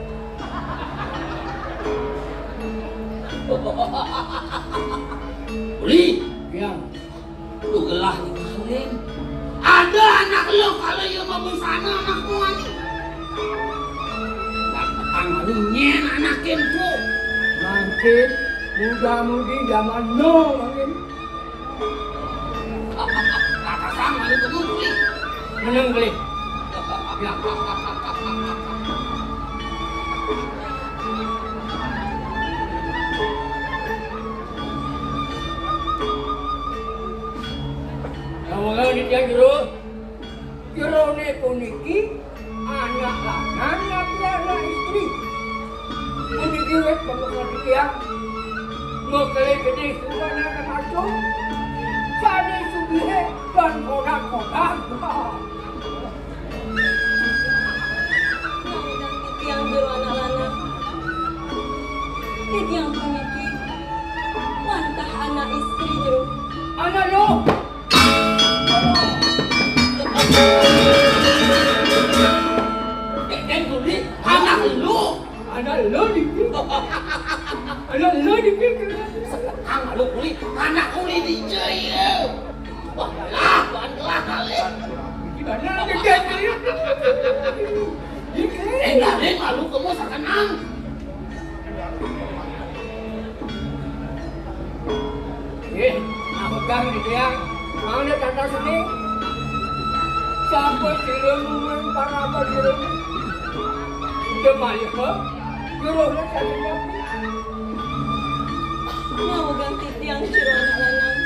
Sin, muda-mudi zaman now mangkin. Kakasang anu kemu kulit. Meneng kulit. Ya. Kamu tahu di tiang jero? Jerone puniki anak lanang napi anak istri. Puniki wit pembuka tiang. Mekele gede suka anak maco. Sane sugihe dan kodak-kodak. Nyaudan titiang jero anak lanang. Titiang puniki wantah anak istri jero. Anak lo. Dek, dek, Guli, anak lu. Anak lu di. Anak lu di. Sekarang lu, Guli, anak Guli di jaya. Wah, lah, wah, lah, kali. Gimana? Dek, dek, dek. Eh, enggak, dek, malu kamu sekenang. Nggih, amegang di tiang. Mangda tata seni. Sampun sira nuwun parama sira. Jemaliha, juruhna saking nabi. Nyawegang titiang jero anak lanang.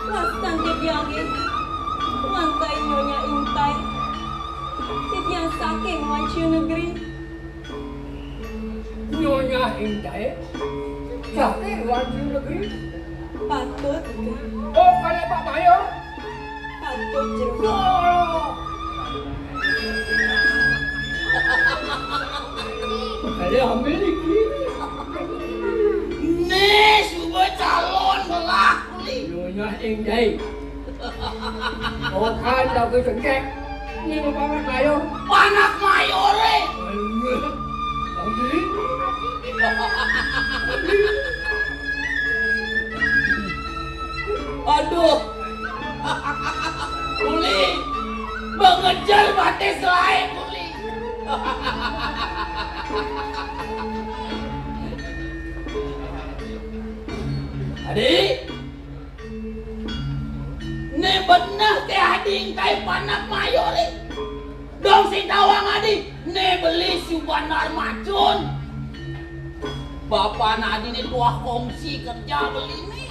Wastan titiange, wantah Nyonya Intai. Titiang saking Wancia Negeri. Nyonya Intai, jake Wanci Negeri. Patut. Oh, kali Pak Mayor. Patut, Jero. Oh. Kali ambil iki. Nih, suba calon belah kuli. Nyonya Intai. Okan tak sengkek. Ini paman mayor. Panak mayor, eh. Aduh. Kuli. Mengejar batis lain, kuli. Adi. Né beneh ké adi engké panak mayor, ih. Dong sing tawang adi, né beli subanar macun. Bapané adi né tuah kongsi kerja beli né.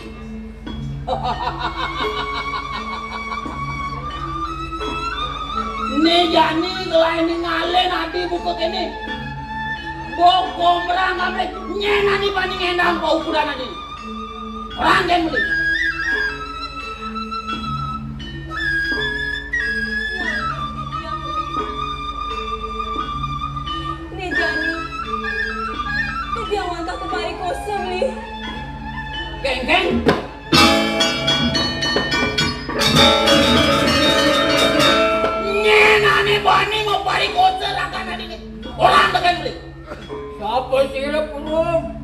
Né jani gelai ningalin adi buka kéné. Bok gombrang amé nyén adi bani ngendang paukudan adi. Rangkeng beli. Né jani, titiang wantah ka parikosa, Beli. Kéngkén. Nyén ané bani maparikosa rakan adi né. Orang tekan beli. Sapa sira purun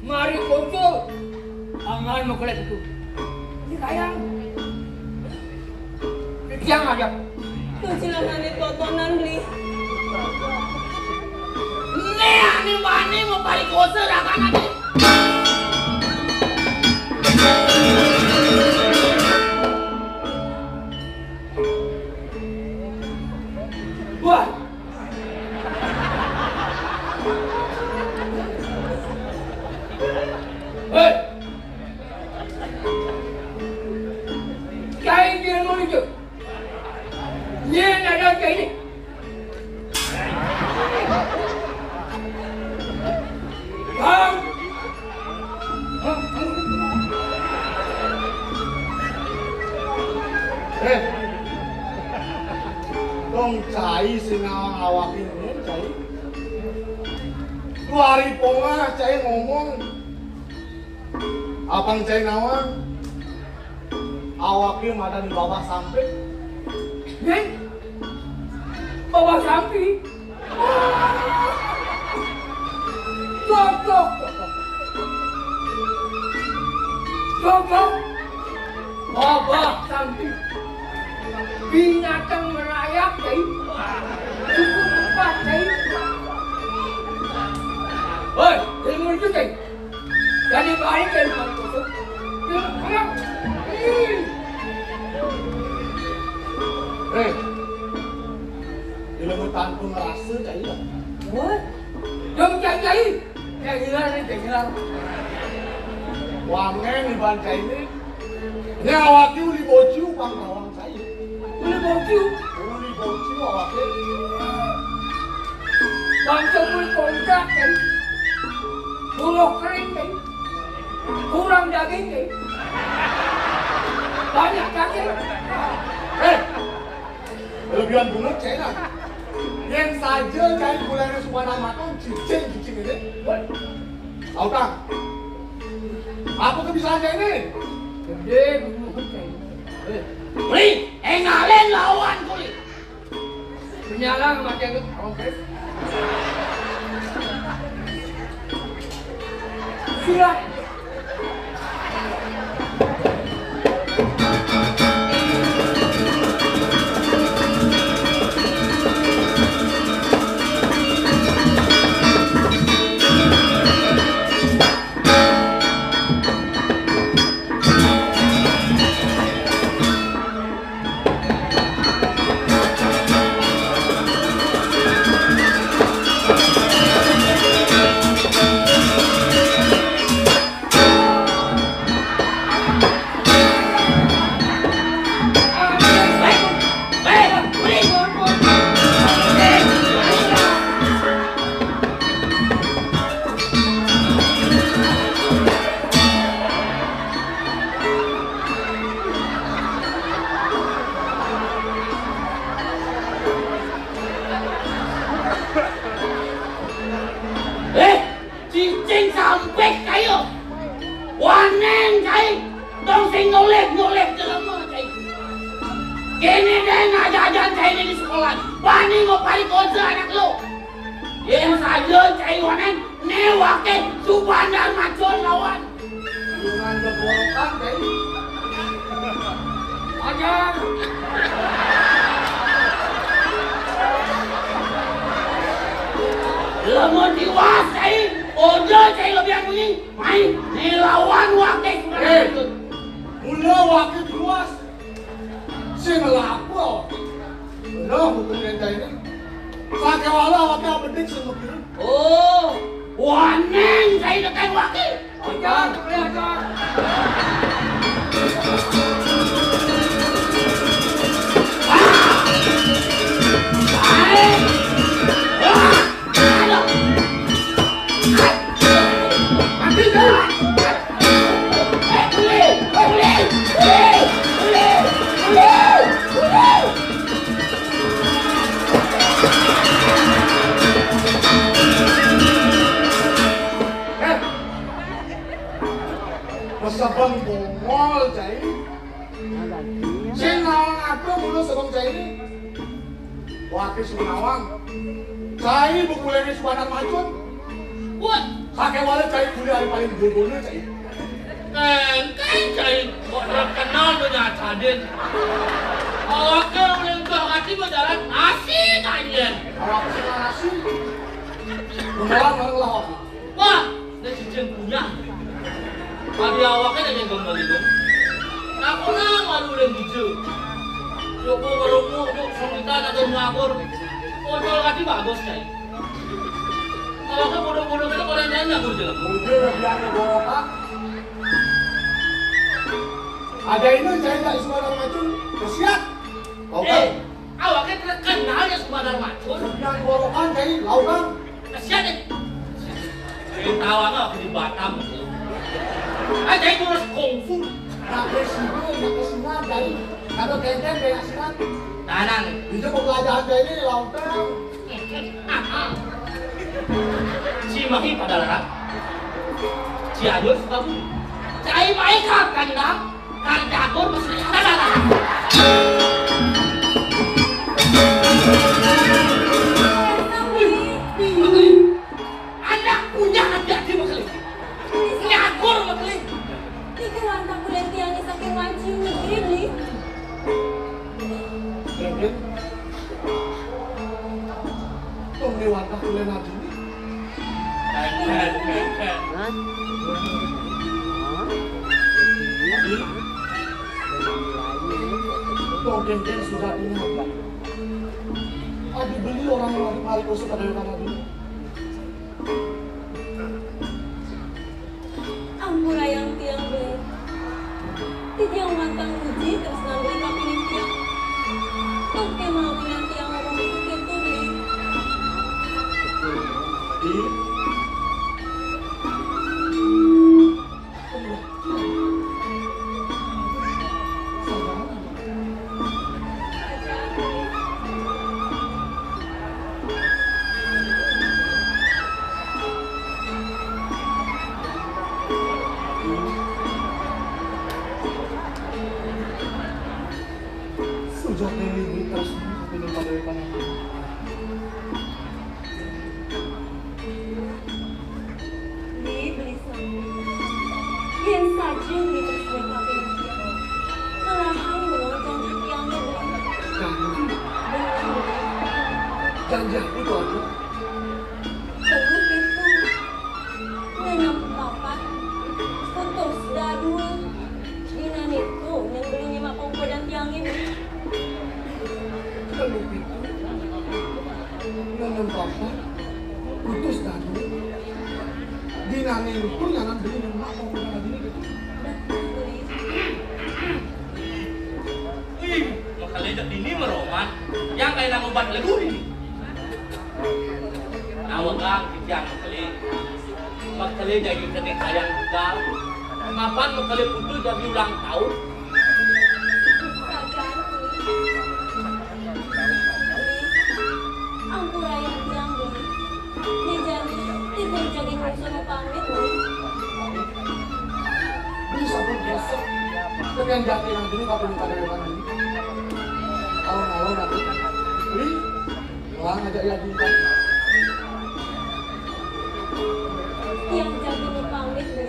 mari kucul tangan mengkelek itu. Ini kayang. Tiang aja. Kucilan ané totonan, Beli. Né ané wani maparikosa rakan adi. Wah. Hei. Cai dia mau itu. Nyén ada cai ini. Bang. Eh. Dong cai sing nawang awaké nyén cai. Dua hari pongah cai ngomong. Apang cai nawang. Awaké madan babah sampit. Nyén? Babah sampit. Cocok. Cocok. Babah sampit. Binatang merayap, Cai. Cukup empat, Cai. Woi, ilmu Cai. Jadi baik, Cai, bukan kosong. Ya, ayo. Hei. Bila mau tanpa merasa, Cai, lah. What? Dong, Cai, Cai. Cai hilang nih, Cai hilang. Wangen iban Cai ini. Ini awake uli bociu pang tawang Cai. Uli bociu? Uli bociu awake. Bangsa uli kongkak, kan? Buruh kering, kan? Kurang daging, kan? Banyak daging. Eh, lebihan bungut Cai lah. Yang saja Cai gulanya supanan makan, cicing, cicing ini. Autang. Apa kebisaannya ini? Gede dulu, Cai. Wih, engalin lawan kuli. Penyalang macam itu, oke. Siap. Eh, cicing sampik kayu. Waneng Cai. Dong sing nyolek-nyolek jelema Cai. Kene deh ngajajan Cai di sekolah. Bani mau pari kode anak lo. Yang saja Cai waneng, ne wake Subandar Macun lawan. Dengan kekuatan, Cai. Ajar. Lamun tiwas, Cai. Ojo, Cai, lebihan bunyi. Mai, ne lawan wake Subandar Macun. Mula wake tiwas. Sing laku awake. Bener hukum renta ini. Sakewala awake abedik sing mekirun. Oh, waneng Cai tekan wake. Ajar, ajar. Ah! Cai! Ah! Aduh! Mati dah! Masa bang bongol, Cai? Sing nawang apa mulu sebang Cai ini? Wake sing nawang. Cai begulene Subandar Macun. Wah, sakewala Cai gule ari paling bodohnya, Cai. Kengkeng, Cai, kok terkenal tuh nyacadin. Oke, udah enggak hati mau jalan, nasi tanya. Awak sing nasi. Mendoan bareng lah, Wak. Wah, dia cicing punya. Padi awaknya ada yang gambar itu. Aku nama lu yang hijau. Yuk, gua baru mau, yuk, sama kita ada yang ngakur. Ojol kaki bagus, Cai. Kalau aku bodoh-bodoh kita, kalau yang lain ngakur jalan. Udah, biar gua, Pak. Ada ini, Cai, tak sembarang macam. Siap. Oke. Eh, awaknya terkenal ya Subandar Macun. Yang gorokan, Cai, lautan. Kasihan deh. Saya tahu apa di Batam. Ah, Cai ngurus kungfu. Nak ke sini, nak ke sini, Cai. Kalau kenten, banyak silat. Tanang. Itu pembelajaran Cai ini, lautan. Cimahi pada larang. Cianjur Sukabumi. Cai mai ka kandang, ka dapur masih ada. Anak punya anak di Mekeli. Nyakur Mekeli. Itu lantak kuliah tiangnya saking ngaji negeri beli. Tuh, ini warga kuliah ngaji. Hah? Hah? Dongkeng-dongkeng sudah ini. Aduh, beli orang yang lagi mari kusuk ada yang dulu. Ampurayang tiang, Beli. Titiang mantang uji tresnan Beli kapining tiang. Tong kémawinan tiang ngomong kitu, Beli. Ih. Sujatine Beli tresna kapining padawekan. Beli, Beli sami. Yén saja Beli tresna kapining tiang, kelahang menawi janji tiangé, Beli. Janji? Bener, Beli. Janji apa to, Atu? Telu pitu, ngenem papat, putus dadua. Dina nitu nyén Beli nyemak pangkodan tiangé, Beli. Telu pitu, ngenem papat, putus dadua. Dina nitu nyanan Beli nyemak pangkodan adiné kitu. Betul, Beli. Ih, makalédék dini meroman, yang kaya nang obat leguh ini. Nawegang titiang makelé. Makelé jagi kening hayang dugal. Mapan makelé putu jagi ulang tahun. Sajan, Beli. Ampurayang tiang, Beli. Né jani, titiang jagi nungsun pamit, Beli. Beli sampun kresep. Titiang jagi nang dulu kapining padawekan, Beli. Alon-alon atuh. Beli. Wah, ngajak ya, Beli. Tiang jagi pamit, Beli.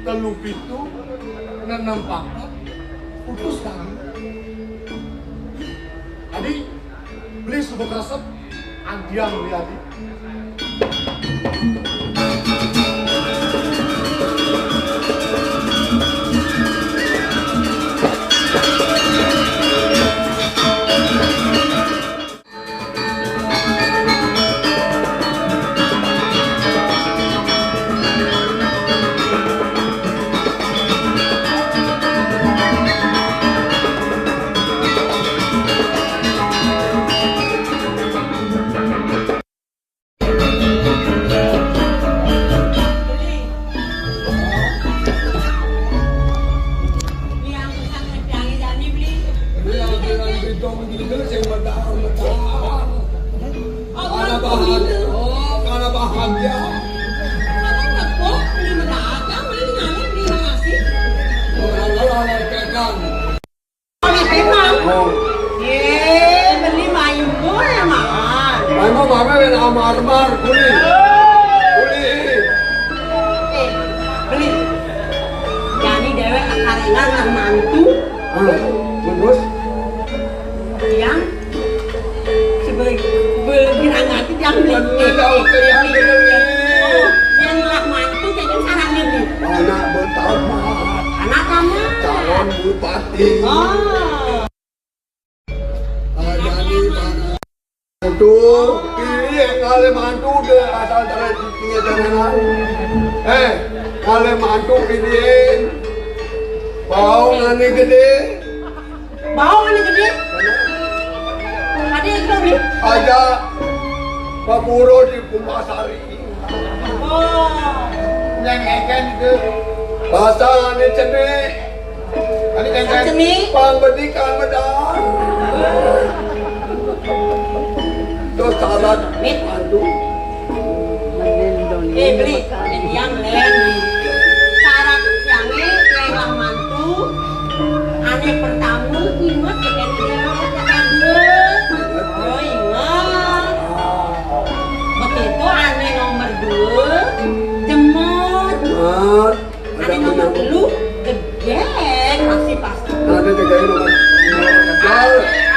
Telu pitu, ngenem papat, putus kami. Adi, Beli suba kresep, antiang Beli adi. Karena bahagia. Oh, karena bahagia. Karena tepuk, beli mendadak, beli ngalih, beli ngasih. Orang-orang Beli memang. Oh. Yé, beli mayu mah ya, Mak. Mayu mah mama wéna amar-amar, kuli. Kuli. Eh, beli. Jadi déwék karéngan nang mantu. Ah, terus? Yang sebagai beli kirang hati yang beli. Bener, oke, yang beli. Oh, yang lah mantu jadi sarangnya beli. Anak bertamat. Anak kamu. Calon bupati. Oh. Nah, jadi, Pak. Tuh, ini yang kali mantu deh, asal dari punya jalanan. Eh, kali mantu ini. Bau ngani gedé. Bau ngani gedé. Ada yang tahu nih? Ada Pak Buro di Kumbasari. Oh, yang eken itu. Pasal ane cenik. Ane eken. Cenik. Pang bedikan medal. Terus salat. Mit. Aduh. Eh, beli. Eh, yang lain. Syarat yang lain lah mantu. Ane pertama ingat, yang kedua. Oh, ingat.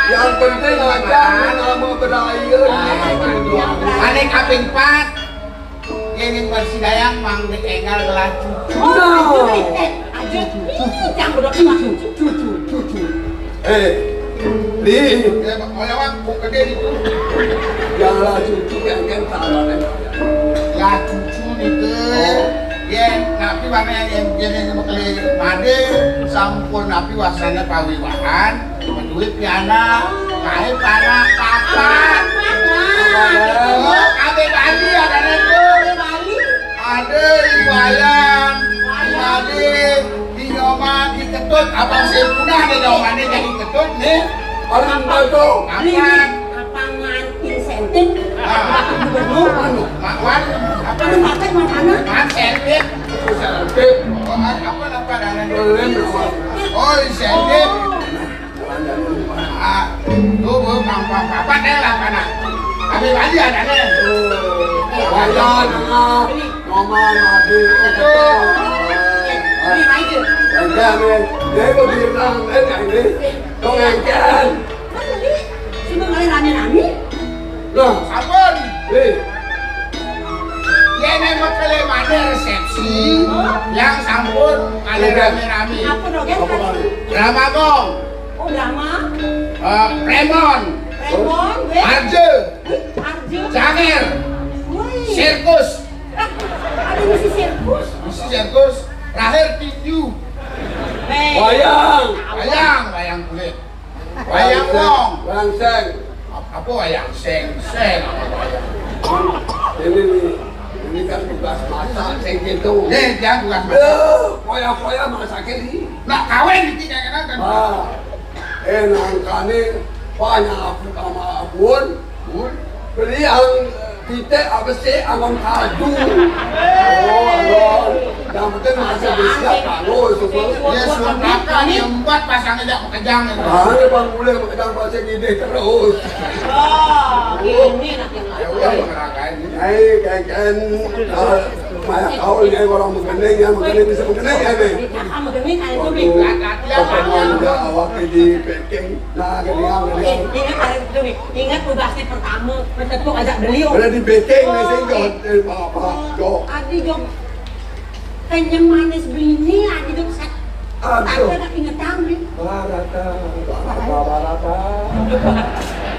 Yang penting aja nama beraya. Ane kaping pat, yen ing Mersi Dayang mang dek enggal ngelah cucu. Nah. Eh, aja cucu, cucu, cucu, cucu. Eh, Li. Eh, Pak Boyawan, kok gede gitu? Yang lah cucu yang kan salah, eh. Lah cucu niku. Oh. Yen napi wane yen, yen, yen mekeli made, sampun napi wasane pawiwahan, duit pianak, kae panak papat. Papat, Mas. Oh, kabeh Bali adane, Bro. Kabeh Bali. Ade I Wayan, I Made, I Nyoman, I Ketut, abang sing punah deh Nyomane jadi Ketut nih. Orang baru. Papat. Apa ngan insentif? Ah. Pak Gubernur. Anu. Mak Wan, apa? Anu, pakai mana? Wan sentif. Sentif. Oh, apa, apa, apa, apa? Oh, sentif. Ah, tuh, Bu, pang, pang, papat deh lah, panak. Tapi Bali ada deh. Wayah, Nengah, Nyoman, Adi, Betul. Ini aja. Enggak, nih. Dia mau bilang, eh, ini. Kok ngengkel? Kan tadi cuma main rame-rame. Nah, sampun. Nih. Yen emang kele made resepsi, yang sampun ada rame-rame. Apa dong, kan? Apa, Bang? Drama gong. Oh, drama? Eh, Premon. Premon, weh. Arje. Arje. Janger. Woi. Sirkus. Ah, ada misi sirkus. Misi sirkus. Terakhir tinju. Weh. Wayang. Wayang, wayang kulit. Wayang wong. Wayang seng. Ap-, apa wayang seng? Seng apa wayang? Ini nih, ini kan tugas masak, seng gitu. Nih, dia tugas masak. Eh, poya-poya masak ini. Nak kawin iki kayak kan. Ah. Eh, nangkane banyak aku sama Abun. Beli yang pitik apa sih, angon kadu. Oh, angon. Yang penting masih bisa kalau semua. Ya, sudah makan, yang empat pasangnya jak makejang. Ah, ini Bang Mulai makejang pasang ini terus. Oh, ini nak yang lain. Ya udah, makan ini. Hai, kayak kan, ah, banyak tahu ini orang mengenai, ya, mengenai bisa mengenai, ya, nih. Apa mengenai, kayak itu, Bli? Waduh, pertemuan udah awak di Peking. Nah, gini, oh, gini. Eh, ingat hari itu nih. Ingat tugasnya pertama, bertepuk ajak beliau. Udah di Peking nih, sing, oh, Jok. Eh, apa, Jok. Adi, Jok. Kenyem manis bini, Adi, Jok. Aduh. Tapi ada ingetan, nih. Barata, barata, barata.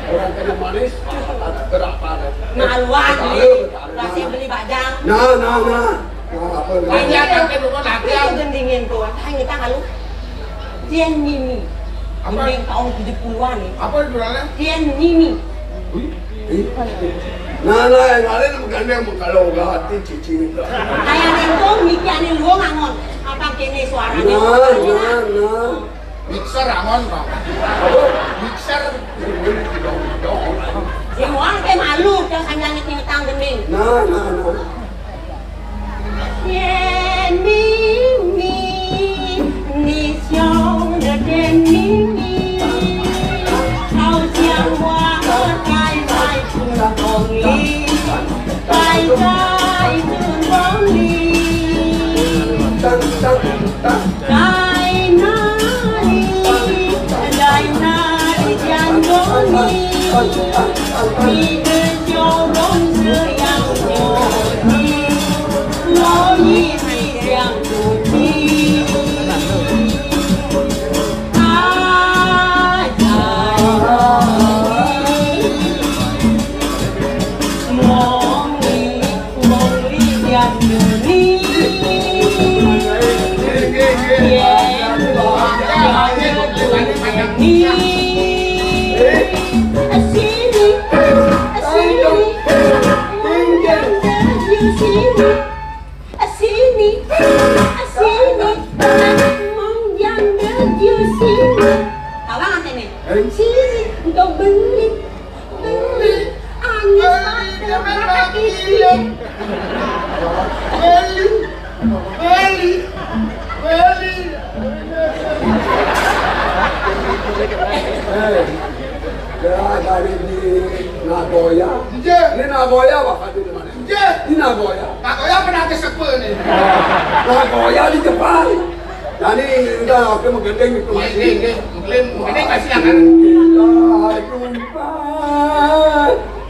Orang kenyem manis, barata, berapa, nih? Maluan, nih. Berapa, berapa? Rasanya beli bajang. Nah, nah, nah. Nah, apa, nah? Banyak yang kedua lagi. Itu gendingin tuh. Tanya kita kalau Tien Mimi. Apa? Mending tahun tujuh puluhan nih. Apa judulnya? Tien Mimi. Wih, ih. Nah, nah, yang lain bukan yang kalau hati cici itu. Kayak itu mikirin lu ngangon. Apa kene suaranya? Nah, nah, nah. Mixer angon, Bang. Apa? Mixer. Sing wong ke malu, dah sambil nyeting tang gending. Nah, nah, nah. Tien Mimi, ni xiao de Tien Mimi, 好像我们还在春风里，还在春风里。在哪里，在哪里见过你？你的笑容这样熟悉，我一直想不起。爱在哪里？梦里 Tawang atene. Sini, untuk beli. Beli. Anis. Beli, jangan lagi. Beli. Beli. Beli. Eh, ya, dari di Nagoya. Iya. Ini Nagoya, Pak, di mana? Iya. Di Nagoya. Nagoya pernah ke Sepe nih. Nagoya di Jepang. Jani udah, oke, menggending itu. Nggih, nggih, nggih. Menggending, menggending pasti akan. Kita jumpa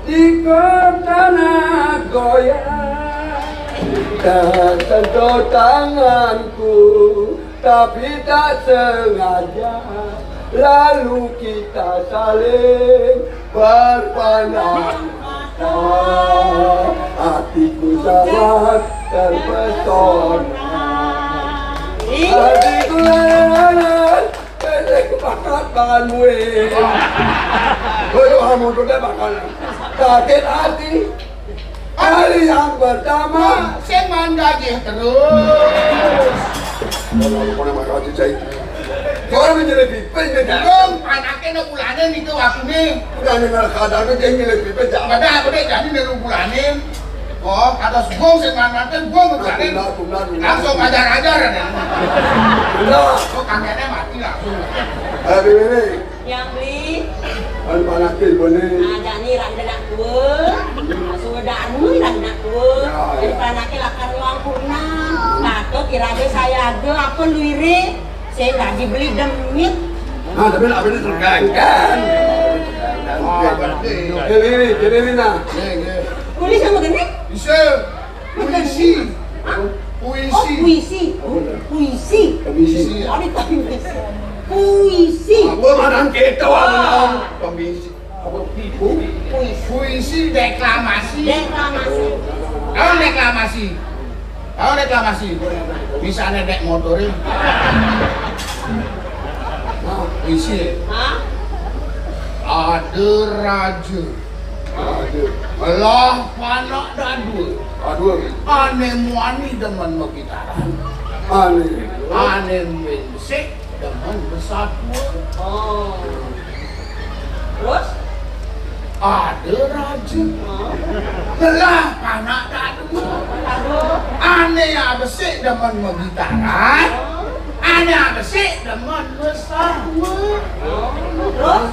di kota Nagoya. Tersentuh tanganku, tapi tak sengaja. Lalu kita saling berpandang mata. Hatiku sangat terpesona. Hatiku sangat, pendek banget tanganmu, eh. Waduh, kamu tuh deh bakal sakit hati. Hari yang pertama, sing manggagih terus. Kalau aku pernah makan aja, Cai. Kalau menjadi pipin, beda. Dong, anaknya no bulanan itu waktu nih. Udah nih, nggak ada, udah jadi pipin, jangan. Beda, beda, jadi no bulanan. Oh, ada gong sing manate, gong bulanan. Tunda, tunda, tunda. Langsung ajar-ajar, ya. Tunda. Oh, kakeknya mati langsung. Eh, Bibi, Bibi. Yang beli. Kan panas ke, boleh. Nah, jani rada nak tua. Sudah anu rada nak tua. Ya, ya. Jadi panas ke lakar luang purna. Patut iraga saya aga apa luire. Saya nggak dibeli demit. Nah, tapi apa ini terkait kan? Ini, ini, ini, nah. Tulis sama gini? Bisa. Puisi. Hah? Puisi. Oh, puisi. Oh, puisi. Puisi. Puisi. Apa mana kita, Wak? Puisi. Apa? Puisi. Puisi, deklamasi. Deklamasi. Tahu deklamasi? Tahu deklamasi? Misalnya dek motorin. Nah, puisi. Hah? Ada raja. Aduh. Lah, panak dadua. Aduh. Ane muani demen magitaran. Ane. Ane besik demen besatua. Oh. Terus? Ada raja. Oh. Lah, panak dadua. Aduh. Ane besik demen magitaran. Oh. Ane besik demen besatua. Oh. Terus?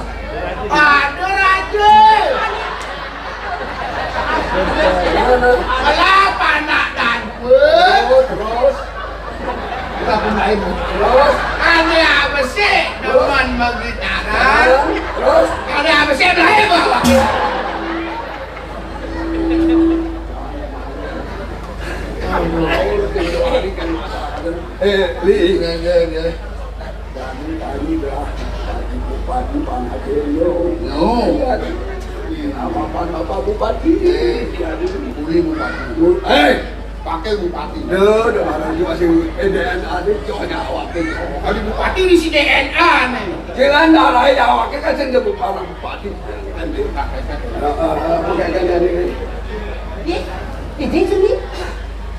Ada raja. Alah, panak dadua. Oh, terus? Kita pindahin. Terus? Ada apa sih? Demen magitaran. Terus? Ada apa sih? Belahé, Bang? Eh, Li. Iya, iya, iya. Tadi, tadi dah, tadi bupati panak yo. No. Iya, apa pan apa bupati? Eh, iya, uli bupati. Eh, pakai bupati. Duh, udah barang juga sih. Eh, D N A ini cowok nyawa ke. Ada bupati di si D N A nih. Jangan darah nyawa ke kan sing nyebut orang bupati. Kan dia pakai kan. Heeh, pakai kan dari. Ih, ini sini.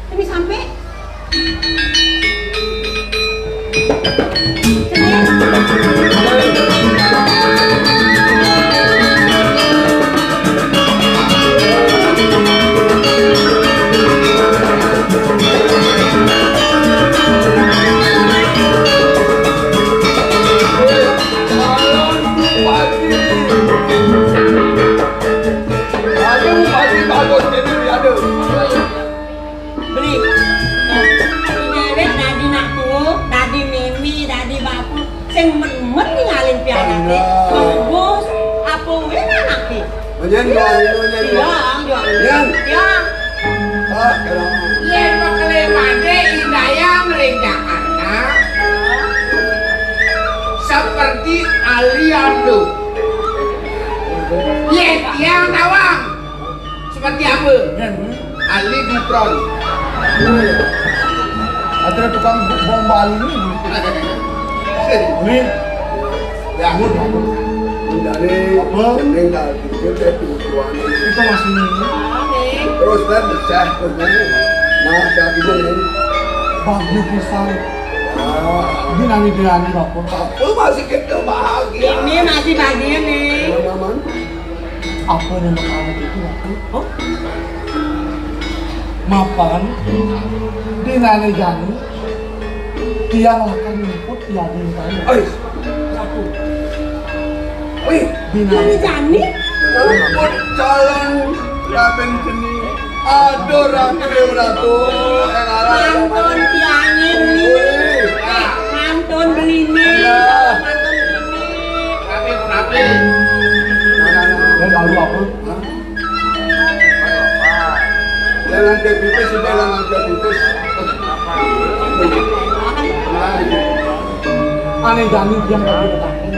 Ini sampai. Aduh, pagi bagus, ini ada. Beli. Nah, si Dewek dadi nak tuwuh, dadi mimi, dadi bapu, sing men-men ningalin pianake. Bener. Bos, apa wae anake? Nyen, jual ini, nyen. Iya, jual ini. Nyen. Ya. Ah, kira. Yen pekelimane indayang ring Jakarta, seperti Aliando. Yen tiang tawang, seperti apa? Nyen, beli. Ali Gufron. Ada tukang bom Bali ini. Ini. Ya, ampun, ampun. Dari apa? Jeneng tak dikit, eh, tujuan ini. Itu masih ini. Terus kan pecah, terus kan. Nah, kakinya ini. Bagus pisan. Ah. Ini nani dia, nani bapak. Apa masih kita bahagia? Ini masih bahagia, nih. Aman, aman. Apa yang bakal itu aku? Oh? Mapan, dinane jani, tiang akan nyumput yadin kami. Oi. Satu. Wih, dinane jani. Nyumput calon Raden Geni. Aduh, Ratu, Ratu. Mantun tiangin nih. Wih. Tahun beliné, mantun beliné. Kenapa, kenapa? Nah, nah, nah. Dia lalu apa? Hah? Jalan ke pipis, sudah jalan ke pipis. Aneh jani yang dari petani.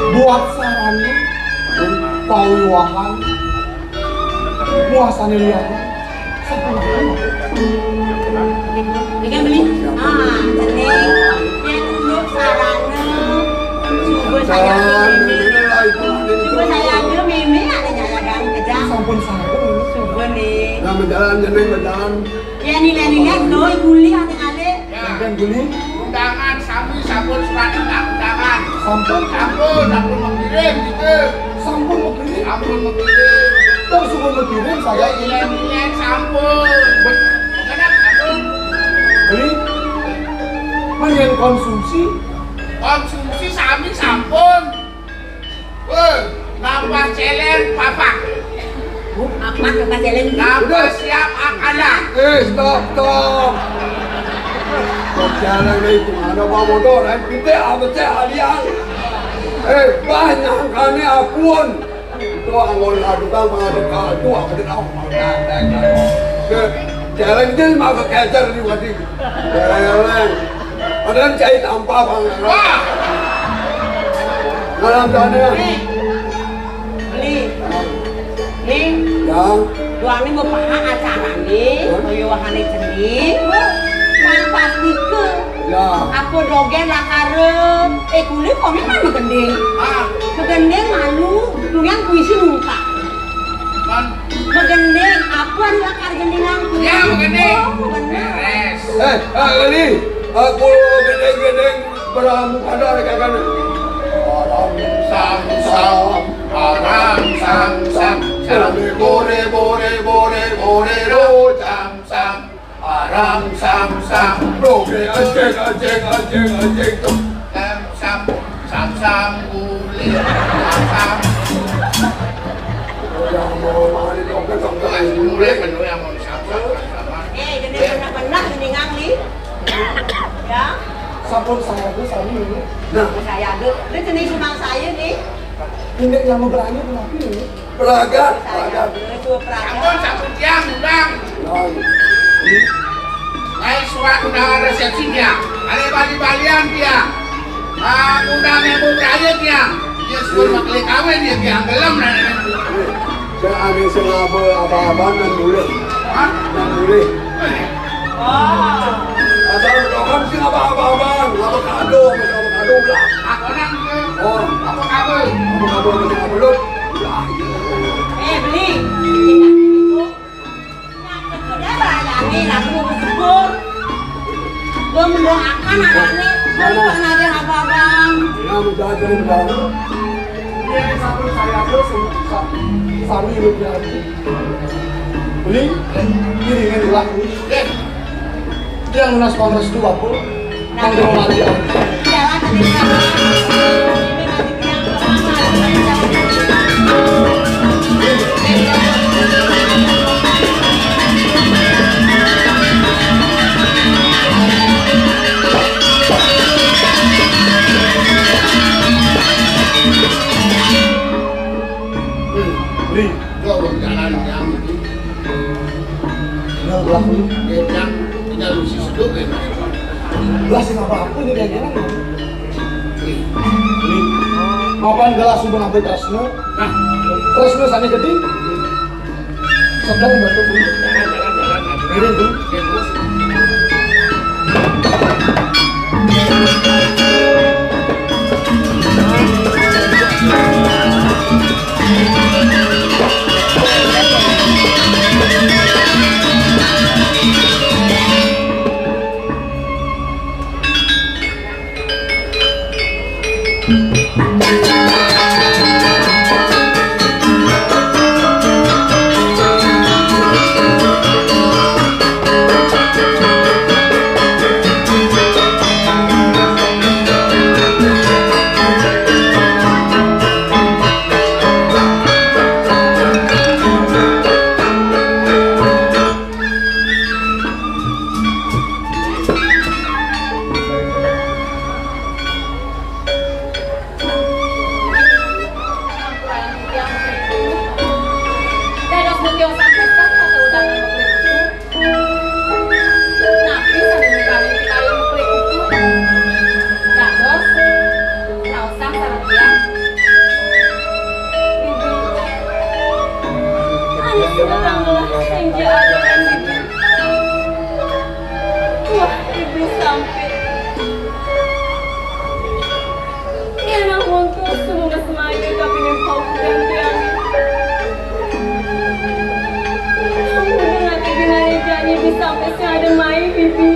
Buat sarana, pawiwahan, muasané liyané. Iki beli. Ah, jeneng. Yén untuk sarana. Subuh saya ambil mimi. Subuh saya ambil mimi, ada nyalakan kejam. Sampun sarana. Subuh nih. Nah, berjalan, jeneng, berjalan. Ya, nilai-nilai, doi, guli, ada kali. Ya. Sampeyan guli. Undangan sami sampun surat undangan. Sampun. Sampun, sampun mengirim gitu. Sampun mengirim. Sampun mengirim. Terus suruh mengirim saya ini. Iya, iya, sampun. Bener, sampun. Beli. Mendingan konsumsi. Konsumsi sami sampun. Weh, nambah céléng, Bapak. Apa nambah céléng? Nambah siap akalan. Eh, stop, stop. Kok céléng itu ada bawa motor, eh, pite apa cék alian? Eh, banyak kami akun. Itu anggon adukan, mengadu kadu, apa dia tahu? Céléng itu mah kekejar di wadi. Céléng. Padahal cai tanpa, Bang. Wah. Dalam sana. Nih. Beli. Nih. Ya. Duaning bepaha acarané, kaya wahane cening. Kan pastike. Ya. Apa dogén lakaran? Eh, kulit kok memang megending. Ah. Megending malu, dunyang puisi muka. Man. Megending, apa anu lakar gendingan? Ya, megending. Oh, bener. Beres. Eh, eh, Lili, aku gending-gending beramu pada rekan. Aram sam sam, aram sam sam, sam. Bore, bore, bore, bore, ro, sam sam. Aram sam sam. Roge, ajeng, ajeng, ajeng, ajeng. Sam sam, sam sam, guli, sam sam. Yang mau mari, oke, sampai mulai penuh yang mau sam sam, sam sam. Eh, jadi benar-benar mendingan nih. Ya. Sampun saya tuh sami ini. Nah. Saya tuh, ini jenis rumah saya nih. Ini yang mau berani kenapa ini? Pelagat, pelagat. Sampun, sampun tiang, undang. Lain. Lain surat undangan resepsi tiang. Ada bali-balian tiang. Ah, undang yang mau beraye tiang. Dia suruh maklik kawin dia tiang. Gelem, nah, nah, nah. Saya ada sing apa, apa-apa, nan boleh. Hah? Nan boleh. Wah. Asal doang sing apa-apa, apa kado, apa kado, belah. Apa nang? Oh. Apa kabel? Apa kabel, apa kabel, lu? Eh, beli. Ini kan itu. Nyangkut ke dia, bayangin, aku mau bersyukur. Gua mendoakan anaknya, gua bukan ada apa-apa. Ya, mudah-mudahan dari mendalam. Iya, ini satu saya tuh, sa-, sami hidup di hati. Beli, iringan ulah. Yang nunas kongres dua puluh. Nang dhewe mati. Beli. Yo, wong jalan yang itu. Tinggal belah dulu. Ya, yang tinggal isi seduk ya. Belah sing apa-apa ini kayak gini. Beli. Mapan gelas sudah sampai Tresno. Nah. Tresno sana gedé. Sedang batuk, Beli. Miring, Beli. Mai, Bibi.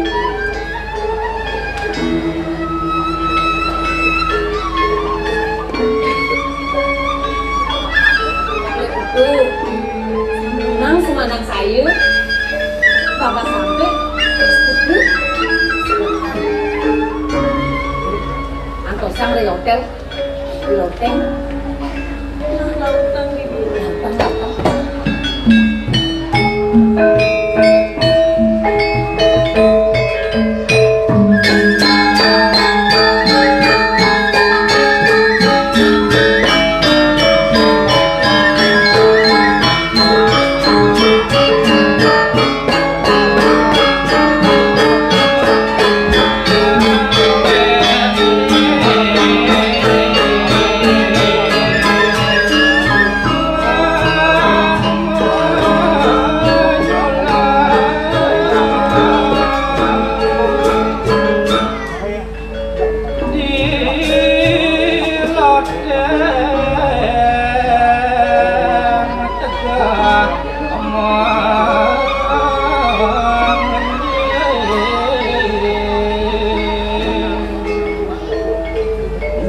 Tuh, nang sumanang saya, Bapak sampai, antosan di hotel. Loteng. Nah, lautang, Bibi. Lautang, lautang.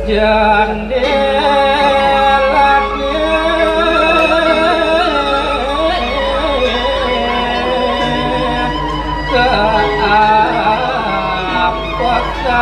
Jendela keapotan.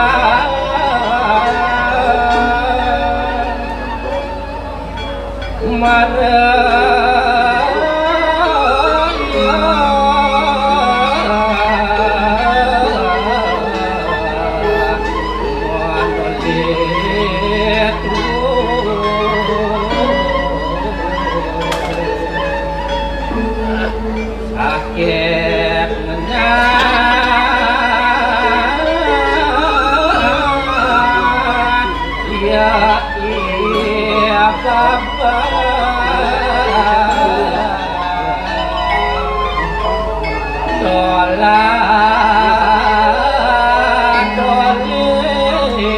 Sakit menyayat, ya, iya, Bapa. Dola, doli.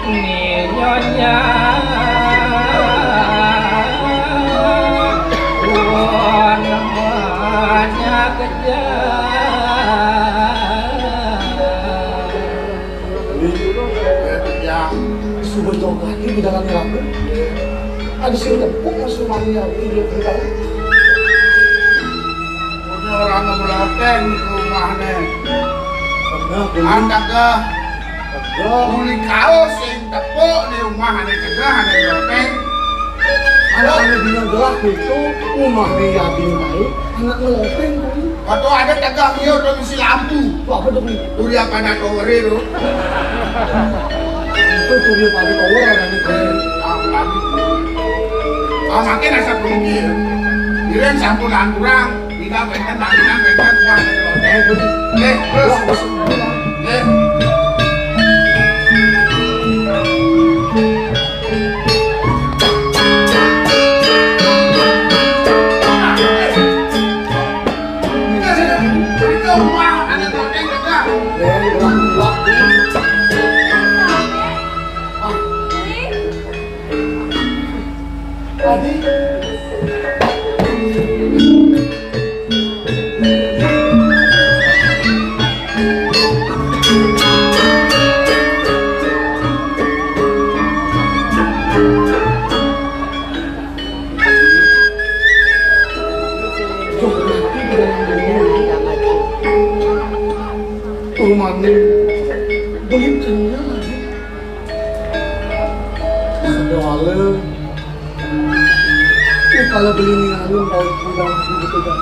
Ni nyonya pun banyak kerja. Yang sudah jauh kaki di dalam neraka. Ada sini tepuk masuk mania video kita. Punya orang ngemeloteng di rumah nih. Benar, benar. Anda ke Betul. Uli kaos sing tepuk di rumah ane kena ane loteng. Anak ane dina gelah itu rumah dia bini baik, anak ngeloteng tadi. Waktu ada tegak dia udah misi lampu. Apa tuh, Bli? Uli apa ada tower itu? Itu tuh dia pada tower ada nih. Ah, lagi. Ah, makin asa pengikir. Biren sampun kurang. Tidak, benten, benten, benten, benten. Eh, terus. Eh. Ini rumah, ada loteng, ada. Eh, rumah. Adi. Tuh, mani. Beli kenyang, Adi. Sadawala. Kepala beli ni anu, baik mudah begitu dah.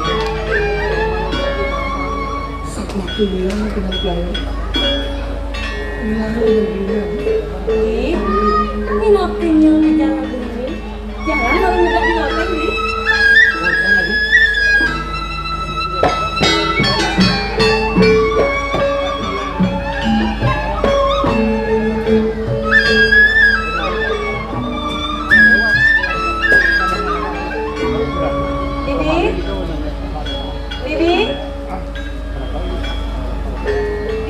Satu waktu ni, anu, kena biaya. Ni, anu, yang beli ni. Ih, ini ngapain yang di jalan ini? Jalan kalau nggak di hotel, Dik. Bibi, Bibi,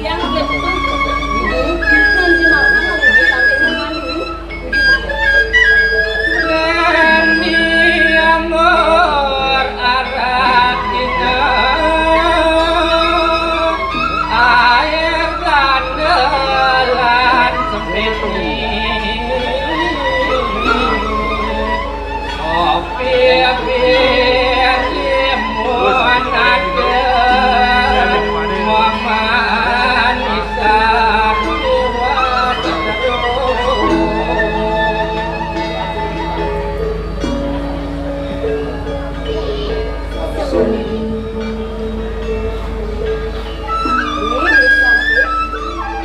dia nggak betul. Bibi, nanti malam kalau Bibi sampai rumah, Bibi.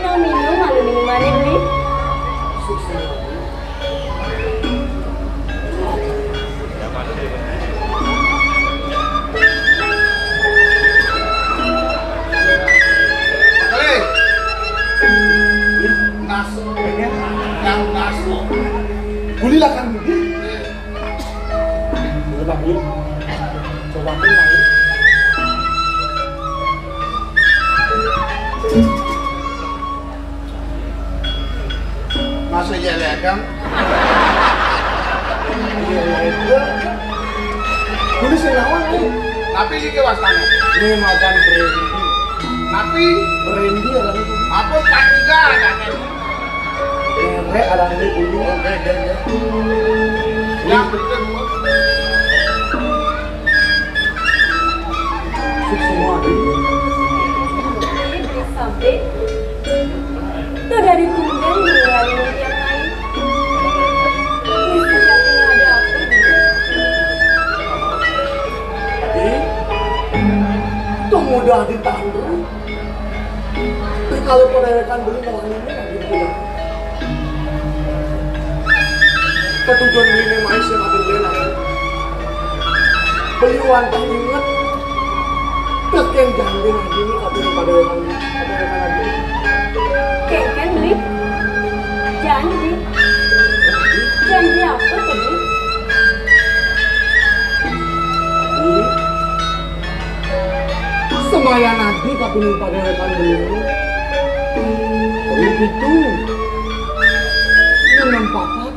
Nang minum, malu minuman, Bli. Hei. Nas. Yang nas. Kulilah kan, Bli. Coba, Bli. Coba, Bli. Masa iya legang? Iya, iya, iya. Kudu sing lawan, nih. Tapi iki wastane. Ini madan Brandy. Tapi Brandy ya kan itu. Apa tak juga ada kan? Ngerek ada ini kuning. Oke, oke, oke. Yang berikut semua. Sip semua, Bli. Sampai. Tuh dari tumben giliran yang lain. Ini sejatinya ada apa gitu? Ih, tuh mudah ditandu. Tapi kalau pada rekan beli mau ini lagi gitu. Ketujuan beli ini mais yang ada di dalam. Beli wantah inget. Terus yang jangan lagi ini, tapi pada rekan, pada rekan lagi. Kengken, Bli. Janji. Janji apa tuh, Bli? Bli. Semaya nanti tapi pada rekan dulu. Beli itu. Dengan papat.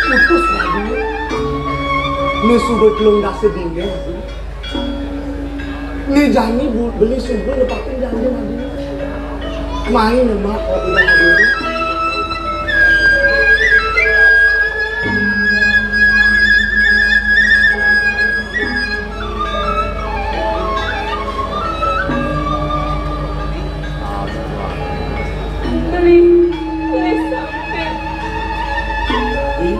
Putus lagi. Ini sudah belum dah sedihnya. Nih, jani bu-, beli subuh nepatin janji tadi. Main, Mak, kalau tidak dulu. Beli, beli sampai. Ih.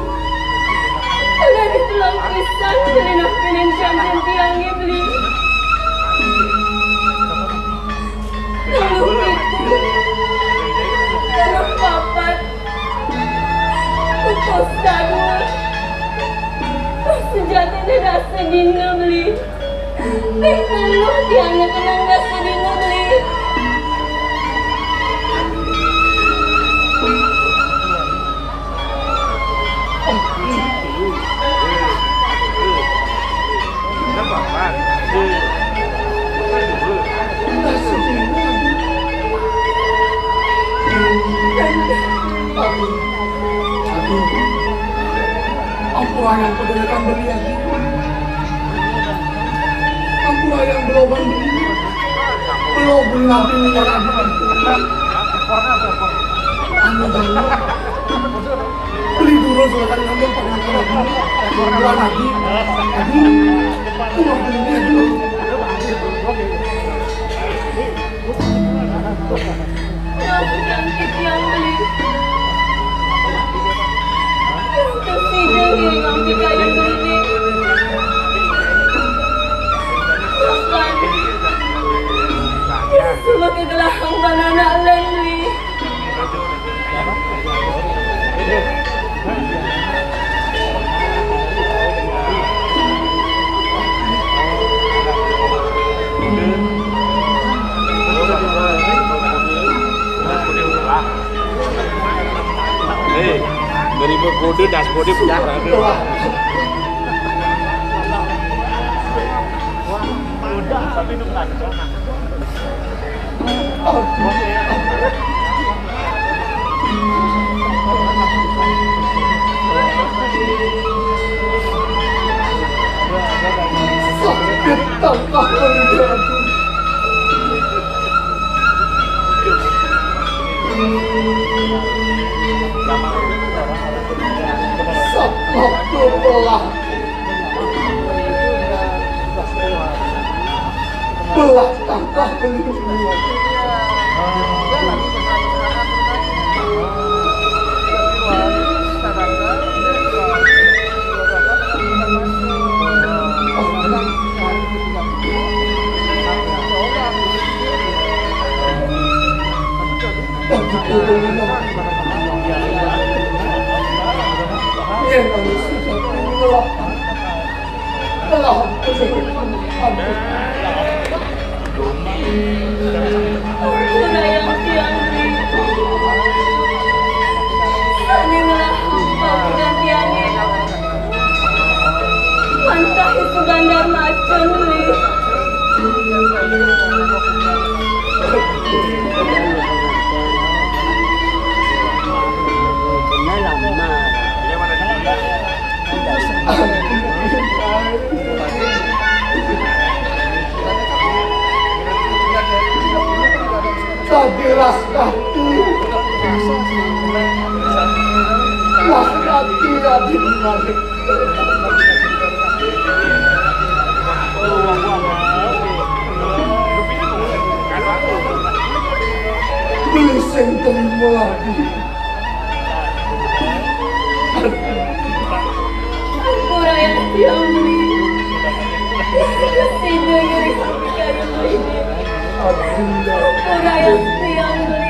Udah ditelang pisan, beli nampinin janjian tiangnya, beli. Lalu itu, lalu papat, pupus dadua. Sejatinya dah sedina, beli. Pih penuh tiangnya kenang dah sedina, beli. Aduh. Ampura yang pedalakan beli, Haji. Ampura yang beloban beli. Belum beli nabi ini, Haji. Anu, Haji. Beli dulu, silakan ngambil pangan, Haji. Tuan Haji. Haji. Tuan Haji. Maafkan titiang beli. Tersidang diri ngambil kayu beli. Bahkan, semua kegelahang banana lain beli. Hei, nerima kode dashboard dia pecah. Udah, tapi itu kacau. Sakit tambah menjadi. Belah, belah tambah beli dunia. Ampura yang tiang ni. Saningelah hampa penggantiannya. Mantah itu bandar macun ni. Sabilas kaki, las kaki, Raden Malik. Beli sing terima lagi. Ampura yang tiang beli. Sida nyeri sampai kaya ini. Ampura yang tiang beli.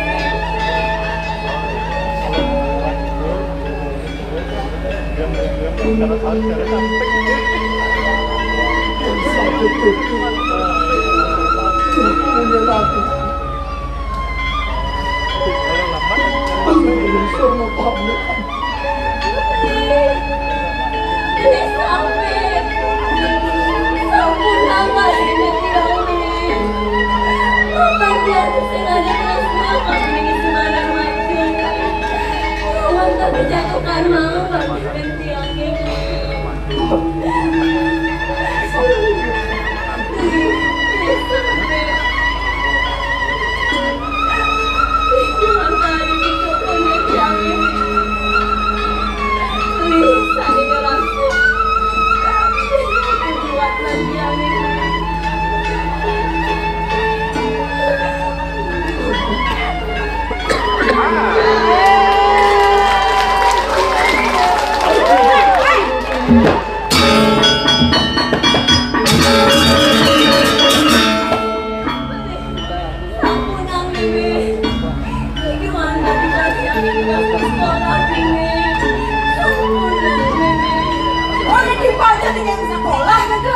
Orang dibaca dengan sekolah gitu.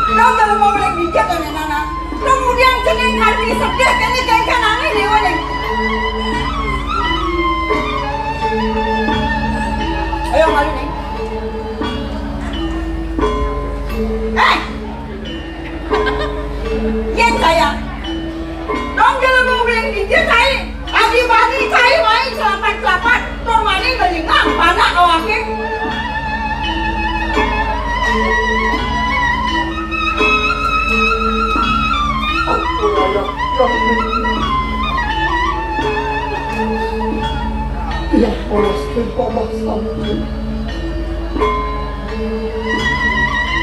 Dong, kalau mau beli bijak kan, anak-anak. Kemudian cening hati sedih, kene kayak nangis nih, Wan, nih. Ayo, malu nih. Eh! Yén saya. Dong, kalau mau beli bijak, saya. Adi bani cai main selapat-selapat, tur mani ngelingang panak awake. Ampun, ayah, yang ini. Yang polos dan babah sampai.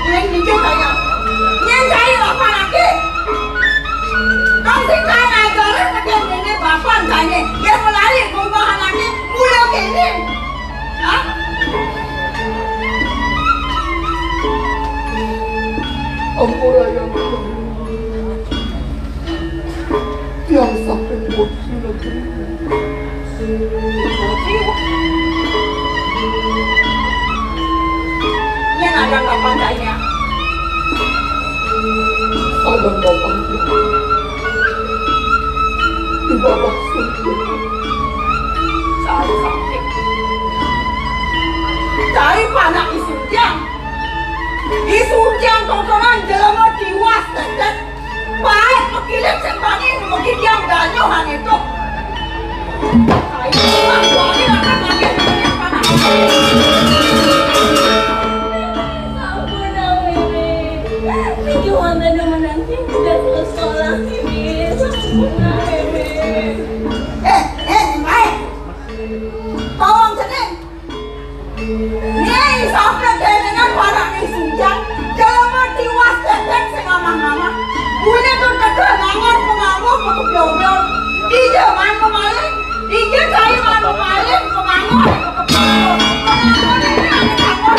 Ning dicek kaya. Nyén cai lapan lagi. Kang sing kaé ngajarin pakai ngene bapan kaéné. Yén melali bongkahan lagi, mula kene. Hah? Ampura yang tiang saking bojo negeri. Yén ada kapan tanya. Ada kapan di bawah surga. Cai saking. Cai panak isu tiang. Isu tiang tontonan jelema tiwas tetet. Baik, pekilik sing bani, mungkin dia udah nyoh ane tuh. Ayo, Bang, soalnya akan makin banyak panas. Sampun, Mimi. Niki wonten menanti udah sekolah, Mimi. Sampun, Mimi. Eh, eh, eh. Tolong cening. Nyai sampai kelingan pada ni sujang. Jelema tiwas tetek sing amah-amah. Bunyi tu tetek bangun pengamuk kekebyong-byong. Dija man pemaling. Dija cai man pemaling, pengamuk kekebyong-byong. Pengamuk ini ada bangun.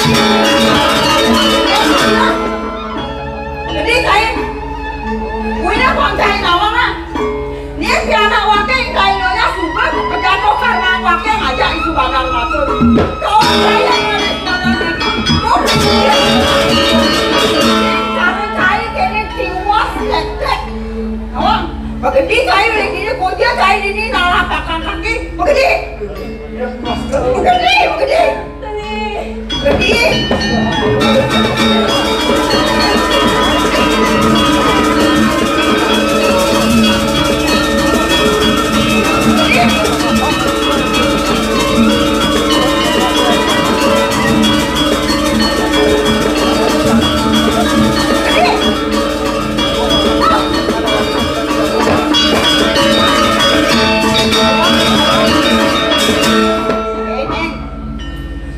Jadi cai. Bunyi kok cai nawang ah. Ni pianak waké kainonya suba kejatuh karena waké ngajak isu bandar maksud. Kau saya ngalih bandar maksud. Kau cari cari kene tiwas letek. Awang, begedi cai begini, kau dia cai ini nalah pakang kaki. Begedi. Begedi, begedi. Begedi.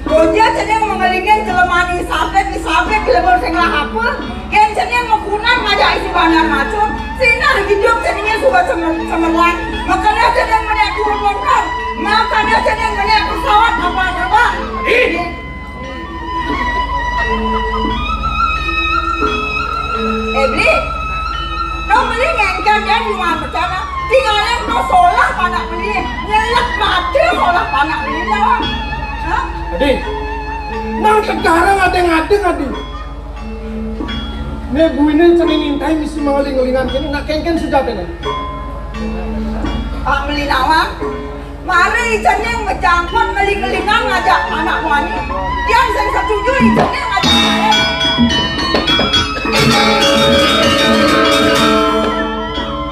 Bocah cening mengelingin jelema ni sabit, ni sabit jelema sing lah apa? Yen cening mekunan ngajak isi bandar macul, sinah hidup ceningnya suka cemer-, cemerlang. Makanya cening menek turun motor, makanya cening menek pesawat apa-apa. Ih! Eh, Bli, no meli ngengkar dia di rumah percana. Tinggalin no solah panak meli, nyelak mati solah panak meli lawan. Hah? Adi, nang sekarang ada ngadeng, Adi. Ne buine cening intai misi mengeling-elingan kene, nak kengken sujatene. Pak meli nawang. Mari cening ngejangkon ngeling-ngelingan ngajak anak muani. Tiang sing setuju cening ngajak.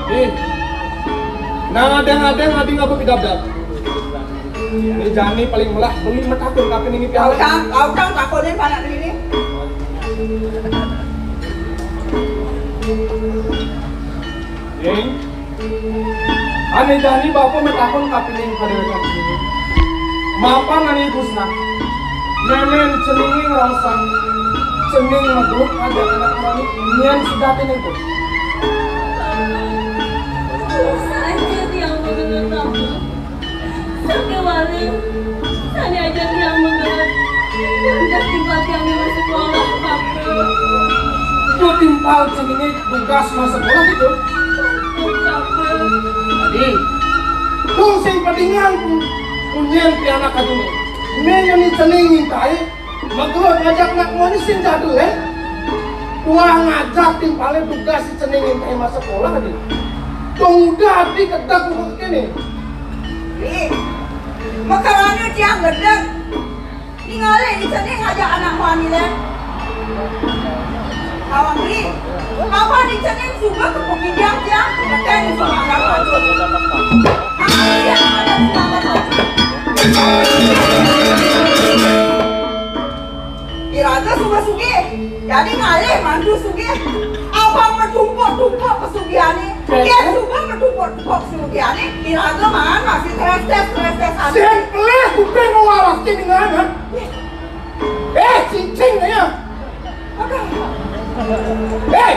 Ih, nang adeng-adeng adi ngapa pidabdab? Ni jani paling melah beli metakun kapining piala. Kau tang, kau tang takunin panak ini. Ning, ane jani bapa metakun kapining pada wetan sini. Mapan ane busna. Nemen cening ngerasa. Cening megerut aja anak mani. Nyen sudah kene itu. Saja tiang mengenal kamu. Sakewala, sane aja tiang mengerti. Tugas timpal tiang di sekolah, Papa. Itu timpal ceningnya tugas masa sekolah itu. Papa. Jadi, lu sing pedingan punyen pianak aja nih. Ini yang cening mintai. Maklum ngajak anak muani sing jadul, eh? Wah, ngajak timpale tugas si cening intai masa sekolah nih. Dong udah adi gedeg urut kene. Ih, makarane tiang gedeg. Ningale di cening ngajak anak muani le. Awang ri. Apa di cening suka ke pemijak tiang? Ngeteng suka anak muani. Apa dia ada suka anak muani? Iraga suba sugih, dadi ngalih mantu sugih. Abang matumpuk-tumpuk pesugihané, yén suba matumpuk-tumpuk pesugihané, iraga maan masih trestes-trestes ati. Sing pelih kuping ngwarasé dengan, ha? Eh, cincin ya. Aduh. Eh,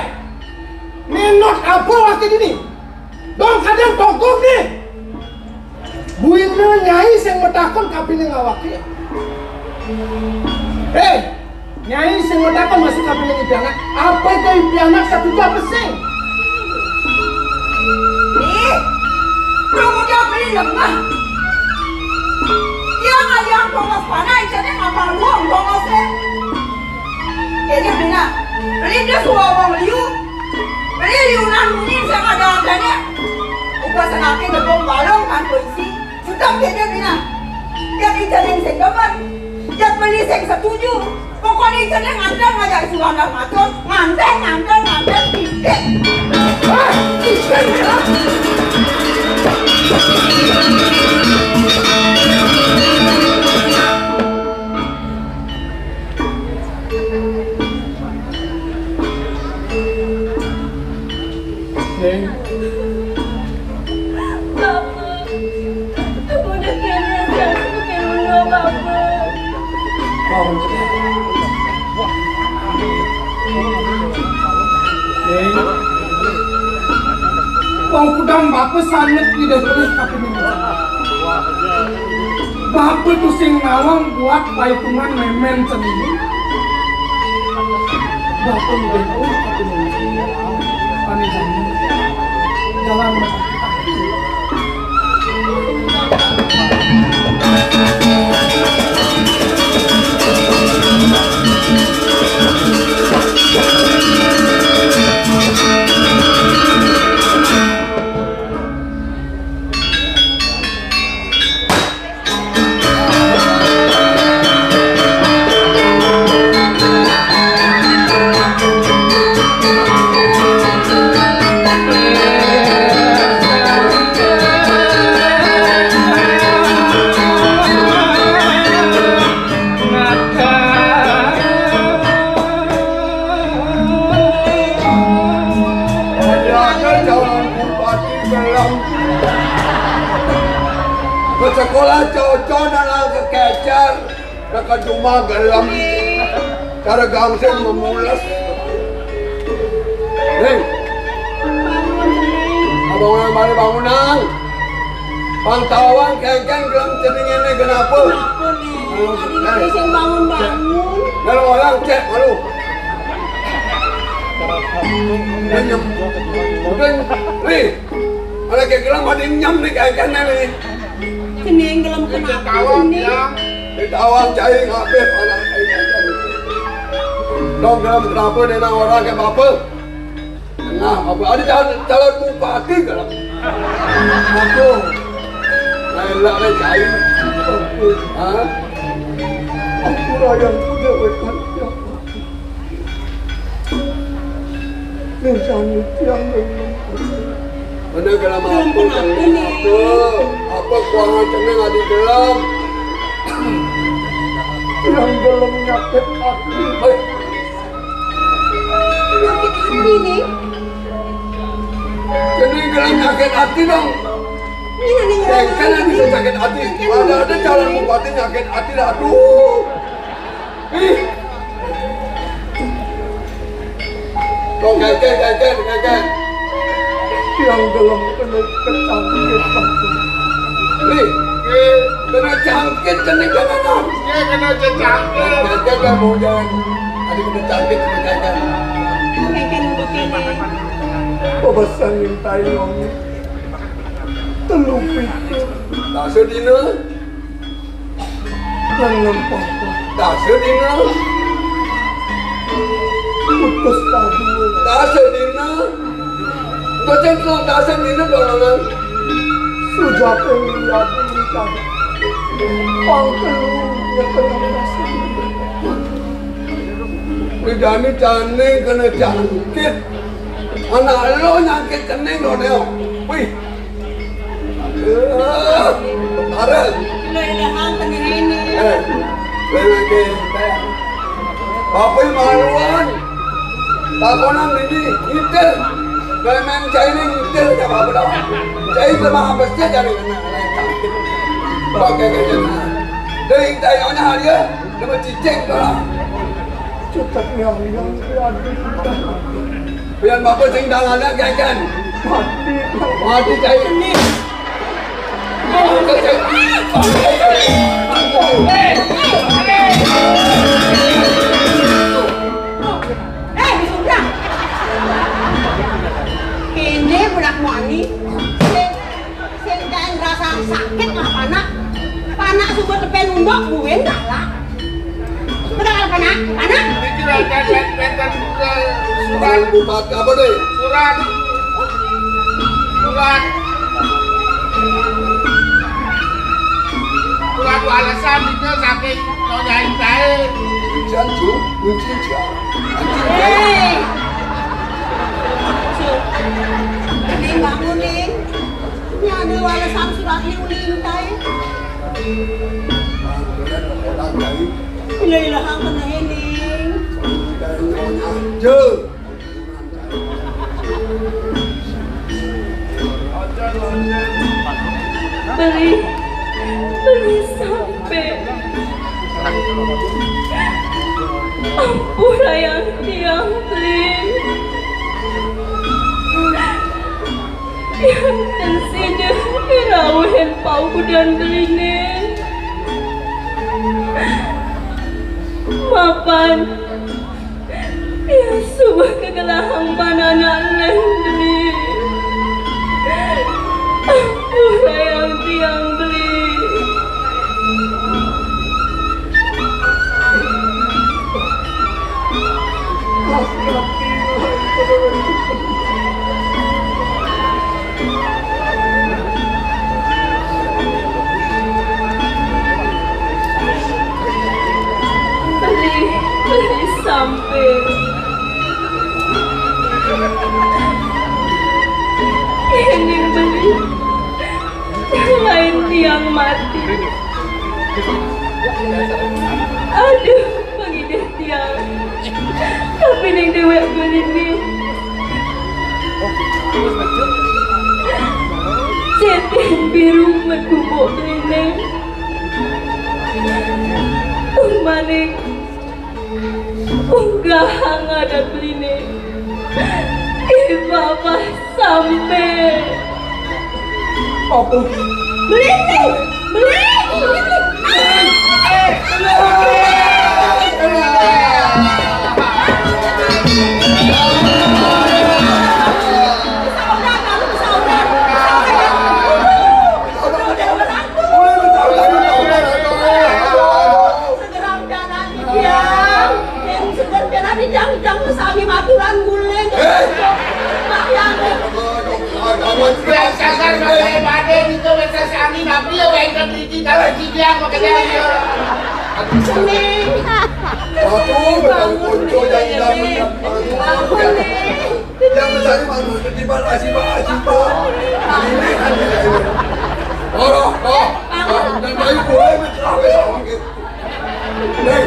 minut apa lagi ini? Dong kadang tongkong nih. Buina nyai sing matakon kapining awaké. Héi, nyai sing matakon masih kapining ipianak. Apa itu ipianak satuju apa sing? Ih, kamu jangan beli lemah. Dia ngaliang tongos panai, jadi ngapa luang tongosnya? Jadi bina, beli dia suruh ngomong liu. Beli liunan munyi sing ada adanya. Uga sengaké gedung balong kan polisi. Sudah kene bina. Yang ijen yang sing demen. Yang beli sing setuju. Pokoknya ijen yang nganten ngajak isi bandar matur. Nganten, nganten, nganten, titik. Ah, titik, ya. Ning. Wong kudang bapa sanget Ida Dané kapinunjukan. Bapa tusing nawang buat paitungan mémén ceningé. Bapa Ida Dané kapinunjukan. Pané jalan. Jalan. Ada calon bupati gelem. Sekolah cocok dalam kekejar. Ka jumah gelem. Cara gangsing memules. Ning. Bangun, Ning. Bangunan, mana bangunan? Pang tawang kéngkén gelem ceningé né kenapa? Kenapa, Ning? Adi sing bangun-bangun. Lalu orang cek malu. Dia nyem. Udah, Ning. Ada kayak gelem ada nyem nih kéngkén nih. Ceningé gelem kenapa, Ning? Ditawang cai ngabéh anak cai. Dong gelem kenapa né nang orang kayak apa? Nah, apa ada calon, calon bupati gelem? Aduh. Lain lah cai. Hah? Aku yang punya wekan. Ning sami tiang ning. Bener gelem apa, gelem apa? Apa kuangan ceningé adi gelem? Tiang gelem nyakit ati. Héi. Nyakit ati, Ning. Ceningé gelem nyakit ati dong. Ini, Ning, kan ada bisa nyakit ati. Ada, ada calon bupati nyakit ati, aduh. Ih. Kok kéngkén, kéngkén, kéngkén. Yang gelem kena kecangkit. Nih, kena cangkit ceningé kanan. Iya, kena cangkit. Kéngkén kan mau jalan. Ada kena cangkit, kena kéngkén. Kéngkén begini. Pebesan minta ilmu. Telu pitu. Tak sedina. Nang nempah. Dasa dina. Putus tadi. Dasa dina. Dosén kok dasa dina dolangan. Sujata liat nikah. Pang telu ya kenang dasa dina. Widani jani kena jangkit. Anak lo nyangkit cening lo, Neo. Wih. Eh, Arel. Lo ilahang kena ini. Eh, lagi. Bapak maluan. Takonan ini ngitir. Main-main cai ini ngitir ya apa dah. Cai sama apa sih jadi kena. Pakai kena. Dari cai onya hari ya. Nama cicing dah. Cepat ni orang yang berani. Pian bapa sing dalane gegen. Mati. Mati cai ini. Eh, sudah. Ini budak wani. Sing kaen rasa sakit lah panak. Panak suba tepen undok buin galak. Betul panak, panak. Niki wénten, wénten, eh, surat. Surat apa deh? Surat. Surat. Surat walesan itu saking Nyonya Intahe. Janju, kunci. Hei. Ning bangun, Ning. Nyane walesan surat ni uli intai. Ila-ila hang kena ini. Beli, beli sampai. Ampun ayang tiang, Lin. Yan beliné. Mapan, ya suba kagelahang pananan lén beli. Ampurayang tiang beli. Beli, beli sampai. Ini beli. Lain tiang mati. Aduh, pangidih tiang. Tapi ning déwék beliné. Ceting biru mén gumuk beliné. Tuh manik. Unggahang adat beliné. Ih, babah sampai. Apa? Beliné, beliné. Segerang jalan, yang seger jalan, jang-jang sami maturan guling. Hei! Mak, yang Biasa kan, kalau badé itu biasa sami, tapi ya, baik kan, kalau cibiang, makanya, ya. Seni. Aku bakal muncul jadi dami. Aku nih. Yang besar malu, di mana sih, Pak? Sih, Pak. Ini kan, ini. Orang, Pak. Dan baik, gue, gitu. Ning.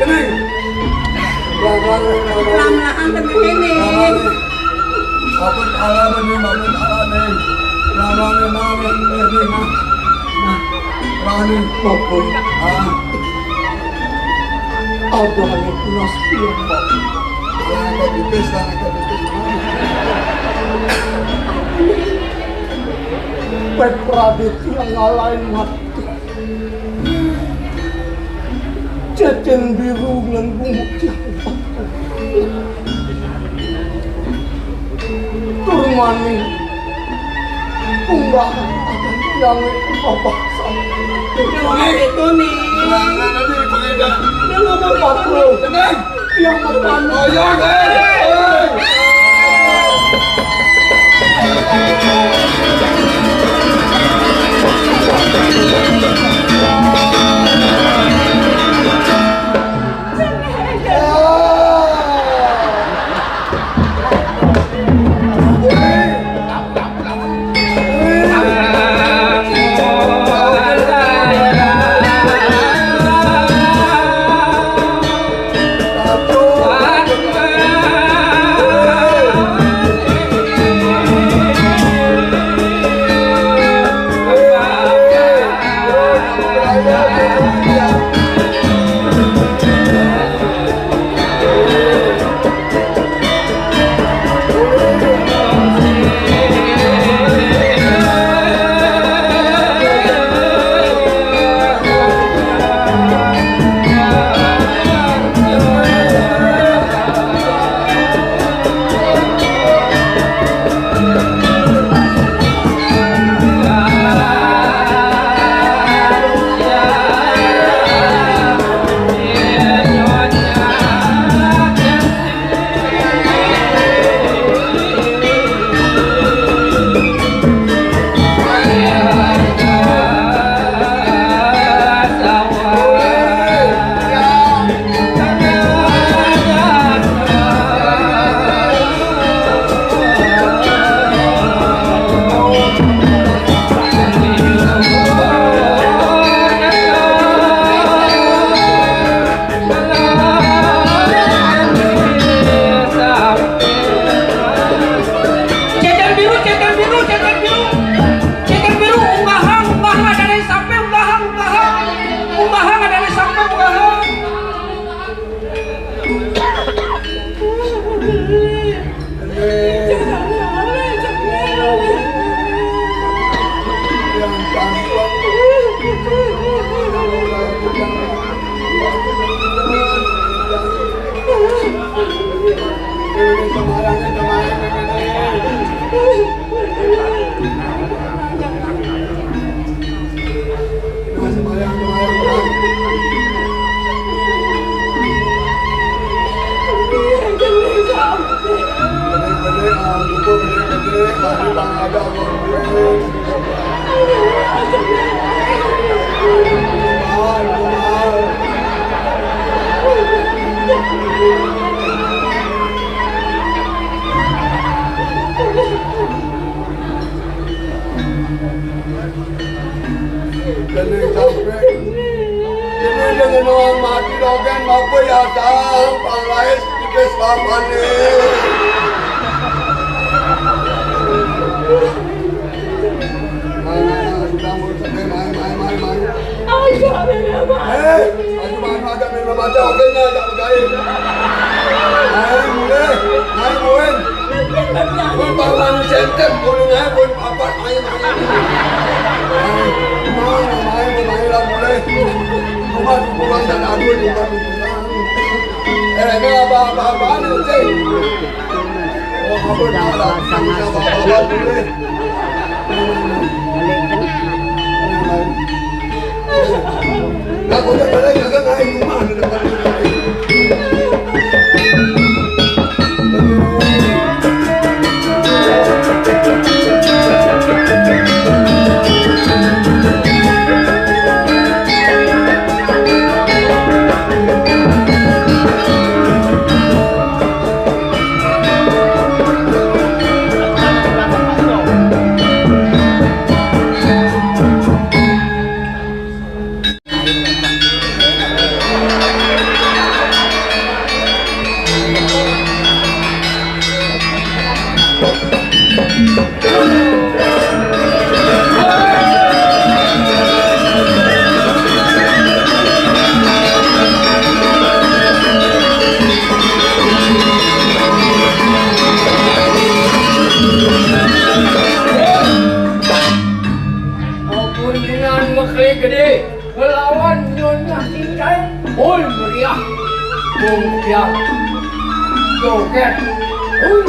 Ning. Pelan-pelan, pelan-pelan. Pelan-pelan, tenang, Ning. Pelan-pelan, Ning. Apa salah, Ning? Apa salah, Ning? Pelan-pelan, Ning. Nah, Ning. Nah. Pelan, Ning. Apa? Ah. Ada yang pulas, iya, Pak. Pelan, agak tipis, pelan, agak tipis. Pek Pradit yang ngalahin mati. Cécén biru ngan bungut. Tur mani. Unggah adan tiangé babah sampai. Itu nih. Dia ngomong apa? Tenang. Yang mapan. Oh, iya, iya. Kene sampe. Kene dengan orang mati dogen, apa ya, sang pangais tipis papane. Mana, sudah mau sampai main, main, main, main. Ayo, Bella, Bella. Eh, ayo, mana ada Bella baca, oke, nggak ada, oke. Main, mulai, main, main. Pun pahlawan sentem, pun naik, pun apa, main, main. Main, main, main, main lah, mulai. Cuma, cuma, dan aduh, cuma, cuma. Eh, ini apa, apa, apa, nih, Cek? Ampun dengan mekli gede ngelawan Nyonya Cincai. Hoi meriah. Bongkiang. Joget. Hoi.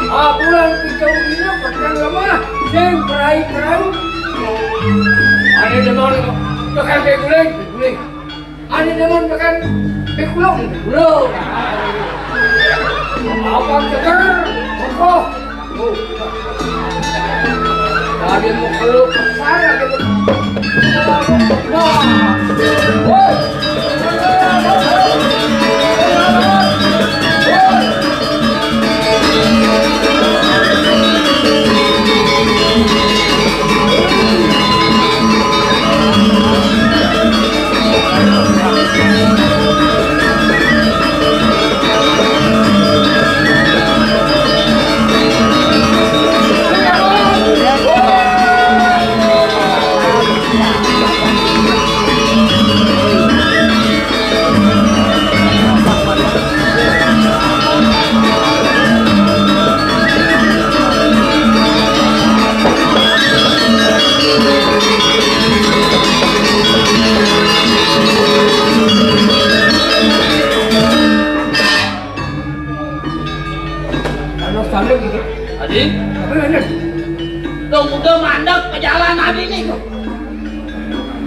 Abulan kicau dina petang lemah. Sing kerai-kerai. Ane demen kok. Tekan ke guling, guling. Ane demen makan bekulong, bekulong. Abang seger, kokoh. Oh. Dari mau keluh besar lagi. Nah. Woi. Anu, sambil gitu. Adi? Apa ya, Nen? Dong udah mandek pejalan Adi nih kok.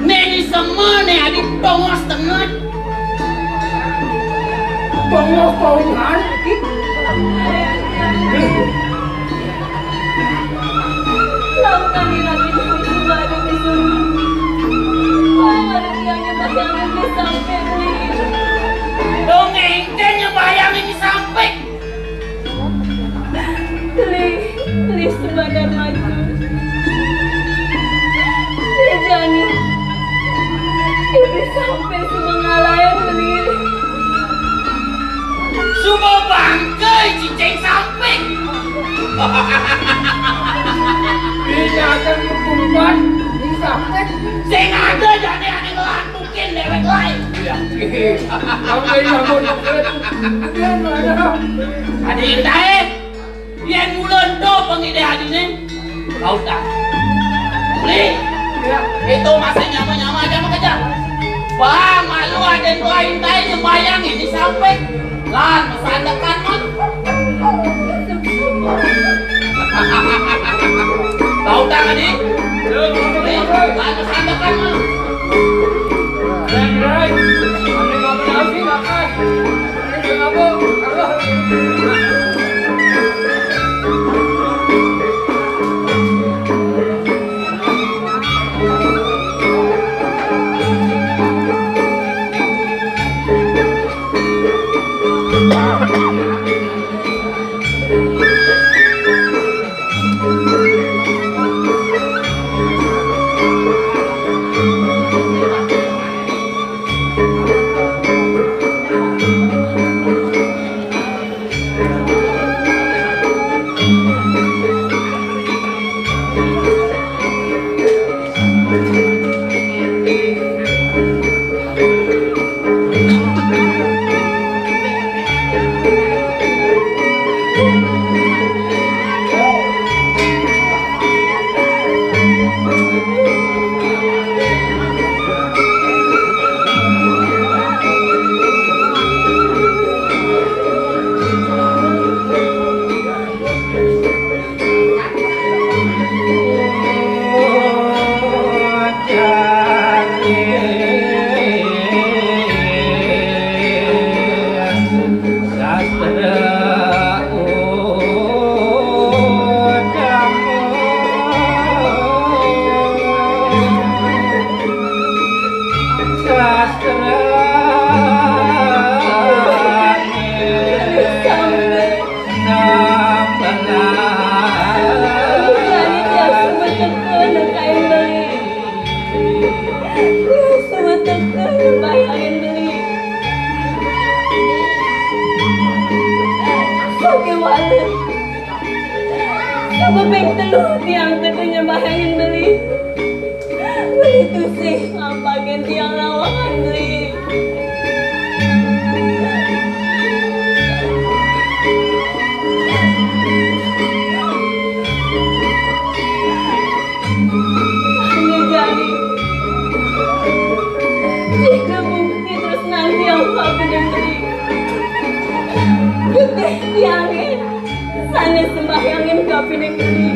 Nih, ini semua nih, Adi, bongos tengah. Bongos tengah, gitu. Lautan di langit itu nggak ada di sana. Kalau ada tiangnya, pasti akan disampai, Beli. Dong, engkenya bayangin disampai. Beli, Beli sebentar maju. Dia jani. Dia sampai semua ngalahin, Beli. Suba bangkai cicing samping. Bisa aja kumpat, bisa. Sing ada jane ane ngelantukin dewek lain. Iya. Sampai bangun. Adi indae. Yen mula ento pengidih adine, kau tak. Beli. Ya. Itu masih nyama-nyama aja mau kejar. Bang, malu ada doain tai sembayang ini sampai. Lan, pesan dekat, Mon. Sabab ping telu tiang teka nyembahyangin beli. Beli tusing ngampakin tiang lawangan beli. Ini jadi tiga bukti terus nanti yang ngampakin beli. Putih tiangin. Sané sembahyangin kapining beli.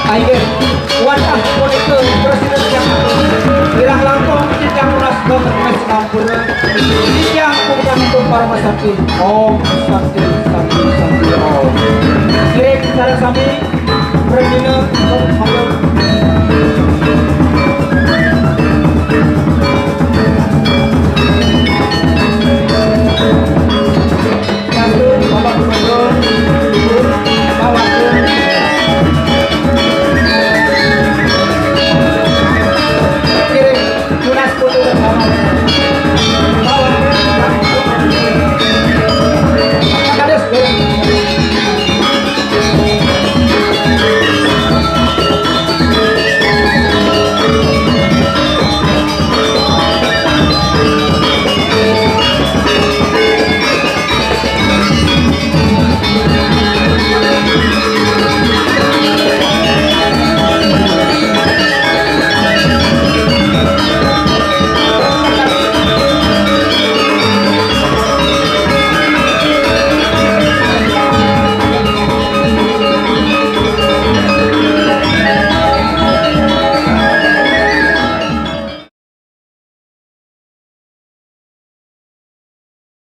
Ayo, wadah punika prasida titiang. Kirang langkung titiang nunas geng sampurna. Titiang puputang parama santi. Om Santi, Santi, Santi, Om. Ngiring sareng sami prasida.